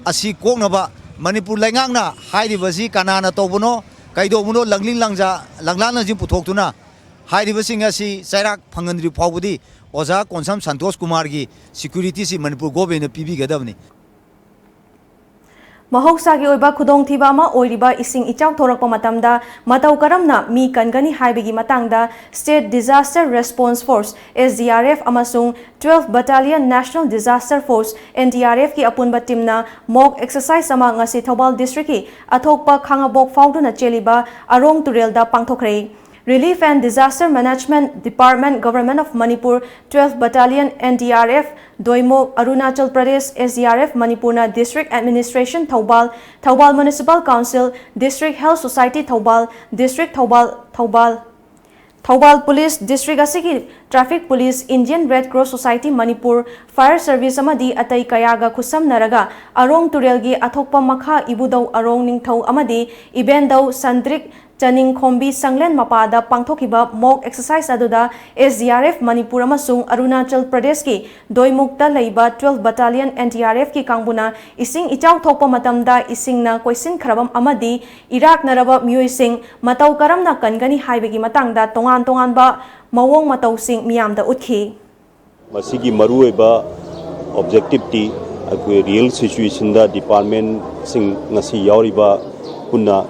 ꯑꯁꯤ ꯀꯣꯛꯅꯕ ꯃꯅꯤꯄꯨꯔ ꯂꯩꯉꯥꯛꯅ ꯍꯥꯏꯔꯤꯕꯁꯤ ꯀꯅꯥꯅ ꯇꯧꯕꯅꯣ, ꯀꯩꯗꯧꯕꯅꯣ, ꯂꯪꯂꯤꯡ ꯂꯪꯖꯥ-, ꯂꯪꯂꯥ ꯂꯪꯖꯤꯟ ꯄꯨꯊꯣꯛꯇꯨꯅ ꯍꯥꯏꯔꯤꯕꯁꯤꯡ ꯑꯁꯤ ꯆꯩꯔꯥꯛ ꯐꯪꯍꯟꯗ꯭ꯔꯤ ꯐꯥꯎꯕꯗꯤ ꯑꯣꯖꯥ ꯀꯣꯟꯁꯝ ꯁꯟꯇꯣꯁ ꯀꯨꯃꯥꯔꯒꯤ securityꯁꯤ ꯃꯅꯤꯄꯨꯔ governmentꯅ ꯄꯤꯕꯤꯒꯗꯕꯅꯤ꯫ ꯃꯍꯧꯁꯥꯒꯤ ꯑꯣꯏꯕ ꯈꯨꯗꯣꯡꯊꯤꯕ ꯑꯃ ꯑꯣꯏꯔꯤꯕ ꯏꯁꯤꯡ ꯏꯆꯥꯎ ꯊꯣꯔꯛꯄ ꯃꯇꯝꯗ ꯃꯇꯧ ꯀꯔꯝꯅ ꯃꯤ ꯀꯟꯒꯅꯤ ꯍꯥꯏꯕꯒꯤ ꯃꯇꯥꯡꯗ State Disaster Response Force, S D R F, ꯑꯃꯁꯨꯡ Twelfth Battalion National Disaster Force, N D R F, ꯀꯤ ꯑꯄꯨꯟꯕ ꯇꯤꯝꯅ mock exercise ꯑꯃ ꯉꯁꯤ ꯊꯧꯕꯥꯜ district ꯀꯤ ꯑꯊꯣꯛꯄ ꯈꯥꯉꯕꯣꯛ ꯐꯥꯎꯗꯨꯅ ꯆꯦꯜꯂꯤꯕ ꯑꯔꯣꯡ ꯇꯨꯔꯦꯜꯗ ꯄꯥꯡꯊꯣꯛꯈ꯭ꯔꯦ꯫ Relief and Disaster Management Department, Government of Manipur, Twelfth Battalion, N D R F, ꯗꯣꯏꯃꯨꯛ, Arunachal Pradesh, S D R F, ꯃꯅꯤꯄꯨꯔꯅ District Administration Thoubal, Thoubal Municipal Council, District Health Society Thoubal, District Thoubal, Thoubal, Thoubal Police, district ꯑꯁꯤꯒꯤ Traffic Police, Indian Red Cross Society Manipur, Fire Service ꯑꯃꯗꯤ ꯑꯇꯩ ꯀꯌꯥꯒ ꯈꯨꯠꯁꯝꯅꯔꯒ ꯑꯔꯣꯡ ꯇꯨꯔꯦꯜꯒꯤ ꯑꯊꯣꯛꯄ ꯃꯈꯥ ꯏꯕꯨꯙꯧ ꯑꯔꯣꯡ ꯅꯤꯡꯊꯧ ꯑꯃꯗꯤ ꯏꯕꯦꯟꯙꯧ ꯁꯟꯗ꯭ꯔꯤꯛ ꯆꯅꯤꯡꯈꯣꯝꯕꯤ ꯁꯪꯂꯦꯟ ꯃꯄꯥꯗ ꯄꯥꯡꯊꯣꯛꯈꯤꯕ mock exercise ꯑꯗꯨꯗ S D R F Manipur ꯑꯃꯁꯨꯡ ꯑꯔꯨꯅꯥꯆꯜ ꯄ꯭ꯔꯗꯦꯁꯀꯤ ꯗꯣꯏꯃꯨꯛꯇ ꯂꯩꯕ Twelfth Battalion N D R F ꯀꯤ ꯀꯥꯡꯕꯨꯅ ꯏꯁꯤꯡ ꯏꯆꯥꯎ ꯊꯣꯛꯄ ꯃꯇꯝꯗ ꯏꯁꯤꯡꯅ ꯀꯣꯏꯁꯤꯟꯈ꯭ꯔꯕ ꯑꯃꯗꯤ ꯏꯔꯥꯛꯅꯔꯕ ꯃꯤꯑꯣꯏꯁꯤꯡ ꯃꯇꯧ ꯀꯔꯝꯅ ꯀꯟꯒꯅꯤ ꯍꯥꯏꯕꯒꯤ ꯃꯇꯥꯡꯗ ꯇꯣꯉꯥꯟ ꯇꯣꯉꯥꯟꯕ ꯃꯑꯣꯡ ꯃꯇꯧꯁꯤꯡ ꯃꯤꯌꯥꯝꯗ ꯎꯠꯈꯤ꯫ ꯃꯁꯤꯒꯤ ꯃꯔꯨꯑꯣꯏꯕ objective ꯇꯤ ꯑꯩꯈꯣꯏ real situation ꯗ department ꯁꯤꯡ ꯉꯁꯤ ꯌꯥꯎꯔꯤꯕ ꯄꯨꯟꯅ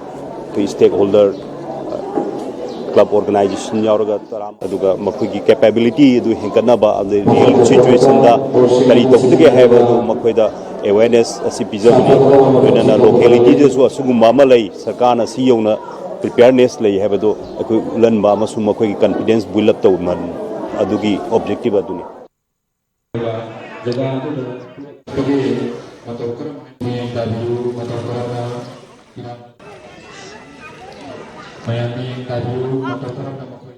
ꯑꯩꯈꯣꯏ stakeholder, club organization ꯌꯥꯎꯔꯒ ꯇꯔꯥ, ꯑꯗꯨꯒ ꯃꯈꯣꯏꯒꯤ capability ꯑꯗꯨ ꯍꯦꯟꯒꯠꯅꯕ, ꯑꯗꯩ real situation ꯗ ꯀꯔꯤ ꯇꯧꯒꯗꯒꯦ ꯍꯥꯏꯕꯗꯨ ꯃꯈꯣꯏꯗ awareness ꯑꯁꯤ ꯄꯤꯖꯕꯅꯤ꯫ ꯂꯣꯏꯅꯅ locality ꯗꯁꯨ ꯑꯁꯤꯒꯨꯝꯕ ꯑꯃ ꯂꯩ, ꯁꯔꯀꯥꯔꯅ ꯁꯤ ꯌꯧꯅ preparedness ꯂꯩ ꯍꯥꯏꯕꯗꯨ ꯑꯩꯈꯣꯏ ꯎꯠꯍꯟꯕ ꯑꯃꯁꯨꯡ ꯃꯈꯣꯏꯒꯤ confidence build up ꯇꯧꯕ, ꯑꯗꯨꯒꯤ objective ꯑꯗꯨꯅꯤ꯫ ꯖꯒꯥ ꯑꯗꯨꯗ ꯑꯩꯈꯣꯏꯒꯤ ꯃꯇꯧ ꯀꯔꯝ ꯍꯥꯏꯅ ꯃꯤꯠꯌꯦꯡ ꯇꯥꯕꯤꯌꯨ, ꯃꯇꯧ ꯀꯔꯝꯅ ꯃꯌꯥꯝ ꯃꯤꯠꯌꯦꯡ ꯇꯥꯕꯤꯌꯨ, ꯃꯇꯧ ꯀꯔꯝꯅ ꯃꯈꯣꯏ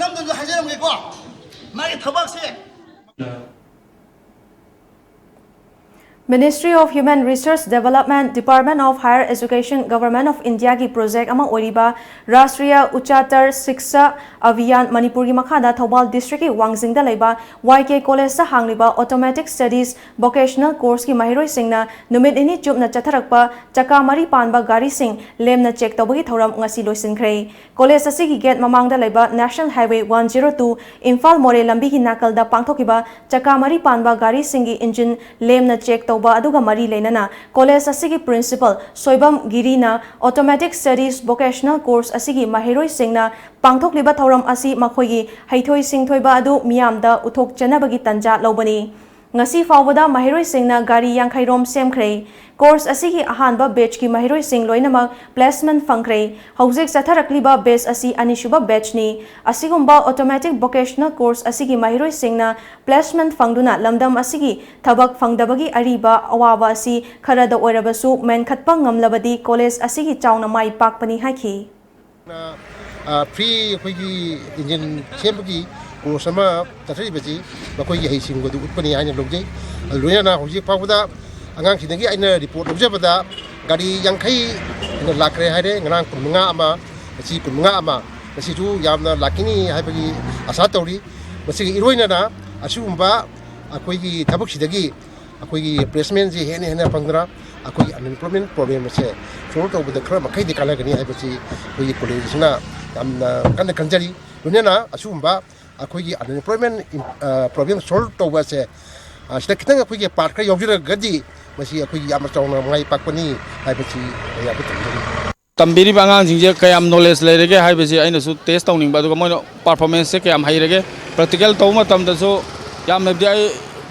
ꯅꯝꯗꯨꯅ ꯍꯥꯏꯖꯔꯝꯒꯦꯀꯣ, ꯃꯥꯒꯤ ꯊꯕꯛꯁꯦ꯫ Ministry of Human Resource Development, Department of Higher Education, Government of Indiaꯒꯤ project ꯑꯃ ꯑꯣꯏꯔꯤꯕ ꯔꯥꯁꯇ꯭ꯔꯤꯌꯥ ꯎꯆꯆꯇꯔ ꯁꯤꯛꯁꯥ ꯑꯚꯤꯌꯥꯟ ꯃꯅꯤꯄꯨꯔꯒꯤ ꯃꯈꯥꯗ ꯊꯧꯕꯥꯜ districtꯀꯤ ꯋꯥꯡꯖꯤꯡꯗ ꯂꯩꯕ ꯋꯥꯏ ꯀꯦ ꯀꯣꯂꯦꯖꯇ ꯍꯥꯡꯂꯤꯕ automatic studies vocational courseꯀꯤ ꯃꯍꯩꯔꯣꯏꯁꯤꯡꯅ ꯅꯨꯃꯤꯠ ꯅꯤꯅꯤ ꯆꯨꯞꯅ ꯆꯠꯊꯔꯛꯄ ꯆꯀꯥ ꯃꯔꯤ ꯄꯥꯟꯕ ꯒꯥꯔꯤꯁꯤꯡ ꯂꯦꯝꯅ check ꯇꯧꯕꯒꯤ ꯊꯧꯔꯝ ꯉꯁꯤ ꯂꯣꯏꯁꯤꯟꯈ꯭ꯔꯦ꯫ ꯀꯣꯂꯦꯖ ꯑꯁꯤꯒꯤ gate ꯃꯃꯥꯡꯗ ꯂꯩꯕ National Highway one zero two Imphal ꯃꯣꯔꯦ ꯂꯝꯕꯤꯒꯤ ꯅꯥꯀꯜꯗ ꯄꯥꯡꯊꯣꯛꯈꯤꯕ ꯆꯀꯥ ꯃꯔꯤ ꯄꯥꯟꯕ ꯒꯥꯔꯤꯁꯤꯡꯒꯤ engine ꯂꯦꯝꯅ check ꯇꯧꯕ ꯑꯗꯨꯒ ꯃꯔꯤ ꯂꯩꯅꯅ ꯀꯣꯂꯦꯖ ꯑꯁꯤꯒꯤ principal Soibam ꯒꯤꯔꯤꯅ automatic studies vocational course ꯑꯁꯤꯒꯤ ꯃꯍꯩꯔꯣꯏꯁꯤꯡꯅ ꯄꯥꯡꯊꯣꯛꯂꯤꯕ ꯊꯧꯔꯝ ꯑꯁꯤ ꯃꯈꯣꯏꯒꯤ ꯍꯩꯊꯣꯏ ꯁꯤꯡꯊꯣꯏꯕ ꯑꯗꯨ ꯃꯤꯌꯥꯝꯗ ꯎꯠꯊꯣꯛꯆꯅꯕꯒꯤ ꯇꯥꯟꯖꯥ ꯂꯧꯕꯅꯤ꯫ ꯉꯁꯤ ꯐꯥꯎꯕꯗ ꯃꯍꯩꯔꯣꯏꯁꯤꯡꯅ ꯒꯥꯔꯤ ꯌꯥꯡꯈꯩ ꯔꯣꯝ ꯁꯦꯝꯈ꯭ꯔꯦ꯫ Course ꯑꯁꯤꯒꯤ ꯑꯍꯥꯟꯕ batchꯀꯤ ꯃꯍꯩꯔꯣꯏꯁꯤꯡ ꯂꯣꯏꯅꯃꯛ placement ꯐꯪꯈ꯭ꯔꯦ꯫ ꯍꯧꯖꯤꯛ ꯆꯠꯊꯔꯛꯂꯤꯕ batch ꯑꯁꯤ ꯑꯅꯤꯁꯨꯕ batchꯅꯤ꯫ ꯑꯁꯤꯒꯨꯝꯕ automatic vocational course ꯑꯁꯤꯒꯤ ꯃꯍꯩꯔꯣꯏꯁꯤꯡꯅ placement ꯐꯪꯗꯨꯅ ꯂꯝꯗꯝ ꯑꯁꯤꯒꯤ ꯊꯕꯛ ꯐꯪꯗꯕꯒꯤ ꯑꯔꯤꯕ ꯑꯋꯥꯕ ꯑꯁꯤ ꯈꯔꯗ ꯑꯣꯏꯔꯕꯁꯨ ꯃꯦꯟꯈꯠꯄ ꯉꯝꯂꯕꯗꯤ ꯀꯣꯂꯦꯖ ꯑꯁꯤꯒꯤ ꯆꯥꯎꯅ ꯃꯥꯏ ꯄꯥꯛꯄꯅꯤ ꯍꯥꯏꯈꯤ꯫ ꯑ, free ꯑꯩꯈꯣꯏꯒꯤ engine ꯁꯦꯝꯕꯒꯤ course ꯑꯃ ꯆꯠꯊꯔꯤꯕꯁꯤ ꯃꯈꯣꯏꯒꯤ ꯍꯩꯁꯤꯡꯕꯗꯨ ꯎꯠꯄꯅꯤ ꯍꯥꯏꯅ ꯂꯧꯖꯩ꯫ ꯑꯗꯨ ꯂꯣꯏꯅꯅ ꯍꯧꯖꯤꯛ ꯐꯥꯎꯕꯗ ꯑꯉꯥꯡꯁꯤꯡꯗꯒꯤ ꯑꯩꯅ report ꯂꯧꯖꯕꯗ ꯒꯥꯔꯤ ꯌꯥꯡꯈꯩ ꯍꯦꯟꯅ ꯂꯥꯛꯈ꯭ꯔꯦ ꯍꯥꯏꯔꯦ꯫ ꯉꯔꯥꯡ ꯀꯨꯟꯃꯉꯥ ꯑꯃ, ꯉꯁꯤ ꯀꯨꯟꯃꯉꯥ ꯑꯃ, ꯃꯁꯤꯁꯨ ꯌꯥꯝꯅ ꯂꯥꯛꯈꯤꯅꯤ ꯍꯥꯏꯕꯒꯤ ꯑꯁꯥ ꯇꯧꯔꯤ꯫ ꯃꯁꯤꯒ ꯏꯔꯣꯏꯅꯅ ꯑꯁꯤꯒꯨꯝꯕ ꯑꯩꯈꯣꯏꯒꯤ ꯊꯕꯛꯁꯤꯗꯒꯤ ꯑꯩꯈꯣꯏꯒꯤ placementꯁꯦ ꯍꯦꯟꯅ ꯍꯦꯟꯅ ꯐꯪꯗꯅ ꯑꯩꯈꯣꯏꯒꯤ unemployment problem ꯑꯁꯦ solve ꯇꯧꯕꯗ ꯈꯔ ꯃꯈꯩꯗꯤ ꯀꯥꯟꯅꯒꯅꯤ ꯍꯥꯏꯕꯁꯤ ꯑꯩꯈꯣꯏꯒꯤ ꯀꯣꯂꯦꯖꯁꯤꯅ ꯌꯥꯝꯅ ꯀꯟꯅ ꯈꯟꯖꯔꯤ꯫ ꯂꯣꯏꯅꯅ ꯑꯁꯤꯒꯨꯝꯕ ꯑꯩꯈꯣꯏꯒꯤ unemployment problem solve ꯇꯧꯕ ꯑꯁꯦ, ꯑ, ꯁꯤꯗ ꯈꯤꯇꯪ ꯑꯩꯈꯣꯏꯒꯤ part ꯈꯔ ꯌꯥꯎꯖꯔꯒꯗꯤ ꯃꯁꯤ ꯑꯩꯈꯣꯏꯒꯤ ꯌꯥꯝꯅ ꯆꯥꯎꯅ ꯃꯥꯏ ꯄꯥꯛꯄꯅꯤ ꯍꯥꯏꯕꯁꯤ ꯃꯌꯥꯝꯗ ꯊꯝꯖꯔꯤ꯫ ꯇꯝꯕꯤꯔꯤꯕ ꯑꯉꯥꯡꯁꯤꯡꯁꯦ ꯀꯌꯥꯝ knowledge ꯂꯩꯔꯒꯦ ꯍꯥꯏꯕꯁꯤ ꯑꯩꯅꯁꯨ test ꯇꯧꯅꯤꯡꯕ, ꯑꯗꯨꯒ ꯃꯣꯏꯅ performanceꯁꯦ ꯀꯌꯥꯝ ꯍꯩꯔꯒꯦ꯫ Practical ꯇꯧꯕ ꯃꯇꯝꯗꯁꯨ ꯌꯥꯝꯅꯕꯨꯗꯤ ꯑꯩ,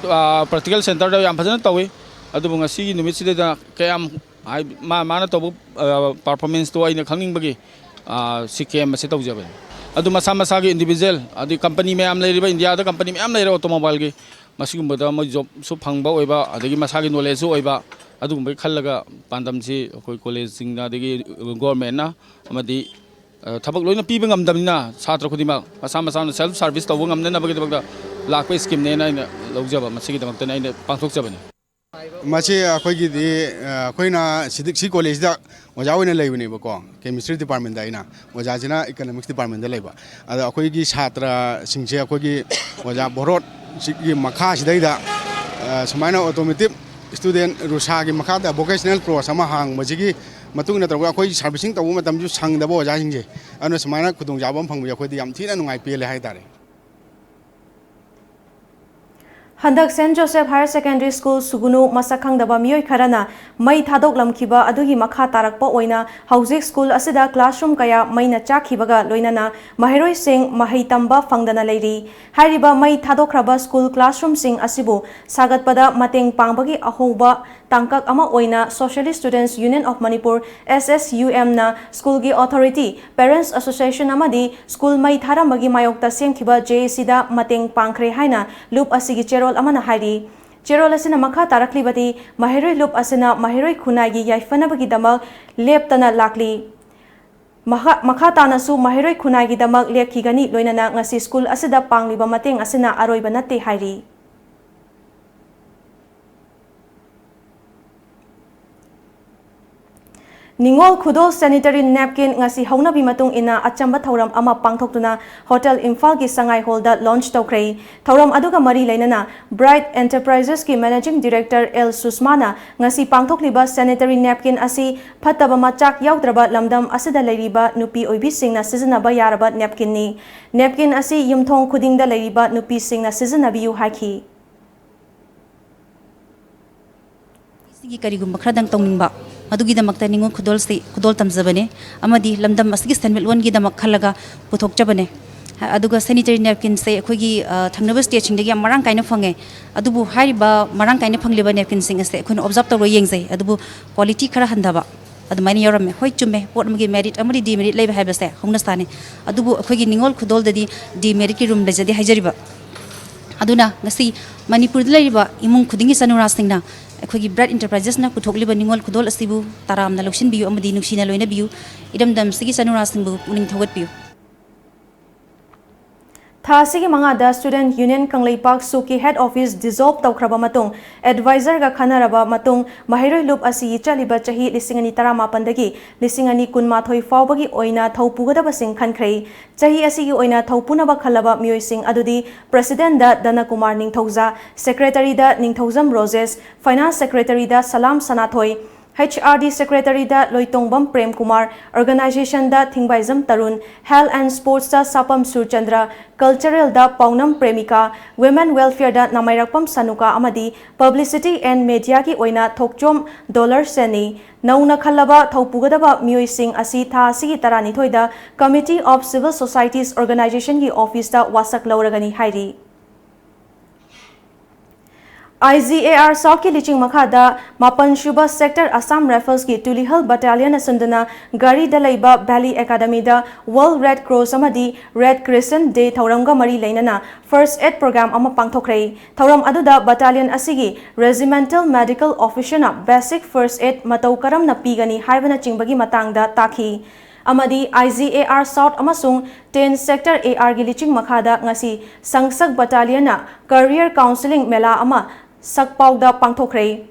ꯑ, practical centreꯗ ꯌꯥꯝ ꯐꯖꯅ ꯇꯧꯏ꯫ ꯑꯗꯨꯕꯨ ꯉꯁꯤꯒꯤ ꯅꯨꯃꯤꯠꯁꯤꯗꯩꯗ ꯀꯌꯥꯝ ꯍꯥꯏ-, ꯃꯥ ꯃꯥꯅ ꯇꯧꯕ, ꯑ, performanceꯇꯣ ꯑꯩꯅ ꯈꯪꯅꯤꯡꯕꯒꯤ, ꯑ, ꯁꯤ camp ꯑꯁꯤ ꯇꯧꯖꯕꯅꯤ꯫ ꯑꯗꯨ ꯃꯁꯥ ꯃꯁꯥꯒꯤ individual, ꯑꯗꯩ company ꯃꯌꯥꯝ ꯂꯩꯔꯤꯕ, ꯏꯟꯗꯤꯌꯥꯗ company ꯃꯌꯥꯝ ꯂꯩꯔꯦ automobileꯒꯤ, ꯃꯁꯤꯒꯨꯝꯕꯗ ꯃꯣꯏ jobꯁꯨ ꯐꯪꯕ ꯑꯣꯏꯕ, ꯑꯗꯒꯤ ꯃꯁꯥꯒꯤ knowledgeꯁꯨ ꯑꯣꯏꯕ, ꯑꯗꯨꯒꯨꯝꯕꯒꯤ ꯈꯜꯂꯒ ꯄꯥꯟꯗꯝꯁꯤ ꯑꯩꯈꯣꯏ collegeꯁꯤꯡꯅ ꯑꯗꯒꯤ governmentꯅ ꯑꯃꯗꯤ, ꯑ, ꯊꯕꯛ ꯂꯣꯏꯅ ꯄꯤꯕ ꯉꯝꯗꯕꯅꯤꯅ ꯁꯥꯇ꯭ꯔ ꯈꯨꯗꯤꯡꯃꯛ ꯃꯁꯥ ꯃꯁꯥꯅ self service ꯇꯧꯕ ꯉꯝꯅꯅꯕꯒꯤꯗꯃꯛꯇ ꯂꯥꯛꯄ schemeꯅꯦꯅ ꯑꯩꯅ ꯂꯧꯖꯕ, ꯃꯁꯤꯒꯤꯗꯃꯛꯇꯅꯤ ꯑꯩꯅ ꯄꯥꯡꯊꯣꯛꯆꯕꯅꯤ꯫ ꯃꯁꯤ ꯑꯩꯈꯣꯏꯒꯤꯗꯤ, ꯑ, ꯑꯩꯈꯣꯏꯅ ꯁꯤꯗꯤ, ꯁꯤ ꯀꯣꯂꯦꯖꯁꯤꯗ ꯑꯣꯖꯥ ꯑꯣꯏꯅ ꯂꯩꯕꯅꯦꯕꯀꯣ, ꯀꯦꯃꯤꯁꯇ꯭ꯔꯤ ꯗꯤꯄꯥꯔꯠꯃꯦꯟꯗ ꯑꯩꯅ, ꯑꯣꯖꯥꯁꯤꯅ ꯏꯀꯅꯣꯃꯤꯛꯁ ꯗꯤꯄꯥꯔꯠꯃꯦꯟꯗ ꯂꯩꯕ꯫ ꯑꯗꯣ ꯑꯩꯈꯣꯏꯒꯤ ꯁꯥꯇ꯭ꯔꯁꯤꯡꯁꯦ ꯑꯩꯈꯣꯏꯒꯤ ꯑꯣꯖꯥ ꯚꯣꯔꯣꯠꯁꯤꯒꯤ ꯃꯈꯥꯁꯤꯗꯩꯗ, ꯑ, ꯁꯨꯃꯥꯏꯅ ꯑꯣꯇꯣꯃꯦꯇꯤꯛ ꯁ꯭ꯇꯨꯗꯦꯟ ꯔꯨꯁꯥꯒꯤ ꯃꯈꯥꯗ ꯚꯣꯀꯦꯁꯅꯦꯜ ꯀꯣꯔꯁ ꯑꯃ ꯍꯥꯡꯕꯁꯤꯒꯤ ꯃꯇꯨꯡ ꯏꯟꯅ ꯇꯧꯔꯒ ꯑꯩꯈꯣꯏ ꯁꯥꯔꯚꯤꯁꯤꯡ ꯇꯧꯕ ꯃꯇꯝꯁꯨ ꯁꯪꯗꯕ ꯑꯣꯖꯥꯁꯤꯡꯁꯦ, ꯑꯗꯨꯅ ꯁꯨꯃꯥꯏꯅ ꯈꯨꯗꯣꯡꯆꯥꯕ ꯑꯃ ꯐꯪꯕꯁꯦ ꯑꯩꯈꯣꯏꯗꯤ ꯌꯥꯝ ꯊꯤꯅ ꯅꯨꯡꯉꯥꯏ ꯄꯦꯜꯂꯦ ꯍꯥꯏꯇꯥꯔꯦ꯫ ꯍꯟꯗꯛ saint Joseph higher secondary school ꯁꯨꯒꯨꯅꯨ ꯃꯁꯛ ꯈꯪꯗꯕ ꯃꯤꯑꯣꯏ ꯈꯔꯅ ꯃꯩ ꯊꯥꯗꯣꯛꯂꯝꯈꯤꯕ ꯑꯗꯨꯒꯤ ꯃꯈꯥ ꯇꯥꯔꯛꯄ ꯑꯣꯏꯅ ꯍꯧꯖꯤꯛ ꯁ꯭ꯀꯨꯜ ꯑꯁꯤꯗ ꯀ꯭ꯂꯥꯁꯔꯨꯝ ꯀꯌꯥ ꯃꯩꯅ ꯆꯥꯛꯈꯤꯕꯒ ꯂꯣꯏꯅꯅ ꯃꯍꯩꯔꯣꯏꯁꯤꯡ ꯃꯍꯩ ꯇꯝꯕ ꯐꯪꯗꯅ ꯂꯩꯔꯤ꯫ ꯍꯥꯏꯔꯤꯕ ꯃꯩ ꯊꯥꯗꯣꯛꯈ꯭ꯔꯕ ꯁ꯭ꯀꯨꯜ ꯀ꯭ꯂꯥꯁꯔꯨꯝꯁꯤꯡ ꯑꯁꯤꯕꯨ ꯁꯥꯒꯠꯄꯗ ꯃꯇꯦꯡ ꯄꯥꯡꯕꯒꯤ ꯑꯍꯧꯕ ꯇꯥꯡꯀꯛ ꯑꯃ ꯑꯣꯏꯅ Socialist Students Union of Manipur, S S U M, ꯅ ꯁ꯭ꯀꯨꯜꯒꯤ ꯑꯣꯊꯣꯔꯤꯇꯤ, ꯄꯦꯔꯦꯟꯠꯁ ꯑꯦꯁꯣꯁꯤꯌꯦꯁꯟ ꯑꯃꯗꯤ ꯁ꯭ꯀꯨꯜ ꯃꯩ ꯊꯥꯔꯝꯕꯒꯤ ꯃꯥꯌꯣꯛꯇ ꯁꯦꯝꯈꯤꯕ J A C ꯗ ꯃꯇꯦꯡ ꯄꯥꯡꯈ꯭ꯔꯦ ꯍꯥꯏꯅ ꯂꯨꯞ ꯑꯁꯤꯒꯤ ꯆꯦꯔꯣꯜ ꯑꯃꯅ ꯍꯥꯏꯔꯤ꯫ ꯆꯦꯔꯣꯜ ꯑꯁꯤꯅ ꯃꯈꯥ ꯇꯥꯔꯛꯂꯤꯕꯗꯤ, ꯃꯍꯩꯔꯣꯏ ꯂꯨꯞ ꯑꯁꯤꯅ ꯃꯍꯩꯔꯣꯏ ꯈꯨꯟꯅꯥꯏꯒꯤ ꯌꯥꯏꯐꯅꯕꯒꯤꯗꯃꯛ ꯂꯦꯞꯇꯅ ꯂꯥꯛꯂꯤ꯫ ꯃꯈꯥ, ꯃꯈꯥ ꯇꯥꯅꯁꯨ ꯃꯍꯩꯔꯣꯏ ꯈꯨꯟꯅꯥꯏꯒꯤꯗꯃꯛ ꯂꯦꯞꯈꯤꯒꯅꯤ, ꯂꯣꯏꯅꯅ ꯉꯁꯤ ꯁ꯭ꯀꯨꯜ ꯑꯁꯤꯗ ꯄꯥꯡꯂꯤꯕ ꯃꯇꯦꯡ ꯑꯁꯤꯅ ꯑꯔꯣꯏꯕ ꯅꯠꯇꯦ ꯍꯥꯏꯔꯤ꯫ ꯅꯤꯉꯣꯜ ꯈꯨꯗꯣꯜ ꯁꯦꯅꯤꯇꯔꯤ ꯅꯦꯞꯀꯤꯟ ꯉꯁꯤ ꯍꯧꯅꯕꯤ ꯃꯇꯨꯡ ꯏꯟꯅ ꯑꯆꯝꯕ ꯊꯧꯔꯝ ꯑꯃ ꯄꯥꯡꯊꯣꯛꯇꯨꯅ ꯍꯣꯇꯦꯜ ꯏꯝꯐꯥꯜꯒꯤ ꯁꯉꯥꯏ ꯍꯣꯜꯗ ꯂꯣꯟꯆ ꯇꯧꯈ꯭ꯔꯦ꯫ ꯊꯧꯔꯝ ꯑꯗꯨꯒ ꯃꯔꯤ ꯂꯩꯅꯅ ꯕ꯭ꯔꯥꯏꯠ ꯑꯦꯟꯇꯔꯄ꯭ꯔꯥꯏꯖꯦꯁꯀꯤ ꯃꯦꯅꯦꯖꯤꯡ ꯗꯤꯔꯦꯛꯇꯔ ꯑꯦꯜ ꯁꯨꯁꯃꯥꯅ ꯉꯁꯤ ꯄꯥꯡꯊꯣꯛꯂꯤꯕ ꯁꯦꯅꯤꯇꯔꯤ ꯅꯦꯞꯀꯤꯟ ꯑꯁꯤ ꯐꯠꯇꯕ ꯃꯆꯥꯛ ꯌꯥꯎꯗ꯭ꯔꯕ ꯂꯝꯗꯝ ꯑꯁꯤꯗ ꯂꯩꯔꯤꯕ ꯅꯨꯄꯤ ꯑꯣꯏꯕꯤꯁꯤꯡꯅ ꯁꯤꯖꯤꯟꯅꯕ ꯌꯥꯔꯕ ꯅꯦꯞꯀꯤꯟꯅꯤ꯫ ꯅꯦꯞꯀꯤꯟ ꯑꯁꯤ ꯌꯨꯝꯊꯣꯡ ꯈꯨꯗꯤꯡꯗ ꯂꯩꯔꯤꯕ ꯅꯨꯄꯤꯁꯤꯡꯅ ꯁꯤꯖꯤꯟꯅꯕꯤꯌꯨ ꯍꯥꯏꯈꯤ꯫ ꯁꯤꯒꯤ ꯀꯔꯤꯒꯨꯝꯕ ꯈꯔꯗꯪ ꯇꯧꯅꯤꯡꯕ, ꯃꯗꯨꯒꯤꯗꯃꯛꯇ ꯅꯤꯉꯣꯜ ꯈꯨꯗꯣꯜꯁꯤ ꯈꯨꯗꯣꯜ ꯇꯝꯖꯕꯅꯦ ꯑꯃꯗꯤ ꯂꯝꯗꯝ ꯑꯁꯤꯒꯤ ꯁꯦꯟꯃꯤꯠꯂꯣꯟꯒꯤꯗꯃꯛ ꯈꯜꯂꯒ ꯄꯨꯊꯣꯛꯆꯕꯅꯦ꯫ ꯑꯗꯨꯒ ꯁꯦꯅꯤꯇꯔꯤ ꯅꯦꯞꯀꯤꯟꯁꯦ ꯑꯩꯈꯣꯏꯒꯤ, ꯑ, ꯊꯪꯅꯕ ꯁ꯭ꯇꯦꯠꯁꯤꯡꯗꯒꯤ ꯌꯥꯝ ꯃꯔꯥꯡ ꯀꯥꯏꯅ ꯐꯪꯉꯦ꯫ ꯑꯗꯨꯕꯨ ꯍꯥꯏꯔꯤꯕ ꯃꯔꯥꯡ ꯀꯥꯏꯅ ꯐꯪꯂꯤꯕ ꯅꯦꯞꯀꯤꯟꯁꯤꯡ ꯑꯁꯦ ꯑꯩꯈꯣꯏꯅ ꯑꯣꯕꯖꯥꯔꯕ ꯇꯧꯔ ꯌꯦꯡꯖꯩ, ꯑꯗꯨꯕꯨ ꯀ꯭ꯋꯥꯂꯤꯇꯤ ꯈꯔ ꯍꯟꯊꯕ ꯑꯗꯨꯃꯥꯏꯅ ꯌꯥꯎꯔꯝꯃꯦ꯫ ꯍꯣꯏ, ꯆꯨꯝꯃꯦ, ꯄꯣꯠ ꯑꯃꯒꯤ ꯃꯦꯔꯤꯠ ꯑꯃꯗꯤ ꯗꯤꯃꯦꯔꯤꯠ ꯂꯩꯕ ꯍꯥꯏꯕꯁꯦ ꯍꯧꯅ ꯁꯥꯅꯤ꯫ ꯑꯗꯨꯕꯨ ꯑꯩꯈꯣꯏꯒꯤ ꯅꯤꯉꯣꯜ ꯈꯨꯗꯣꯜꯗꯗꯤ ꯗꯤꯃꯦꯔꯤꯠꯀꯤ ꯔꯨꯝ ꯂꯩꯖꯗꯦ ꯍꯥꯏꯖꯔꯤꯕ꯫ ꯑꯗꯨꯅ ꯉꯁꯤ ꯃꯅꯤꯄꯨꯔꯗ ꯂꯩꯔꯤꯕ ꯏꯃꯨꯡ ꯈꯨꯗꯤꯡꯒꯤ ꯆꯅꯨꯔꯥꯁꯤꯡꯅ ꯑꯩꯈꯣꯏꯒꯤ ꯕ꯭ꯔꯥꯏꯠ ꯑꯦꯟꯇꯔꯄ꯭ꯔꯥꯏꯖꯦꯁꯅ ꯄꯨꯊꯣꯛꯂꯤꯕ ꯅꯤꯉꯣꯜ ꯈꯨꯗꯣꯜ ꯑꯁꯤꯕꯨ ꯇꯔꯥꯝꯅ ꯂꯧꯁꯤꯟꯕꯤꯌꯨ ꯑꯃꯗꯤ ꯅꯨꯡꯁꯤꯅ ꯂꯣꯏꯅꯕꯤꯌꯨ꯫ ꯏꯔꯝꯗꯝꯁꯤꯒꯤ ꯆꯅꯨꯔꯥꯁꯤꯡꯕꯨ ꯄꯨꯛꯅꯤꯡ ꯊꯧꯒꯠꯄꯤꯌꯨ꯫ ꯊꯥ ꯑꯁꯤꯒꯤ ꯃꯉꯥꯗ Student Union Kangleipak ꯁꯨꯛꯀꯤ head office dissolve ꯇꯧꯈ꯭ꯔꯕ ꯃꯇꯨꯡ, advisorꯒ ꯈꯟꯅꯔꯕ ꯃꯇꯨꯡ, ꯃꯍꯩꯔꯣꯏ ꯂꯨꯞ ꯑꯁꯤ ꯆꯠꯂꯤꯕ ꯆꯍꯤ ꯂꯤꯁꯤꯡ ꯑꯅꯤ ꯇꯔꯥꯃꯥꯄꯟꯗꯒꯤ ꯂꯤꯁꯤꯡ ꯑꯅꯤ ꯀꯨꯟꯃꯥꯊꯣꯏ ꯐꯥꯎꯕꯒꯤ ꯑꯣꯏꯅ ꯊꯧ ꯄꯨꯒꯗꯕꯁꯤꯡ ꯈꯟꯈ꯭ꯔꯦ꯫ ꯆꯍꯤ ꯑꯁꯤꯒꯤ ꯑꯣꯏꯅ ꯊꯧ ꯄꯨꯅꯕ ꯈꯜꯂꯕ ꯃꯤꯑꯣꯏꯁꯤꯡ ꯑꯗꯨꯗꯤ Presidentꯗ ꯗꯅꯀꯨꯃꯥꯔ ꯅꯤꯡꯊꯧꯖꯥ, Secretaryꯗ ꯅꯤꯡꯊꯧꯖꯝ Rojesh, Finance Secretaryꯗ Salam Sanathoi, H R D Secretaryꯗ Loitongbam Premkumar, Organizationꯗ ꯊꯤꯡꯕꯥꯏꯖꯝ Tarun, Health and Sportsꯇ ꯁꯥꯄꯝ Surchandra, Culturalꯗ ꯄꯥꯎꯅꯝ ꯄ꯭ꯔꯦꯃꯤꯀꯥ, Women Welfareꯗ ꯅꯃꯥꯏꯔꯛꯄꯝ ꯁꯅꯨꯀꯥ ꯑꯃꯗꯤ Publicity and Mediaꯒꯤ ꯑꯣꯏꯅ ꯊꯣꯛꯆꯣꯝ ꯗꯣꯂꯔ ꯁꯦꯟꯅꯤ꯫ ꯅꯧꯅ ꯈꯜꯂꯕ ꯊꯧ ꯄꯨꯒꯗꯕ ꯃꯤꯑꯣꯏꯁꯤꯡ ꯑꯁꯤ ꯊꯥ ꯑꯁꯤꯒꯤ ꯇꯔꯥꯅꯤꯊꯣꯏꯗ Committee of Civil Societies Organizationꯒꯤ officeꯇ ꯋꯥꯁꯛ ꯂꯧꯔꯒꯅꯤ ꯍꯥꯏꯔꯤ꯫ I G A R Southꯀꯤ ꯂꯤꯆꯤꯡ ꯃꯈꯥꯗ ꯃꯥꯄꯟ ꯁꯨꯕ Sector Assam Riflesꯀꯤ ꯇꯨꯂꯤꯍꯜ Battalionꯅ ꯁꯤꯟꯗꯨꯅ ꯘꯔꯤꯗ ꯂꯩꯕ Valley Academyꯗ World Red Cross ꯑꯃꯗꯤ Red Crescent Day ꯊꯧꯔꯝꯒ ꯃꯔꯤ ꯂꯩꯅꯅ First Aid Program ꯑꯃ ꯄꯥꯡꯊꯣꯛꯈ꯭ꯔꯦ꯫ ꯊꯧꯔꯝ ꯑꯗꯨꯗ battalion ꯑꯁꯤꯒꯤ Regimental Medical Officerꯅ basic first aid ꯃꯇꯧ ꯀꯔꯝꯅ ꯄꯤꯒꯅꯤ ꯍꯥꯏꯕꯅꯆꯤꯡꯕꯒꯤ ꯃꯇꯥꯡꯗ ꯇꯥꯛꯈꯤ꯫ ꯑꯃꯗꯤ I G A R South ꯑꯃꯁꯨꯡ ten Sector A Rꯒꯤ ꯂꯤꯆꯤꯡ ꯃꯈꯥꯗ ꯉꯁꯤ ꯁꯪꯁꯛ Battalionꯅ Career Counselling ꯃꯦꯂꯥ ꯑꯃ ꯁꯛꯄꯥꯎꯗ ꯄꯥꯡꯊꯣꯛꯈ꯭ꯔꯦ꯫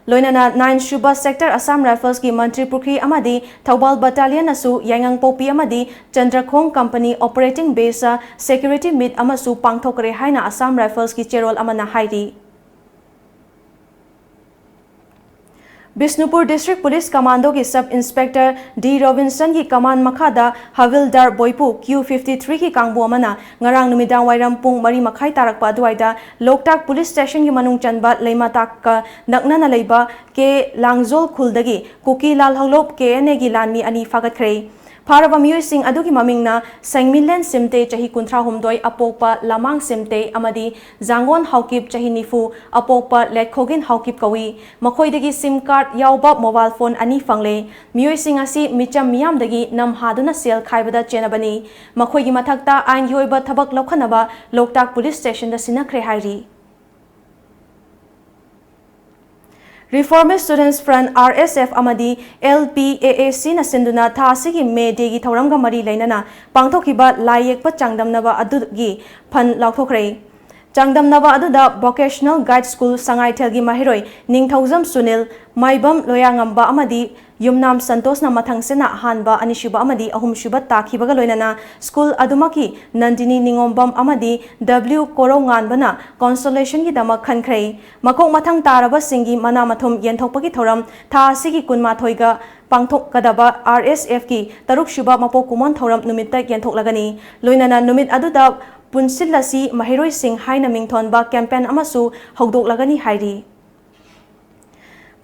ꯂꯣꯏꯅꯅ nine ꯁꯨꯕ Sector Assam Riflesꯀꯤ ꯃꯟꯇ꯭ꯔꯤ ꯄꯨꯈ꯭ꯔꯤ ꯑꯃꯗꯤ ꯊꯧꯕꯥꯜ Battalionꯅꯁꯨ ꯌꯥꯏꯉꯪꯄꯣꯛꯄꯤ ꯑꯃꯗꯤ ꯆꯟꯗ꯭ꯔꯈꯣꯡ Company Operating Baseꯇ Security Meet ꯑꯃꯁꯨ ꯄꯥꯡꯊꯣꯛꯈ꯭ꯔꯦ ꯍꯥꯏꯅ Assam Riflesꯀꯤ ꯆꯦꯔꯣꯜ ꯑꯃꯅ ꯍꯥꯏꯔꯤ꯫ Bishnupur District Police Commandoꯒꯤ Sub Inspector D Robinsonꯒꯤ command ꯃꯈꯥꯗ Havildar ꯕꯣꯏꯄꯨ Q fifty threeꯒꯤ ꯀꯥꯡꯕꯨ ꯑꯃꯅ ꯉꯔꯥꯡ ꯅꯨꯃꯤꯗꯥꯡ ꯋꯥꯏꯔꯝ ꯄꯨꯡ ꯃꯔꯤ ꯃꯈꯥꯏ ꯇꯥꯔꯛꯄ ꯑꯗꯨꯋꯥꯏꯗ ꯂꯣꯛꯇꯥꯛ Police Stationꯒꯤ ꯃꯅꯨꯡ ꯆꯟꯕ ꯂꯩꯃꯇꯥꯛꯀ ꯅꯛꯅꯅ ꯂꯩꯕ ꯀꯦ ꯂꯥꯡꯖꯣꯜ ꯈꯨꯜꯗꯒꯤ ꯀꯨꯀꯤ ꯂꯥꯜꯍꯧꯂꯨꯞ K N Aꯒꯤ ꯂꯥꯟꯃꯤ ꯑꯅꯤ ꯐꯥꯒꯠꯈ꯭ꯔꯦ꯫ ꯐꯥꯔꯕ ꯃꯤꯑꯣꯏꯁꯤꯡ ꯑꯗꯨꯒꯤ ꯃꯃꯤꯡꯅ ꯁꯦꯡꯃꯤꯟꯂꯦꯟ ꯁꯤꯝꯇꯦ, ꯆꯍꯤ ꯀꯨꯟꯊ꯭ꯔꯥꯍꯨꯝꯗꯣꯏ, ꯑꯄꯣꯛꯄ ꯂꯃꯥꯡ ꯁꯤꯝꯇꯦ, ꯑꯃꯗꯤ ꯖꯥꯡꯒꯣꯟ ꯍꯥꯎꯀꯤꯞ, ꯆꯍꯤ ꯅꯤꯐꯨ, ꯑꯄꯣꯛꯄ ꯂꯦꯠꯈꯣꯒꯤꯟ ꯍꯥꯎꯀꯤꯞ ꯀꯧꯏ꯫ ꯃꯈꯣꯏꯗꯒꯤ SIM card ꯌꯥꯎꯕ mobile phone ꯑꯅꯤ ꯐꯪꯂꯦ꯫ ꯃꯤꯑꯣꯏꯁꯤꯡ ꯑꯁꯤ ꯃꯤꯆꯝ ꯃꯤꯌꯥꯝꯗꯒꯤ ꯅꯝꯍꯥꯗꯨꯅ ꯁꯦꯜ ꯈꯥꯏꯕꯗ ꯆꯦꯟꯅꯕꯅꯤ꯫ ꯃꯈꯣꯏꯒꯤ ꯃꯊꯛꯇ ꯑꯥꯏꯟꯒꯤ ꯑꯣꯏꯕ ꯊꯕꯛ ꯂꯧꯈꯠꯅꯕ ꯂꯣꯛꯇꯥꯛ Police Stationꯗ ꯁꯤꯟꯅꯈ꯭ꯔꯦ ꯍꯥꯏꯔꯤ꯫ Reformist Students Front, R S F, ꯑꯃꯗꯤ L P A A C ꯅ ꯁꯤꯟꯗꯨꯅ ꯊꯥ ꯑꯁꯤꯒꯤ May Day ꯒꯤ ꯊꯧꯔꯝꯒ ꯃꯔꯤ ꯂꯩꯅꯅ ꯄꯥꯡꯊꯣꯛꯈꯤꯕ ꯂꯥꯏ ꯌꯦꯛꯄ ꯆꯥꯡꯗꯝꯅꯕ ꯑꯗꯨꯒꯤ fund ꯂꯥꯎꯊꯣꯛꯈ꯭ꯔꯦ꯫ ꯆꯥꯡꯗꯝꯅꯕ ꯑꯗꯨꯗ Vocational Guide School ꯁꯉꯥꯏꯊꯦꯜꯒꯤ ꯃꯍꯩꯔꯣꯏ ꯅꯤꯡꯊꯧꯖꯝ ꯁꯨꯅꯤꯜ, ꯃꯥꯏꯕꯝ ꯂꯣꯌꯥꯉꯝꯕ ꯑꯃꯗꯤ ꯌꯨꯝꯅꯥꯝ ꯁꯟꯇꯣꯁꯅ ꯃꯊꯪꯁꯤꯠꯅ ꯑꯍꯥꯟꯕ, ꯑꯅꯤꯁꯨꯕ ꯑꯃꯗꯤ ꯑꯍꯨꯝꯁꯨꯕ ꯇꯥꯈꯤꯕꯒ ꯂꯣꯏꯅꯅ school ꯑꯗꯨꯃꯛꯀꯤ ꯅꯟꯗꯤꯅꯤ ꯅꯤꯉꯣꯝꯕꯝ ꯑꯃꯗꯤ W ꯀꯣꯔꯧꯉꯥꯟꯕꯅ consolation ꯒꯤꯗꯃꯛ ꯈꯟꯈ꯭ꯔꯦ꯫ ꯃꯈꯣꯡ ꯃꯊꯪ ꯇꯥꯔꯕꯁꯤꯡꯒꯤ ꯃꯅꯥ ꯃꯊꯨꯝ ꯌꯦꯟꯊꯣꯛꯄꯒꯤ ꯊꯧꯔꯝ ꯊꯥ ꯑꯁꯤꯒꯤ ꯀꯨꯟꯃꯥꯊꯣꯏꯒ ꯄꯥꯡꯊꯣꯛꯀꯗꯕ R S F ꯀꯤ ꯇꯔꯨꯛꯁꯨꯕ ꯃꯄꯣꯛ ꯀꯨꯝꯑꯣꯟ ꯊꯧꯔꯝ ꯅꯨꯃꯤꯠꯇ ꯌꯦꯟꯊꯣꯛꯂꯒꯅꯤ꯫ ꯂꯣꯏꯅꯅ ꯅꯨꯃꯤꯠ ꯑꯗꯨꯗ ꯄꯨꯟꯁꯤꯜꯂꯁꯤ ꯃꯍꯩꯔꯣꯏꯁꯤꯡ ꯍꯥꯏꯅ ꯃꯤꯡꯊꯣꯟꯕ campaign ꯑꯃꯁꯨ ꯍꯧꯗꯣꯛꯂꯒꯅꯤ ꯍꯥꯏꯔꯤ꯫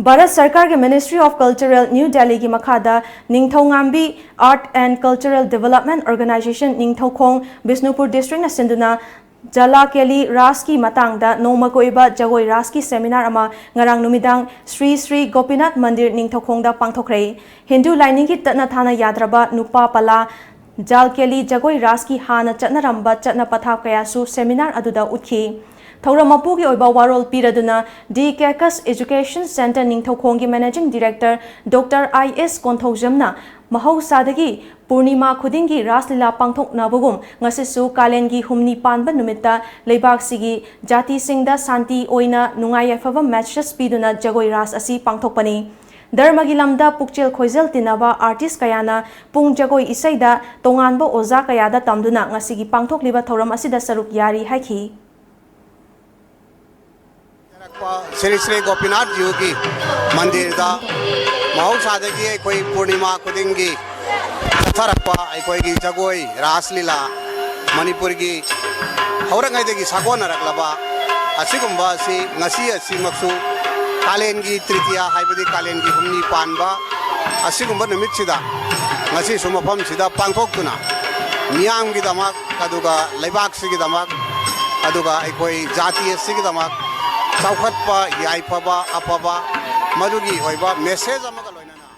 ꯚꯥꯔꯠ ꯁꯔꯀꯥꯔꯒꯤ Ministry of Cultural, New Delhi ꯒꯤ ꯃꯈꯥꯗ ꯅꯤꯡꯊꯧꯉꯥꯝꯕꯤ Art and Cultural Development Organization, Ningthoukhong, Bishnupur district ꯅ ꯁꯤꯟꯗꯨꯅ ꯖꯂꯥꯀꯦꯂꯤ ꯔꯥꯁꯀꯤ ꯃꯇꯥꯡꯗ ꯅꯣꯡꯃ ꯀꯣꯏꯕ ꯖꯒꯣꯏ ꯔꯥꯁꯀꯤ seminar ꯑꯃ ꯉꯔꯥꯡ ꯅꯨꯃꯤꯗꯥꯡ ꯁ꯭ꯔꯤ ꯁ꯭ꯔꯤ ꯒꯣꯄꯤꯅꯥꯊ ꯃꯟꯗꯤꯔ ꯅꯤꯡꯊꯧꯈꯣꯡꯗ ꯄꯥꯡꯊꯣꯛꯈ꯭ꯔꯦ꯫ ꯍꯤꯟꯗꯨ ꯂꯥꯏꯅꯤꯡꯒꯤ ꯇꯠꯅ ꯊꯥꯅ ꯌꯥꯗ꯭ꯔꯕ ꯅꯨꯄꯥ ꯄꯂꯥ ꯖꯥꯜꯀꯦꯂꯤ ꯖꯒꯣꯏ ꯔꯥꯁꯀꯤ ꯍꯥꯟꯅ ꯆꯠꯅꯔꯝꯕ ꯆꯠꯅ ꯄꯊꯥꯞ ꯀꯌꯥꯁꯨ seminar ꯑꯗꯨꯗ ꯎꯠꯈꯤ꯫ ꯊꯧꯔꯝ ꯃꯄꯨꯒꯤ ꯑꯣꯏꯕ ꯋꯥꯔꯣꯜ ꯄꯤꯔꯗꯨꯅ ꯗꯤ ꯀꯦꯀꯁ Education Centre ꯅꯤꯡꯊꯧꯈꯣꯡꯒꯤ Managing Director Doctor I S ꯀꯣꯟꯊꯧꯖꯝꯅ ꯃꯍꯧꯁꯥꯗꯒꯤ ꯄꯨꯔꯅꯤꯃꯥ ꯈꯨꯗꯤꯡꯒꯤ ꯔꯥꯁ ꯂꯤꯂꯥ ꯄꯥꯡꯊꯣꯛꯅꯕꯒꯨꯝ ꯉꯁꯤꯁꯨ ꯀꯥꯂꯦꯟꯒꯤ ꯍꯨꯝꯅꯤ ꯄꯥꯟꯕ ꯅꯨꯃꯤꯠꯇ ꯂꯩꯕꯥꯛꯁꯤꯒꯤ ꯖꯥꯇꯤꯁꯤꯡꯗ ꯁꯥꯟꯇꯤ ꯑꯣꯏꯅ ꯅꯨꯡꯉꯥꯏ ꯌꯥꯏꯐꯕ message ꯄꯤꯗꯨꯅ ꯖꯒꯣꯏ ꯔꯥꯁ ꯑꯁꯤ ꯄꯥꯡꯊꯣꯛꯄꯅꯤ꯫ ꯙꯔꯃꯒꯤ ꯂꯝꯗ ꯄꯨꯛꯆꯦꯜ ꯈꯣꯏꯖꯦꯜ ꯇꯤꯟꯅꯕ artist ꯀꯌꯥꯅ ꯄꯨꯡ ꯖꯒꯣꯏ ꯏꯁꯩꯗ ꯇꯣꯉꯥꯟꯕ ꯑꯣꯖꯥ ꯀꯌꯥꯗ ꯇꯝꯗꯨꯅ ꯉꯁꯤꯒꯤ ꯄꯥꯡꯊꯣꯛꯂꯤꯕ ꯊꯧꯔꯝ ꯑꯁꯤꯗ ꯁꯔꯨꯛ ꯌꯥꯔꯤ ꯍꯥꯏꯈꯤ꯫ ꯁ꯭ꯔꯤ ꯁ꯭ꯔꯤ ꯒꯣꯄꯤꯅꯥꯊ ꯖꯤꯎꯒꯤ ꯃꯟꯗꯤꯔꯗ ꯃꯍꯧꯁꯥꯗꯒꯤ ꯑꯩꯈꯣꯏ ꯄꯨꯔꯅꯤꯃꯥ ꯈꯨꯗꯤꯡꯒꯤ ꯆꯠꯊꯔꯛꯄ ꯑꯩꯈꯣꯏꯒꯤ ꯖꯒꯣꯏ ꯔꯥꯁ ꯂꯤꯂꯥ, ꯃꯅꯤꯄꯨꯔꯒꯤ ꯍꯧꯔꯛꯉꯩꯗꯒꯤ ꯁꯥꯒꯣꯟꯅꯔꯛꯂꯕ ꯑꯁꯤꯒꯨꯝꯕ ꯑꯁꯤ ꯉꯁꯤ ꯑꯁꯤꯃꯛꯁꯨ ꯀꯥꯂꯦꯟꯒꯤ ꯇ꯭ꯔꯤꯇꯤꯌꯥ ꯍꯥꯏꯕꯗꯤ ꯀꯥꯂꯦꯟꯒꯤ ꯍꯨꯝꯅꯤ ꯄꯥꯟꯕ ꯑꯁꯤꯒꯨꯝꯕ ꯅꯨꯃꯤꯠꯁꯤꯗ ꯉꯁꯤꯁꯨ ꯃꯐꯝꯁꯤꯗ ꯄꯥꯡꯊꯣꯛꯇꯨꯅ ꯃꯤꯌꯥꯝꯒꯤꯗꯃꯛ ꯑꯗꯨꯒ ꯂꯩꯕꯥꯛꯁꯤꯒꯤꯗꯃꯛ ꯑꯗꯨꯒ ꯑꯩꯈꯣꯏ ꯖꯥꯇꯤ ꯑꯁꯤꯒꯤꯗꯃꯛ ꯆꯥꯎꯈꯠꯄ, ꯌꯥꯏꯐꯕ, ꯑꯐꯕ ꯃꯗꯨꯒꯤ ꯑꯣꯏꯕ message ꯑꯃꯒ ꯂꯣꯏꯅꯅ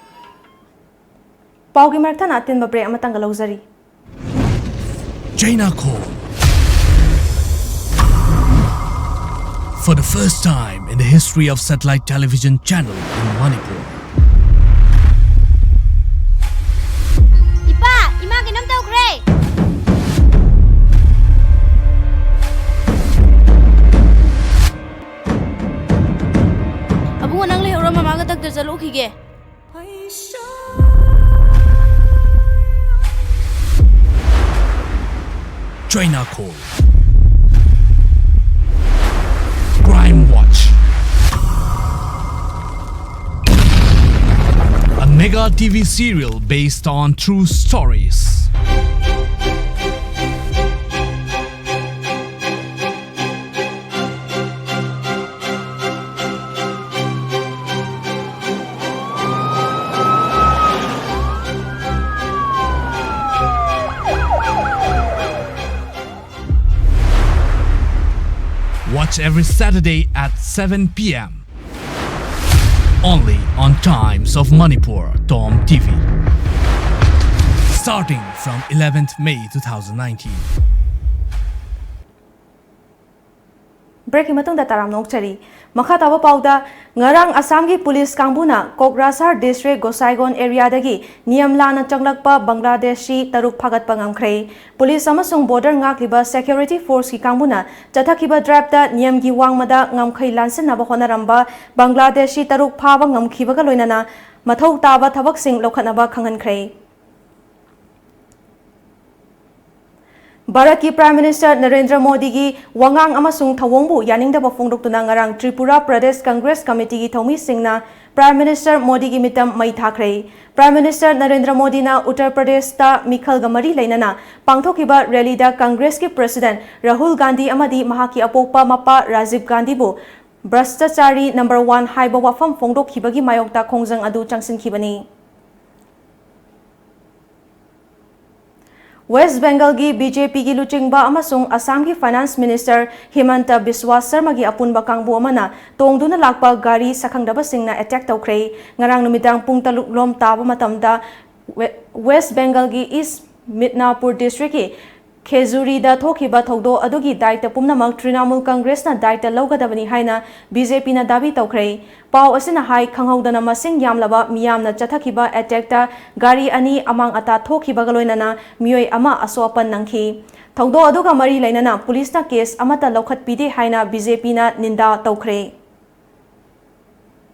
ꯄꯥꯎꯒꯤ ꯃꯔꯛ ꯊꯠꯅ ꯑꯇꯦꯟꯕ break ꯑꯃꯇꯪꯒ ꯂꯧꯖꯔꯤ꯫ ꯆꯩꯅꯥꯈꯣ For the first time in the history of satellite television channel in Manipur. ꯏꯄꯥ, ꯏꯃꯥ ꯀꯩꯅꯣꯝ ꯇꯧꯈ꯭ꯔꯦ꯫ ꯑꯕꯨꯡꯉꯣ, ꯅꯪ ꯂꯩꯍꯧꯔꯣ, ꯃꯃꯥꯒ doctor ꯆꯠꯂꯨꯈꯤꯒꯦ꯫ China Coal. Crime Watch. A mega T V serial based on true stories. Watch every Saturday at seven p.m. Only on Times of Manipur, Tom T V. Starting from eleventh May two thousand nineteen. ꯕ꯭ꯔꯦꯛꯀꯤ ꯃꯇꯨꯡꯗ ꯇꯔꯥꯝꯅ ꯑꯣꯛꯆꯔꯤ꯫ ꯃꯈꯥ ꯇꯥꯕ ꯄꯥꯎꯗ, ꯉꯔꯥꯡ ꯑꯁꯥꯝꯒꯤ police ꯀꯥꯡꯕꯨꯅ ꯀꯣꯀ꯭ꯔꯥꯁꯥꯔ district ꯒꯣꯁꯥꯏꯒꯣꯟ ꯑꯦꯔꯤꯌꯥꯗꯒꯤ ꯅꯤꯌꯝ ꯂꯥꯟꯅ ꯆꯪꯂꯛꯄ ꯕꯪꯒ꯭ꯂꯥꯗꯦꯁꯤ ꯇꯔꯨꯛ ꯐꯥꯒꯠꯄ ꯉꯝꯈ꯭ꯔꯦ꯫ ꯄꯨꯂꯤꯁ ꯑꯃꯁꯨꯡ ꯕꯣꯔꯗꯔ ꯉꯥꯛꯂꯤꯕ ꯁꯦꯀ꯭ꯌꯨꯔꯤꯇꯤ ꯐꯣꯔꯁꯀꯤ ꯀꯥꯡꯕꯨꯅ ꯆꯠꯊꯈꯤꯕ ꯗ꯭ꯔꯥꯏꯚꯇ ꯅꯤꯌꯝꯒꯤ ꯋꯥꯡꯃꯗ ꯉꯝꯈꯩ ꯂꯥꯟꯁꯤꯟꯅꯕ ꯍꯣꯠꯅꯔꯝꯕ ꯕꯪꯒ꯭ꯂꯥꯗꯦꯁꯤ ꯇꯔꯨꯛ ꯐꯥꯕ ꯉꯝꯈꯤꯕꯒ ꯂꯣꯏꯅꯅ ꯃꯊꯧ ꯇꯥꯕ ꯊꯕꯛꯁꯤꯡ ꯂꯧꯈꯠꯅꯕ ꯈꯪꯍꯟꯈ꯭ꯔꯦ꯫ ꯚꯥꯔꯠꯀꯤ ꯄ꯭ꯔꯥꯏꯝ ꯃꯤꯅꯤꯁꯇꯔ ꯅꯔꯦꯟꯗ꯭ꯔ ꯃꯣꯗꯤꯒꯤ ꯋꯥꯉꯥꯡ ꯑꯃꯁꯨꯡ ꯊꯧꯑꯣꯡꯕꯨ ꯌꯥꯅꯤꯡꯗꯕ ꯐꯣꯡꯗꯣꯛꯇꯨꯅ ꯉꯔꯥꯡ ꯇ꯭ꯔꯤꯄꯨꯔꯥ ꯄ꯭ꯔꯗꯦꯁ ꯀꯪꯒ꯭ꯔꯦꯁ ꯀꯃꯤꯇꯤꯒꯤ ꯊꯧꯃꯤꯁꯤꯡꯅ ꯄ꯭ꯔꯥꯏꯝ ꯃꯤꯅꯤꯁꯇꯔ ꯃꯣꯗꯤꯒꯤ ꯃꯤꯇꯝ ꯃꯩ ꯊꯥꯈ꯭ꯔꯦ꯫ ꯄ꯭ꯔꯥꯏꯝ ꯃꯤꯅꯤꯁꯇꯔ ꯅꯔꯦꯟꯗ꯭ꯔ ꯃꯣꯗꯤꯅ ꯎꯠꯇꯔ ꯄ꯭ꯔꯗꯦꯁꯇ ꯃꯤꯈꯜꯒ ꯃꯔꯤ ꯂꯩꯅꯅ ꯄꯥꯡꯊꯣꯛꯈꯤꯕ ꯔꯦꯂꯤꯗ ꯀꯪꯒ꯭ꯔꯦꯁꯀꯤ ꯄ꯭ꯔꯁꯤꯗꯦꯟꯠ ꯔꯥꯍꯨꯜ ꯒꯥꯟꯙꯤ ꯑꯃꯗꯤ ꯃꯍꯥꯛꯀꯤ ꯑꯄꯣꯛꯄ ꯃꯄꯥ ꯔꯥꯖꯤꯕ ꯒꯥꯟꯙꯤꯕꯨ ꯚ꯭ꯔꯁꯇꯆꯥꯔꯤ ꯅꯝꯕꯔ ꯋꯥꯟ ꯍꯥꯏꯕ ꯋꯥꯐꯝ ꯐꯣꯡꯗꯣꯛꯈꯤꯕꯒꯤ ꯃꯥꯌꯣꯛꯇ ꯈꯣꯡꯖꯪ ꯑꯗꯨ ꯆꯪꯁꯤꯟꯈꯤꯕꯅꯤ꯫ ꯋꯦꯁ꯭ꯠ ꯕꯦꯡꯒꯜꯒꯤ ꯕꯤ ꯖꯦ ꯄꯤꯒꯤ ꯂꯨꯆꯤꯡꯕ ꯑꯃꯁꯨꯡ ꯑꯁꯥꯝꯒꯤ ꯐꯥꯏꯅꯥꯟꯁ ꯃꯤꯅꯤꯁꯇꯔ ꯍꯤꯃꯟꯇ ꯕꯤꯁ꯭ꯋꯥꯁ ꯁꯔꯃꯒꯤ ꯑꯄꯨꯟꯕ ꯀꯥꯡꯕꯨ ꯑꯃꯅ ꯇꯣꯡꯗꯨꯅ ꯂꯥꯛꯄ ꯒꯥꯔꯤ ꯁꯛꯈꯪꯗꯕꯁꯤꯡꯅ ꯑꯦꯇꯦꯛ ꯇꯧꯈ꯭ꯔꯦ꯫ ꯉꯔꯥꯡ ꯅꯨꯃꯤꯗꯥꯡ ꯄꯨꯡ ꯇꯔꯨꯛ ꯂꯣꯝ ꯇꯥꯕ ꯃꯇꯝꯗ ꯋꯦ-, ꯋꯦꯁ꯭ꯠ ꯕꯦꯡꯒꯜꯒꯤ ꯏꯁ꯭ꯠ ꯃꯤꯗꯅꯥꯄꯨꯔ ꯗꯤꯁꯇ꯭ꯔꯤꯛꯀꯤ ꯈꯦꯖꯨꯔꯤꯗ ꯊꯣꯛꯈꯤꯕ ꯊꯧꯗꯣꯛ ꯑꯗꯨꯒꯤ ꯗꯥꯏꯇ ꯄꯨꯝꯅꯃꯛ ꯇ꯭ꯔꯤꯅꯥꯃꯨꯜ ꯀꯪꯒ꯭ꯔꯦꯁꯅ ꯗꯥꯏꯇ ꯂꯧꯒꯗꯕꯅꯤ ꯍꯥꯏꯅ ꯕꯤ ꯖꯦ ꯄꯤꯅ ꯗꯥꯕꯤ ꯇꯧꯈ꯭ꯔꯦ꯫ ꯄꯥꯎ ꯑꯁꯤꯅ ꯍꯥꯏ, ꯈꯪꯍꯧꯗꯅ ꯃꯁꯤꯡ ꯌꯥꯝꯂꯕ ꯃꯤꯌꯥꯝꯅ ꯆꯠꯊꯈꯤꯕ ꯑꯦꯇꯦꯛꯇ ꯒꯥꯔꯤ ꯑꯅꯤ ꯑꯃꯥꯡ ꯑꯇꯥ ꯊꯣꯛꯈꯤꯕꯒ ꯂꯣꯏꯅꯅ ꯃꯤꯑꯣꯏ ꯑꯃ ꯑꯁꯣꯛ ꯑꯄꯟ ꯅꯪꯈꯤ꯫ ꯊꯧꯗꯣꯛ ꯑꯗꯨꯒ ꯃꯔꯤ ꯂꯩꯅꯅ ꯄꯨꯂꯤꯁꯅ ꯀꯦꯁ ꯑꯃꯠꯇ ꯂꯧꯈꯠꯄꯤꯗꯦ ꯍꯥꯏꯅ ꯕꯤ ꯖꯦ ꯄꯤꯅ ꯅꯤꯟꯗꯥ ꯇꯧꯈ꯭ꯔꯦ꯫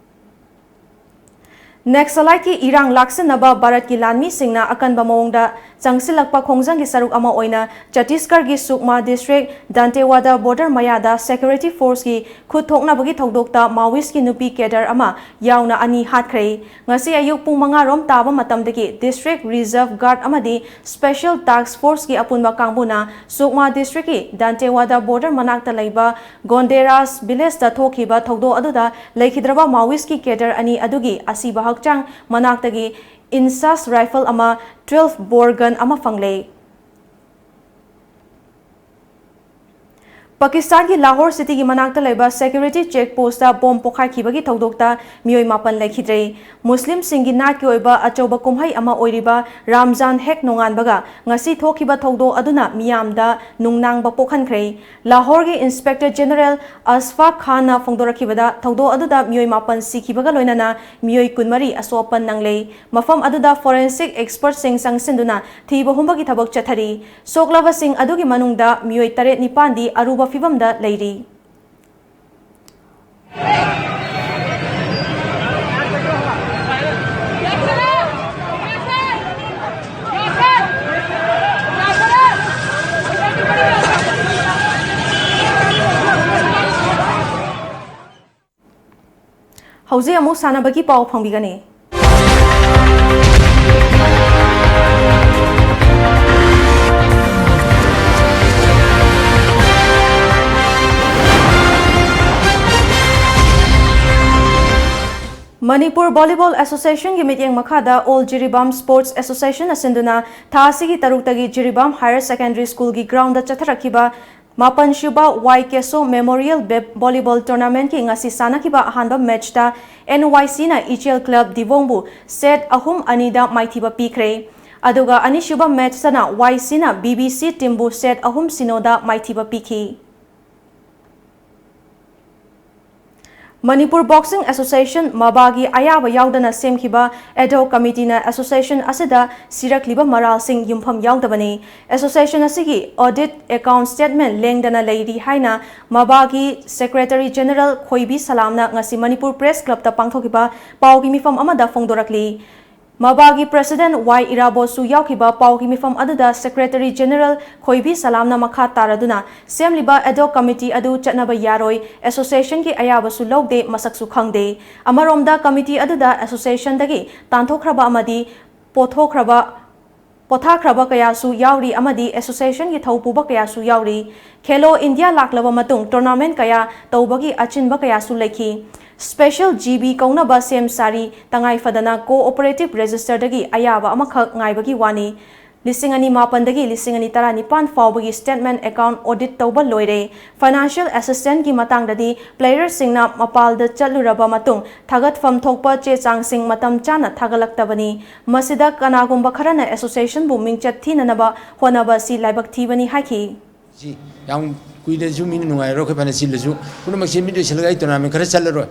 ꯅꯦꯛꯁꯂꯥꯏꯠꯀꯤ ꯏꯔꯥꯡ ꯂꯥꯛꯁꯤꯟꯅꯕ ꯚꯥꯔꯠꯀꯤ ꯂꯥꯟꯃꯤꯁꯤꯡꯅ ꯑꯀꯟꯕ ꯃꯑꯣꯡꯗ ꯆꯪꯁꯤꯜꯂꯛꯄ ꯈꯣꯡꯖꯪꯒꯤ ꯁꯔꯨꯛ ꯑꯃ ꯑꯣꯏꯅ ꯆꯇꯤꯁꯒꯔꯒꯤ ꯁꯨꯛꯃꯥ ꯗꯤꯁꯇ꯭ꯔꯤꯛ ꯗꯥꯟꯇꯦꯋꯥꯗꯥ ꯕꯣꯔꯗꯔ ꯃꯌꯥꯗ ꯁꯦꯀ꯭ꯌꯨꯔꯤꯇꯤ ꯐꯣꯔꯁꯀꯤ ꯈꯨꯠ ꯊꯣꯛꯅꯕꯒꯤ ꯊꯧꯗꯣꯛꯇ ꯃꯥꯋꯤꯁꯀꯤ ꯅꯨꯄꯤ ꯀꯦꯗꯔ ꯑꯃ ꯌꯥꯎꯅ ꯑꯅꯤ ꯍꯥꯠꯈ꯭ꯔꯦ꯫ ꯉꯁꯤ ꯑꯌꯨꯛ ꯄꯨꯡ ꯃꯉꯥ ꯔꯣꯝ ꯇꯥꯕ ꯃꯇꯝꯗꯒꯤ ꯗꯤꯁꯇ꯭ꯔꯤꯛ ꯔꯤꯖꯔꯚ ꯒꯥꯔꯗ ꯑꯃꯗꯤ ꯁ꯭ꯄꯦꯁꯦꯜ ꯇꯥꯛꯁ ꯐꯣꯔꯁꯀꯤ ꯑꯄꯨꯟꯕ ꯀꯥꯡꯕꯨꯅ ꯁꯨꯛꯃꯥ ꯗꯤꯁꯇ꯭ꯔꯤꯛꯀꯤ ꯗꯥꯟꯇꯦꯋꯥꯗꯥ ꯕꯣꯔꯗꯔ ꯃꯅꯥꯛꯇ ꯂꯩꯕ ꯒꯣꯟꯗꯦꯔꯥꯁ ꯚꯤꯂꯦꯖꯇ ꯊꯣꯛꯈꯤꯕ ꯊꯧꯗꯣꯛ ꯑꯗꯨꯗ ꯂꯩꯈꯤꯗ꯭ꯔꯕ ꯃꯥꯋꯤꯁꯀꯤ ꯀꯦꯗꯔ ꯑꯅꯤ ꯑꯗꯨꯒꯤ ꯑꯁꯤꯕ ꯍꯛꯆꯥꯡ ꯃꯅꯥꯛꯇꯒꯤ ꯏꯟꯁꯥꯁ ꯔꯥꯏꯐꯜ ꯑꯃ, ꯇ꯭ꯋꯦꯜꯐ ꯕꯣꯔ ꯒꯟ ꯑꯃ ꯐꯪꯂꯦ꯫ ꯄꯥꯀꯤꯁꯇꯥꯟꯒꯤ ꯂꯥꯍꯣꯔ ꯁꯤꯇꯤꯒꯤ ꯃꯅꯥꯛꯇ ꯂꯩꯕ ꯁꯦꯀ꯭ꯌꯨꯔꯤꯇꯤ ꯆꯦꯛ ꯄꯣꯁꯇ ꯕꯣꯝ ꯄꯣꯈꯥꯏꯈꯤꯕꯒꯤ ꯊꯧꯗꯣꯛꯇ ꯃꯤꯑꯣꯏ ꯃꯥꯄꯟ ꯂꯩꯈꯤꯗ꯭ꯔꯦ꯫ ꯃꯨꯁꯂꯤꯝꯁꯤꯡꯒꯤ ꯅꯥꯠꯀꯤ ꯑꯣꯏꯕ ꯑꯆꯧꯕ ꯀꯨꯝꯍꯩ ꯑꯃ ꯑꯣꯏꯔꯤꯕ ꯔꯥꯝꯖꯥꯟ ꯍꯦꯛ ꯅꯣꯡꯉꯥꯟꯕꯒ ꯉꯁꯤ ꯊꯣꯛꯈꯤꯕ ꯊꯧꯗꯣꯛ ꯑꯗꯨꯅ ꯃꯤꯌꯥꯝꯗ ꯅꯨꯡꯅꯥꯡꯕ ꯄꯣꯛꯍꯟꯈ꯭ꯔꯦ꯫ ꯂꯥꯍꯣꯔꯒꯤ ꯏꯟꯁꯄꯦꯛꯇꯔ ꯖꯦꯅꯔꯦꯜ ꯑꯁꯐꯥꯛ ꯈꯥꯟꯅ ꯐꯣꯡꯗꯣꯔꯛꯈꯤꯕꯗ, ꯊꯧꯗꯣꯛ ꯑꯗꯨꯗ ꯃꯤꯑꯣꯏ ꯃꯥꯄꯟ ꯁꯤꯈꯤꯕꯒ ꯂꯣꯏꯅꯅ ꯃꯤꯑꯣꯏ ꯀꯨꯟꯃꯔꯤ ꯑꯁꯣꯛ ꯑꯄꯟ ꯅꯪꯂꯦ꯫ ꯃꯐꯝ ꯑꯗꯨꯗ ꯐꯣꯔꯦꯟꯁꯤꯛ ꯑꯦꯛꯁꯄꯔꯠꯁꯤꯡ ꯆꯪꯁꯤꯟꯗꯨꯅ ꯊꯤꯕ ꯍꯨꯝꯕꯒꯤ ꯊꯕꯛ ꯆꯠꯊꯔꯤ꯫ ꯁꯣꯛꯂꯕꯁꯤꯡ ꯑꯗꯨꯒꯤ ꯃꯅꯨꯡꯗ ꯃꯤꯑꯣꯏ ꯇꯔꯦꯠ ꯅꯤꯄꯥꯟꯗꯤ ꯑꯔꯨꯕ ꯐꯤꯚꯝꯗ ꯂꯩꯔꯤ꯫ ꯍꯧꯖꯤꯛ ꯑꯃꯨꯛ ꯁꯥꯟꯅꯕꯒꯤ ꯄꯥꯎ ꯐꯪꯕꯤꯒꯅꯤ꯫ ꯃꯅꯤꯄꯨꯔ ꯚꯣꯂꯤꯕꯣꯜ ꯑꯦꯁꯣꯁꯤꯌꯦꯁꯟꯒꯤ ꯃꯤꯠꯌꯦꯡ ꯃꯈꯥꯗ ꯑꯣꯜ ꯖꯤꯔꯤꯕꯥꯝ ꯁ꯭ꯄꯣꯔꯠꯁ ꯑꯦꯁꯣꯁꯤꯌꯦꯁꯟꯅ ꯁꯤꯟꯗꯨꯅ ꯊꯥ ꯑꯁꯤꯒꯤ ꯇꯔꯨꯛꯇꯒꯤ ꯖꯤꯔꯤꯕꯥꯝ ꯍꯥꯌꯔ ꯁꯦꯀꯦꯟꯗꯔꯤ ꯁ꯭ꯀꯨꯜꯒꯤ ꯒ꯭ꯔꯥꯎꯟꯗ ꯆꯠꯊꯔꯛꯈꯤꯕ ꯃꯥꯄꯟ ꯁꯨꯕ ꯋꯥꯏ ꯀꯦꯁꯣ ꯃꯦꯃꯣꯔꯤꯌꯦꯜ ꯕꯦꯞ ꯚꯣꯂꯤꯕꯣꯜ ꯇꯣꯔꯅꯥꯃꯦꯟꯠꯀꯤ ꯉꯁꯤ ꯁꯥꯟꯅꯈꯤꯕ ꯑꯍꯥꯟꯕ ꯃꯦꯆꯇ ꯑꯦꯟ ꯋꯥꯏ ꯁꯤꯅ ꯏꯆꯦꯜ ꯀ꯭ꯂꯕ ꯗꯤꯕꯣꯡꯕꯨ ꯁꯦꯠ ꯑꯍꯨꯝ ꯑꯅꯤꯗ ꯃꯥꯏꯊꯤꯕ ꯄꯤꯈ꯭ꯔꯦ꯫ ꯑꯗꯨꯒ ꯑꯅꯤꯁꯨꯕ ꯃꯦꯆꯇꯅ ꯋꯥꯏ ꯁꯤꯅ ꯕꯤ ꯕꯤ ꯁꯤ ꯇꯤꯝꯕꯨ ꯁꯦꯠ ꯑꯍꯨꯝ ꯁꯤꯅꯣꯗ ꯃꯥꯏꯊꯤꯕ ꯄꯤꯈꯤ꯫ ꯃꯅꯤꯄꯨꯔ ꯕꯣꯛꯁꯤꯡ ꯑꯦꯁꯣꯁꯤꯌꯦꯁꯟ, ꯃꯕꯥꯒꯤ ꯑꯌꯥꯕ ꯌꯥꯎꯗꯅ ꯁꯦꯝꯈꯤꯕ ꯑꯦꯗꯍꯣꯛ ꯀꯃꯤꯇꯤꯅ ꯑꯦꯁꯣꯁꯤꯌꯦꯁꯟ ꯑꯁꯤꯗ ꯁꯤꯔꯛꯂꯤꯕ ꯃꯔꯥꯜꯁꯤꯡ ꯌꯨꯝꯐꯝ ꯌꯥꯎꯗꯕꯅꯤ꯫ ꯑꯦꯁꯣꯁꯤꯌꯦꯁꯟ ꯑꯁꯤꯒꯤ ꯑꯣꯗꯤꯠ, ꯑꯦꯀꯥꯎꯟꯠ ꯁ꯭ꯇꯦꯠꯃꯦꯟꯠ ꯂꯦꯡꯗꯅ ꯂꯩꯔꯤ ꯍꯥꯏꯅ ꯃꯕꯥꯒꯤ ꯁꯦꯀ꯭ꯔꯦꯇꯔꯤ ꯖꯦꯅꯔꯦꯜ ꯈꯣꯏꯕꯤ ꯁꯂꯥꯝꯅ ꯉꯁꯤ ꯃꯅꯤꯄꯨꯔ ꯄ꯭ꯔꯦꯁ ꯀ꯭ꯂꯕꯇ ꯄꯥꯡꯊꯣꯛꯈꯤꯕ ꯄꯥꯎꯒꯤ ꯃꯤꯐꯝ ꯑꯃꯗ ꯐꯣꯡꯗꯣꯔꯛꯂꯤ꯫ ꯃꯕꯥꯒꯤ ꯄ꯭ꯔꯦꯁꯤꯗꯦꯟꯠ ꯋꯥꯏ ꯏꯔꯥꯕꯣꯠꯁꯨ ꯌꯥꯎꯈꯤꯕ ꯄꯥꯎꯒꯤ ꯃꯤꯐꯝ ꯑꯗꯨꯗ ꯁꯦꯀ꯭ꯔꯦꯇꯔꯤ ꯖꯦꯅꯔꯦꯜ ꯈꯣꯏꯕꯤ ꯁꯂꯥꯝꯅ ꯃꯈꯥ ꯇꯥꯔꯗꯨꯅ ꯁꯦꯝꯂꯤꯕ ꯑꯦꯗꯍꯣꯛ ꯀꯃꯤꯇꯤ ꯑꯗꯨ ꯆꯠꯅꯕ ꯌꯥꯔꯣꯏ, ꯑꯦꯁꯣꯁꯤꯌꯦꯁꯟꯒꯤ ꯑꯌꯥꯕꯁꯨ ꯂꯧꯗꯦ, ꯃꯁꯛꯁꯨ ꯈꯪꯗꯦ꯫ ꯑꯃꯔꯣꯝꯗ ꯀꯃꯤꯇꯤ ꯑꯗꯨꯗ ꯑꯦꯁꯣꯁꯤꯌꯦꯁꯟꯗꯒꯤ ꯇꯥꯟꯊꯣꯛꯈ꯭ꯔꯕ ꯑꯃꯗꯤ ꯄꯣꯊꯣꯛꯈ꯭ꯔꯕ, ꯄꯣꯊꯥꯈ꯭ꯔꯕ ꯀꯌꯥꯁꯨ ꯌꯥꯎꯔꯤ ꯑꯃꯗꯤ ꯑꯦꯁꯣꯁꯤꯌꯦꯁꯟꯒꯤ ꯊꯧ ꯄꯨꯕ ꯀꯌꯥꯁꯨ ꯌꯥꯎꯔꯤ꯫ ꯈꯦꯂꯣ ꯏꯟꯗꯤꯌꯥ ꯂꯥꯛꯂꯕ ꯃꯇꯨꯡ ꯇꯣꯔꯅꯥꯃꯦꯟꯠ ꯀꯌꯥ ꯇꯧꯕꯒꯤ ꯑꯆꯤꯟꯕ ꯀꯌꯥꯁꯨ ꯂꯩꯈꯤ꯫ ꯁ꯭ꯄꯦꯁꯦꯜ ꯖꯤ ꯕꯤ ꯀꯧꯅꯕ ꯁꯦꯝ ꯁꯥꯔꯤ, ꯇꯉꯥꯏ ꯐꯗꯅ ꯀꯣꯑꯣꯄꯔꯦꯇꯤꯚ ꯔꯦꯖꯤꯁꯇꯔꯗꯒꯤ ꯑꯌꯥꯕ ꯑꯃꯈꯛ ꯉꯥꯏꯕꯒꯤ ꯋꯥꯅꯤ꯫ ꯂꯤꯁꯤꯡ ꯑꯅꯤ ꯃꯥꯄꯟꯗꯒꯤ ꯂꯤꯁꯤꯡ ꯑꯅꯤ ꯇꯔꯥꯅꯤꯄꯥꯟ ꯐꯥꯎꯕꯒꯤ ꯁ꯭ꯇꯦꯠꯃꯦꯟꯠ ꯑꯦꯀꯥꯎꯟꯠ ꯑꯣꯗꯤꯠ ꯇꯧꯕ ꯂꯣꯏꯔꯦ꯫ ꯐꯥꯏꯅꯥꯟꯁꯤꯌꯦꯜ ꯑꯦꯁꯤꯁꯇꯦꯟꯠꯀꯤ ꯃꯇꯥꯡꯗꯗꯤ ꯄ꯭ꯂꯦꯌꯔꯁꯤꯡꯅ ꯃꯄꯥꯜꯗ ꯆꯠꯂꯨꯔꯕ ꯃꯇꯨꯡ ꯊꯥꯒꯠꯐꯝ ꯊꯣꯛꯄ ꯆꯦ ꯆꯥꯡꯁꯤꯡ ꯃꯇꯝ ꯆꯥꯅ ꯊꯥꯒꯠꯂꯛꯇꯕꯅꯤ꯫ ꯃꯁꯤꯗ ꯀꯅꯥꯒꯨꯝꯕ ꯈꯔꯅ ꯑꯦꯁꯣꯁꯤꯌꯦꯁꯟꯕꯨ ꯃꯤꯡꯆꯠ ꯊꯤꯅꯅꯕ ꯍꯣꯠꯅꯕ ꯑꯁꯤ ꯂꯥꯏꯕꯛ ꯊꯤꯕꯅꯤ ꯍꯥꯏꯈꯤ꯫ ꯁꯤ ꯌꯥꯝ ꯀꯨꯏꯅꯁꯨ ꯃꯤꯅ ꯅꯨꯡꯉꯥꯏꯔꯔꯣꯏ, ꯑꯩꯈꯣꯏ ꯐꯅ ꯆꯤꯜꯂꯁꯨ꯫ ꯄꯨꯝꯅꯃꯛꯁꯦ ꯃꯤꯠ ꯎꯏꯁꯤꯜꯂꯒ ꯑꯩ ꯇꯣꯔꯅꯥꯃꯦꯟꯠ ꯈꯔ ꯆꯠꯂꯔꯣꯏ꯫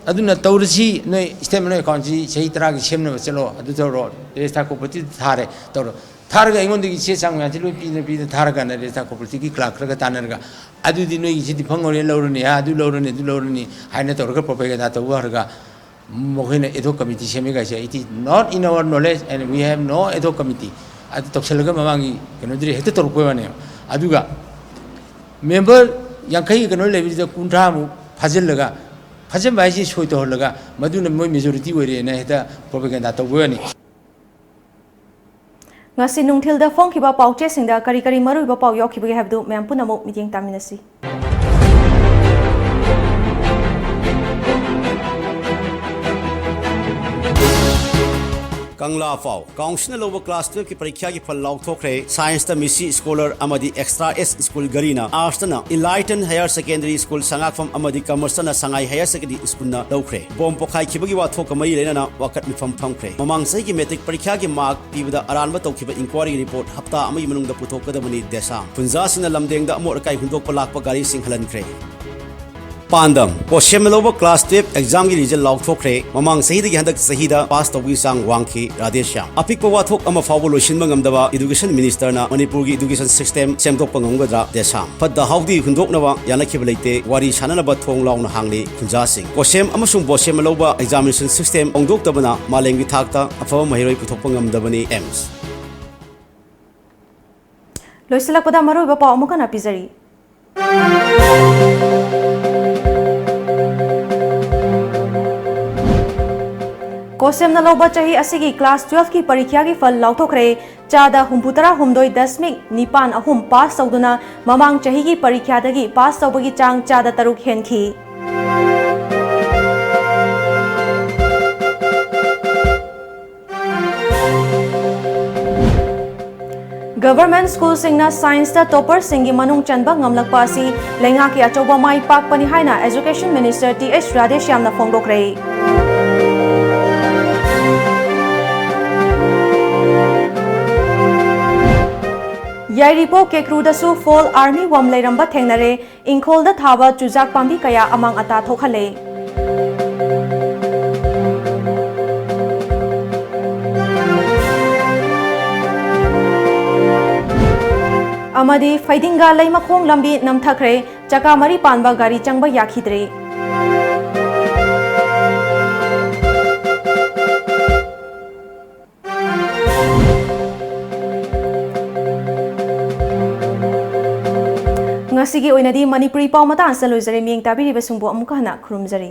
ꯑꯗꯨꯅ ꯇꯧꯔꯁꯤ, ꯅꯣꯏ ꯁ꯭ꯇꯦꯠꯃꯦꯟꯠ ꯑꯦꯀꯥꯎꯟꯠꯁꯤ ꯆꯍꯤ ꯇꯔꯥꯒꯤ ꯁꯦꯝꯅꯕ ꯆꯠꯂꯣ, ꯑꯗꯨ ꯇꯧꯔꯣ, ꯔꯦꯖꯤꯁꯇꯥꯔ ꯀꯣꯑꯣꯄꯔꯦꯇꯤꯚꯇ ꯊꯥꯔꯦ, ꯇꯧꯔꯣ꯫ ꯊꯥꯔꯒ ꯑꯩꯉꯣꯟꯗꯒꯤ ꯆꯦ ꯆꯥꯡ ꯃꯌꯥꯝꯁꯤ ꯂꯣꯏ ꯄꯤꯅ ꯄꯤꯅ ꯊꯥꯔꯀꯥꯟꯗ ꯔꯦꯖꯤꯁꯇꯥꯔ ꯀꯣꯑꯣꯄꯔꯦꯇꯤꯚꯀꯤ ꯀ꯭ꯂꯥꯔꯛ ꯈꯔꯒ ꯇꯥꯟꯅꯔꯒ, "ꯑꯗꯨꯗꯤ ꯅꯣꯏꯒꯤꯁꯤꯗꯤ ꯐꯪꯉꯔꯣꯏ, ꯂꯧꯔꯅꯤ, ꯑꯥ, ꯑꯗꯨ ꯂꯧꯔꯅꯤ, ꯑꯗꯨ ꯂꯧꯔꯅꯤ" ꯍꯥꯏꯅ ꯇꯧꯔꯒ ꯄ꯭ꯔꯣꯄꯦꯒꯦꯟꯗꯥ ꯇꯧꯕ ꯍꯧꯔꯒ, ꯃꯈꯣꯏꯅ ꯑꯦꯗꯍꯣꯛ ꯀꯃꯤꯇꯤ ꯁꯦꯝꯃꯤ ꯀꯥꯏꯁꯦ, "It is not in our knowledge and we have no ad hoc committee." ꯑꯗꯨ ꯇꯧꯁꯜꯂꯒ ꯃꯃꯥꯡꯒꯤ ꯀꯩꯅꯣꯗꯨꯗꯤ ꯍꯦꯛꯇ ꯇꯧꯔꯛꯄ ꯋꯥꯅꯦꯕ꯫ ꯑꯗꯨꯒ ꯃꯦꯝꯕꯔ ꯌꯥꯡꯈꯩꯒꯤ ꯀꯩꯅꯣ ꯂꯩꯕꯁꯤꯗ ꯀꯨꯟꯊ꯭ꯔꯥꯃꯨꯛ ꯐꯥꯖꯤꯜꯂꯒ, ꯐꯥꯖꯤꯟꯕ ꯍꯥꯏꯁꯤ ꯁꯣꯏ ꯇꯧꯍꯜꯂꯒ, ꯃꯗꯨꯅ ꯃꯣꯏ ꯃꯦꯖꯣꯔꯤꯇꯤ ꯑꯣꯏꯔꯦꯅ ꯍꯦꯛꯇ ꯄ꯭ꯔꯣꯄꯦꯒꯦꯟꯗꯥ ꯇꯧꯕ ꯋꯥꯅꯤ꯫ ꯉꯁꯤ ꯅꯨꯡꯊꯤꯜꯗ ꯐꯣꯡꯈꯤꯕ ꯄꯥꯎꯆꯦꯁꯤꯡꯗ ꯀꯔꯤ ꯀꯔꯤ ꯃꯔꯨꯑꯣꯏꯕ ꯄꯥꯎ ꯌꯥꯎꯈꯤꯕꯒꯦ ꯍꯥꯏꯕꯗꯨ ꯃꯌꯥꯝ ꯄꯨꯝꯅꯃꯛ ꯃꯤꯠꯌꯦꯡ ꯇꯥꯃꯤꯟꯅꯁꯤ꯫ ꯀꯪꯂꯥ ꯄꯥꯎ꯫ ꯀꯥꯎꯟꯁꯤꯜꯅ ꯂꯧꯕ ꯀ꯭ꯂꯥꯁ ꯇꯨꯌꯦꯜꯐꯀꯤ ꯄꯔꯤꯈ꯭ꯌꯥꯒꯤ ꯐꯜ ꯂꯥꯎꯊꯣꯛꯈ꯭ꯔꯦ꯫ ꯁꯥꯏꯟꯁꯇ ꯃꯤꯁꯤ ꯁ꯭ꯀꯣꯂꯔ ꯑꯃꯗꯤ ꯑꯦꯛꯁꯇ꯭ꯔꯥ ꯑꯦꯁ ꯁ꯭ꯀꯨꯜ ꯘꯔꯤꯅ, ꯑꯥꯔꯠꯁꯇꯅ ꯏꯟꯂꯥꯏꯇꯟ ꯍꯥꯌꯔ ꯁꯦꯀꯦꯟꯗꯔꯤ ꯁ꯭ꯀꯨꯜ ꯁꯉꯥꯛꯐꯝ ꯑꯃꯗꯤ ꯀꯃꯔꯁꯇꯅ ꯁꯉꯥꯏ ꯍꯥꯌꯔ ꯁꯦꯀꯦꯟꯗꯔꯤ ꯁ꯭ꯀꯨꯜꯅ ꯂꯧꯈ꯭ꯔꯦ꯫ ꯕꯣꯝ ꯄꯣꯈꯥꯏꯈꯤꯕꯒꯤ ꯋꯥꯊꯣꯛꯀ ꯃꯔꯤ ꯂꯩꯅꯅ ꯋꯥꯀꯠ ꯃꯤꯐꯝ ꯐꯝꯈ꯭ꯔꯦ꯫ ꯃꯃꯥꯡ ꯆꯍꯤꯒꯤ ꯃꯦꯇ꯭ꯔꯤꯛ ꯄꯔꯤꯈ꯭ꯌꯥꯒꯤ ꯃꯥꯔꯛ ꯄꯤꯕꯗ ꯑꯔꯥꯟꯕ ꯇꯧꯈꯤꯕ ꯏꯟꯀ꯭ꯋꯥꯔꯤꯒꯤ ꯔꯤꯄꯣꯔꯠ ꯍꯞꯇꯥ ꯑꯃꯒꯤ ꯃꯅꯨꯡꯗ ꯄꯨꯊꯣꯛꯀꯗꯕꯅꯤ ꯗꯦꯁꯥꯝ꯫ ꯈꯨꯟꯖꯥꯁꯤꯡꯅ ꯂꯝꯗꯦꯡꯗ ꯑꯃꯣꯠ ꯑꯀꯥꯏ ꯍꯨꯟꯗꯣꯛꯄ ꯂꯥꯛꯄ ꯒꯥꯔꯤꯁꯤꯡ ꯍꯜꯍꯟꯈ꯭ꯔꯦ꯫ ꯄꯥꯟꯗꯝ: ꯀꯣꯁꯦꯝꯅ ꯂꯧꯕ ꯀ꯭ꯂꯥꯁ ꯇꯨꯌꯦꯜꯐ ꯑꯦꯛꯖꯥꯝꯒꯤ ꯔꯤꯖꯜ ꯂꯥꯎꯊꯣꯛꯈ꯭ꯔꯦ꯫ ꯃꯃꯥꯡ ꯆꯍꯤꯗꯒꯤ ꯍꯟꯗꯛ ꯆꯍꯤꯗ ꯄꯥꯁ ꯇꯧꯕꯒꯤ ꯆꯥꯡ ꯋꯥꯡꯈꯤ꯫ ꯔꯥꯙꯦꯁ꯭ꯌꯥꯝ꯫ ꯑꯄꯤꯛꯄ ꯋꯥꯊꯣꯛ ꯑꯃ ꯐꯥꯎꯕ ꯂꯣꯏꯁꯤꯟꯕ ꯉꯝꯗꯕ ꯏꯗꯨꯀꯦꯁꯟ ꯃꯤꯅꯤꯁꯇꯔꯅ ꯃꯅꯤꯄꯨꯔꯒꯤ ꯏꯗꯨꯀꯦꯁꯟ ꯁꯤꯁꯇꯦꯝ ꯁꯦꯝꯗꯣꯛꯄ ꯉꯝꯒꯗ꯭ꯔꯥ? ꯗꯦꯁꯥꯝ꯫ ꯐꯠꯇ ꯍꯥꯎꯗꯤ ꯍꯨꯟꯗꯣꯛꯅꯕ ꯌꯥꯅꯈꯤꯕ ꯂꯩꯇꯦ꯫ ꯋꯥꯔꯤ ꯁꯥꯅꯅꯕ ꯊꯣꯡ ꯂꯥꯎꯅ ꯍꯥꯡꯂꯤ꯫ ꯈꯨꯟꯖꯥꯁꯤꯡ꯫ ꯀꯣꯁꯦꯝ ꯑꯃꯁꯨꯡ ꯕꯣꯁꯦꯝꯅ ꯂꯧꯕ ꯑꯦꯛꯖꯥꯃꯤꯅꯦꯁꯟ ꯁꯤꯁꯇꯦꯝ ꯍꯣꯡꯗꯣꯛꯇꯕꯅ ꯃꯥꯂꯦꯝꯒꯤ ꯊꯥꯛꯇ ꯑꯐꯕ ꯃꯍꯩꯔꯣꯏ ꯄꯨꯊꯣꯛꯄ ꯉꯝꯗꯕꯅꯤ꯫ ꯑꯦꯝꯁ꯫ ꯂꯣꯏꯁꯤꯜꯂꯛꯄꯗ ꯃꯔꯨꯑꯣꯏꯕ ꯄꯥꯎ ꯑꯃꯨꯛ ꯍꯟꯅ ꯄꯤꯖꯔꯤ꯫ ꯀꯣꯁꯦꯝꯅ ꯂꯧꯕ ꯆꯍꯤ ꯑꯁꯤꯒꯤ ꯀ꯭ꯂꯥꯁ ꯇꯨꯌꯦꯜꯐꯀꯤ ꯄꯔꯤꯈ꯭ꯌꯥꯒꯤ ꯐꯜ ꯂꯥꯎꯊꯣꯛꯈ꯭ꯔꯦ꯫ ꯆꯥꯗ ꯍꯨꯝꯐꯨꯇꯔꯥ ꯍꯨꯝꯗꯣꯏ ꯗꯁꯃꯤꯛ ꯅꯤꯄꯥꯟ ꯑꯍꯨꯝ ꯄꯥꯁ ꯇꯧꯗꯨꯅ ꯃꯃꯥꯡ ꯆꯍꯤꯒꯤ ꯄꯔꯤꯈ꯭ꯌꯥꯗꯒꯤ ꯄꯥꯁ ꯇꯧꯕꯒꯤ ꯆꯥꯡ ꯆꯥꯗ ꯇꯔꯨꯛ ꯍꯦꯟꯈꯤ꯫ ꯒꯚꯔꯟꯃꯦꯟꯠ ꯁ꯭ꯀꯨꯜꯁꯤꯡꯅ ꯁꯥꯏꯟꯁꯇ ꯇꯣꯄꯔꯁꯤꯡꯒꯤ ꯃꯅꯨꯡ ꯆꯟꯕ ꯉꯝꯂꯛꯄ ꯑꯁꯤ ꯂꯩꯉꯥꯛꯀꯤ ꯑꯆꯧꯕ ꯃꯥꯏ ꯄꯥꯛꯄꯅꯤ ꯍꯥꯏꯅ ꯑꯦꯖꯨꯀꯦꯁꯟ ꯃꯤꯅꯤꯁꯇꯔ ꯇꯤ ꯑꯩꯆ ꯔꯥꯙꯦꯁ꯭ꯌꯥꯝꯅ ꯐꯣꯡꯗꯣꯛꯈ꯭ꯔꯦ꯫ ꯌꯥꯏꯔꯤꯄꯣꯛ ꯀꯦꯀ꯭ꯔꯨꯗꯁꯨ ꯐꯣꯜ ꯑꯥꯔꯃꯤ ꯋꯥꯝ ꯂꯩꯔꯝꯕ ꯊꯦꯡꯅꯔꯦ꯫ ꯏꯪꯈꯣꯜꯗ ꯊꯥꯕ ꯆꯨꯖꯥꯛ ꯄꯥꯝꯕꯤ ꯀꯌꯥ ꯑꯃꯥꯡ ꯑꯇꯥ ꯊꯣꯛꯍꯜꯂꯦ꯫ ꯑꯃꯗꯤ ꯐꯩꯗꯤꯡꯒꯥ ꯂꯩꯃꯈꯣꯡ ꯂꯝꯕꯤ ꯅꯝꯊꯈ꯭ꯔꯦ, ꯆꯀꯥ ꯃꯔꯤ ꯄꯥꯟꯕ ꯒꯥꯔꯤ ꯆꯪꯕ ꯌꯥꯈꯤꯗ꯭ꯔꯦ꯫ ꯉꯁꯤꯒꯤ ꯑꯣꯏꯅꯗꯤ ꯃꯅꯤꯄꯨꯔꯤ ꯄꯥꯎ ꯃꯇꯥꯡ ꯑꯁꯤꯗ ꯂꯣꯏꯖꯔꯦ꯫ ꯃꯤꯠꯌꯦꯡ ꯇꯥꯕꯤꯔꯤꯕꯁꯤꯡꯕꯨ ꯑꯃꯨꯛꯀ ꯍꯟꯅ ꯈꯨꯔꯨꯝꯖꯔꯤ꯫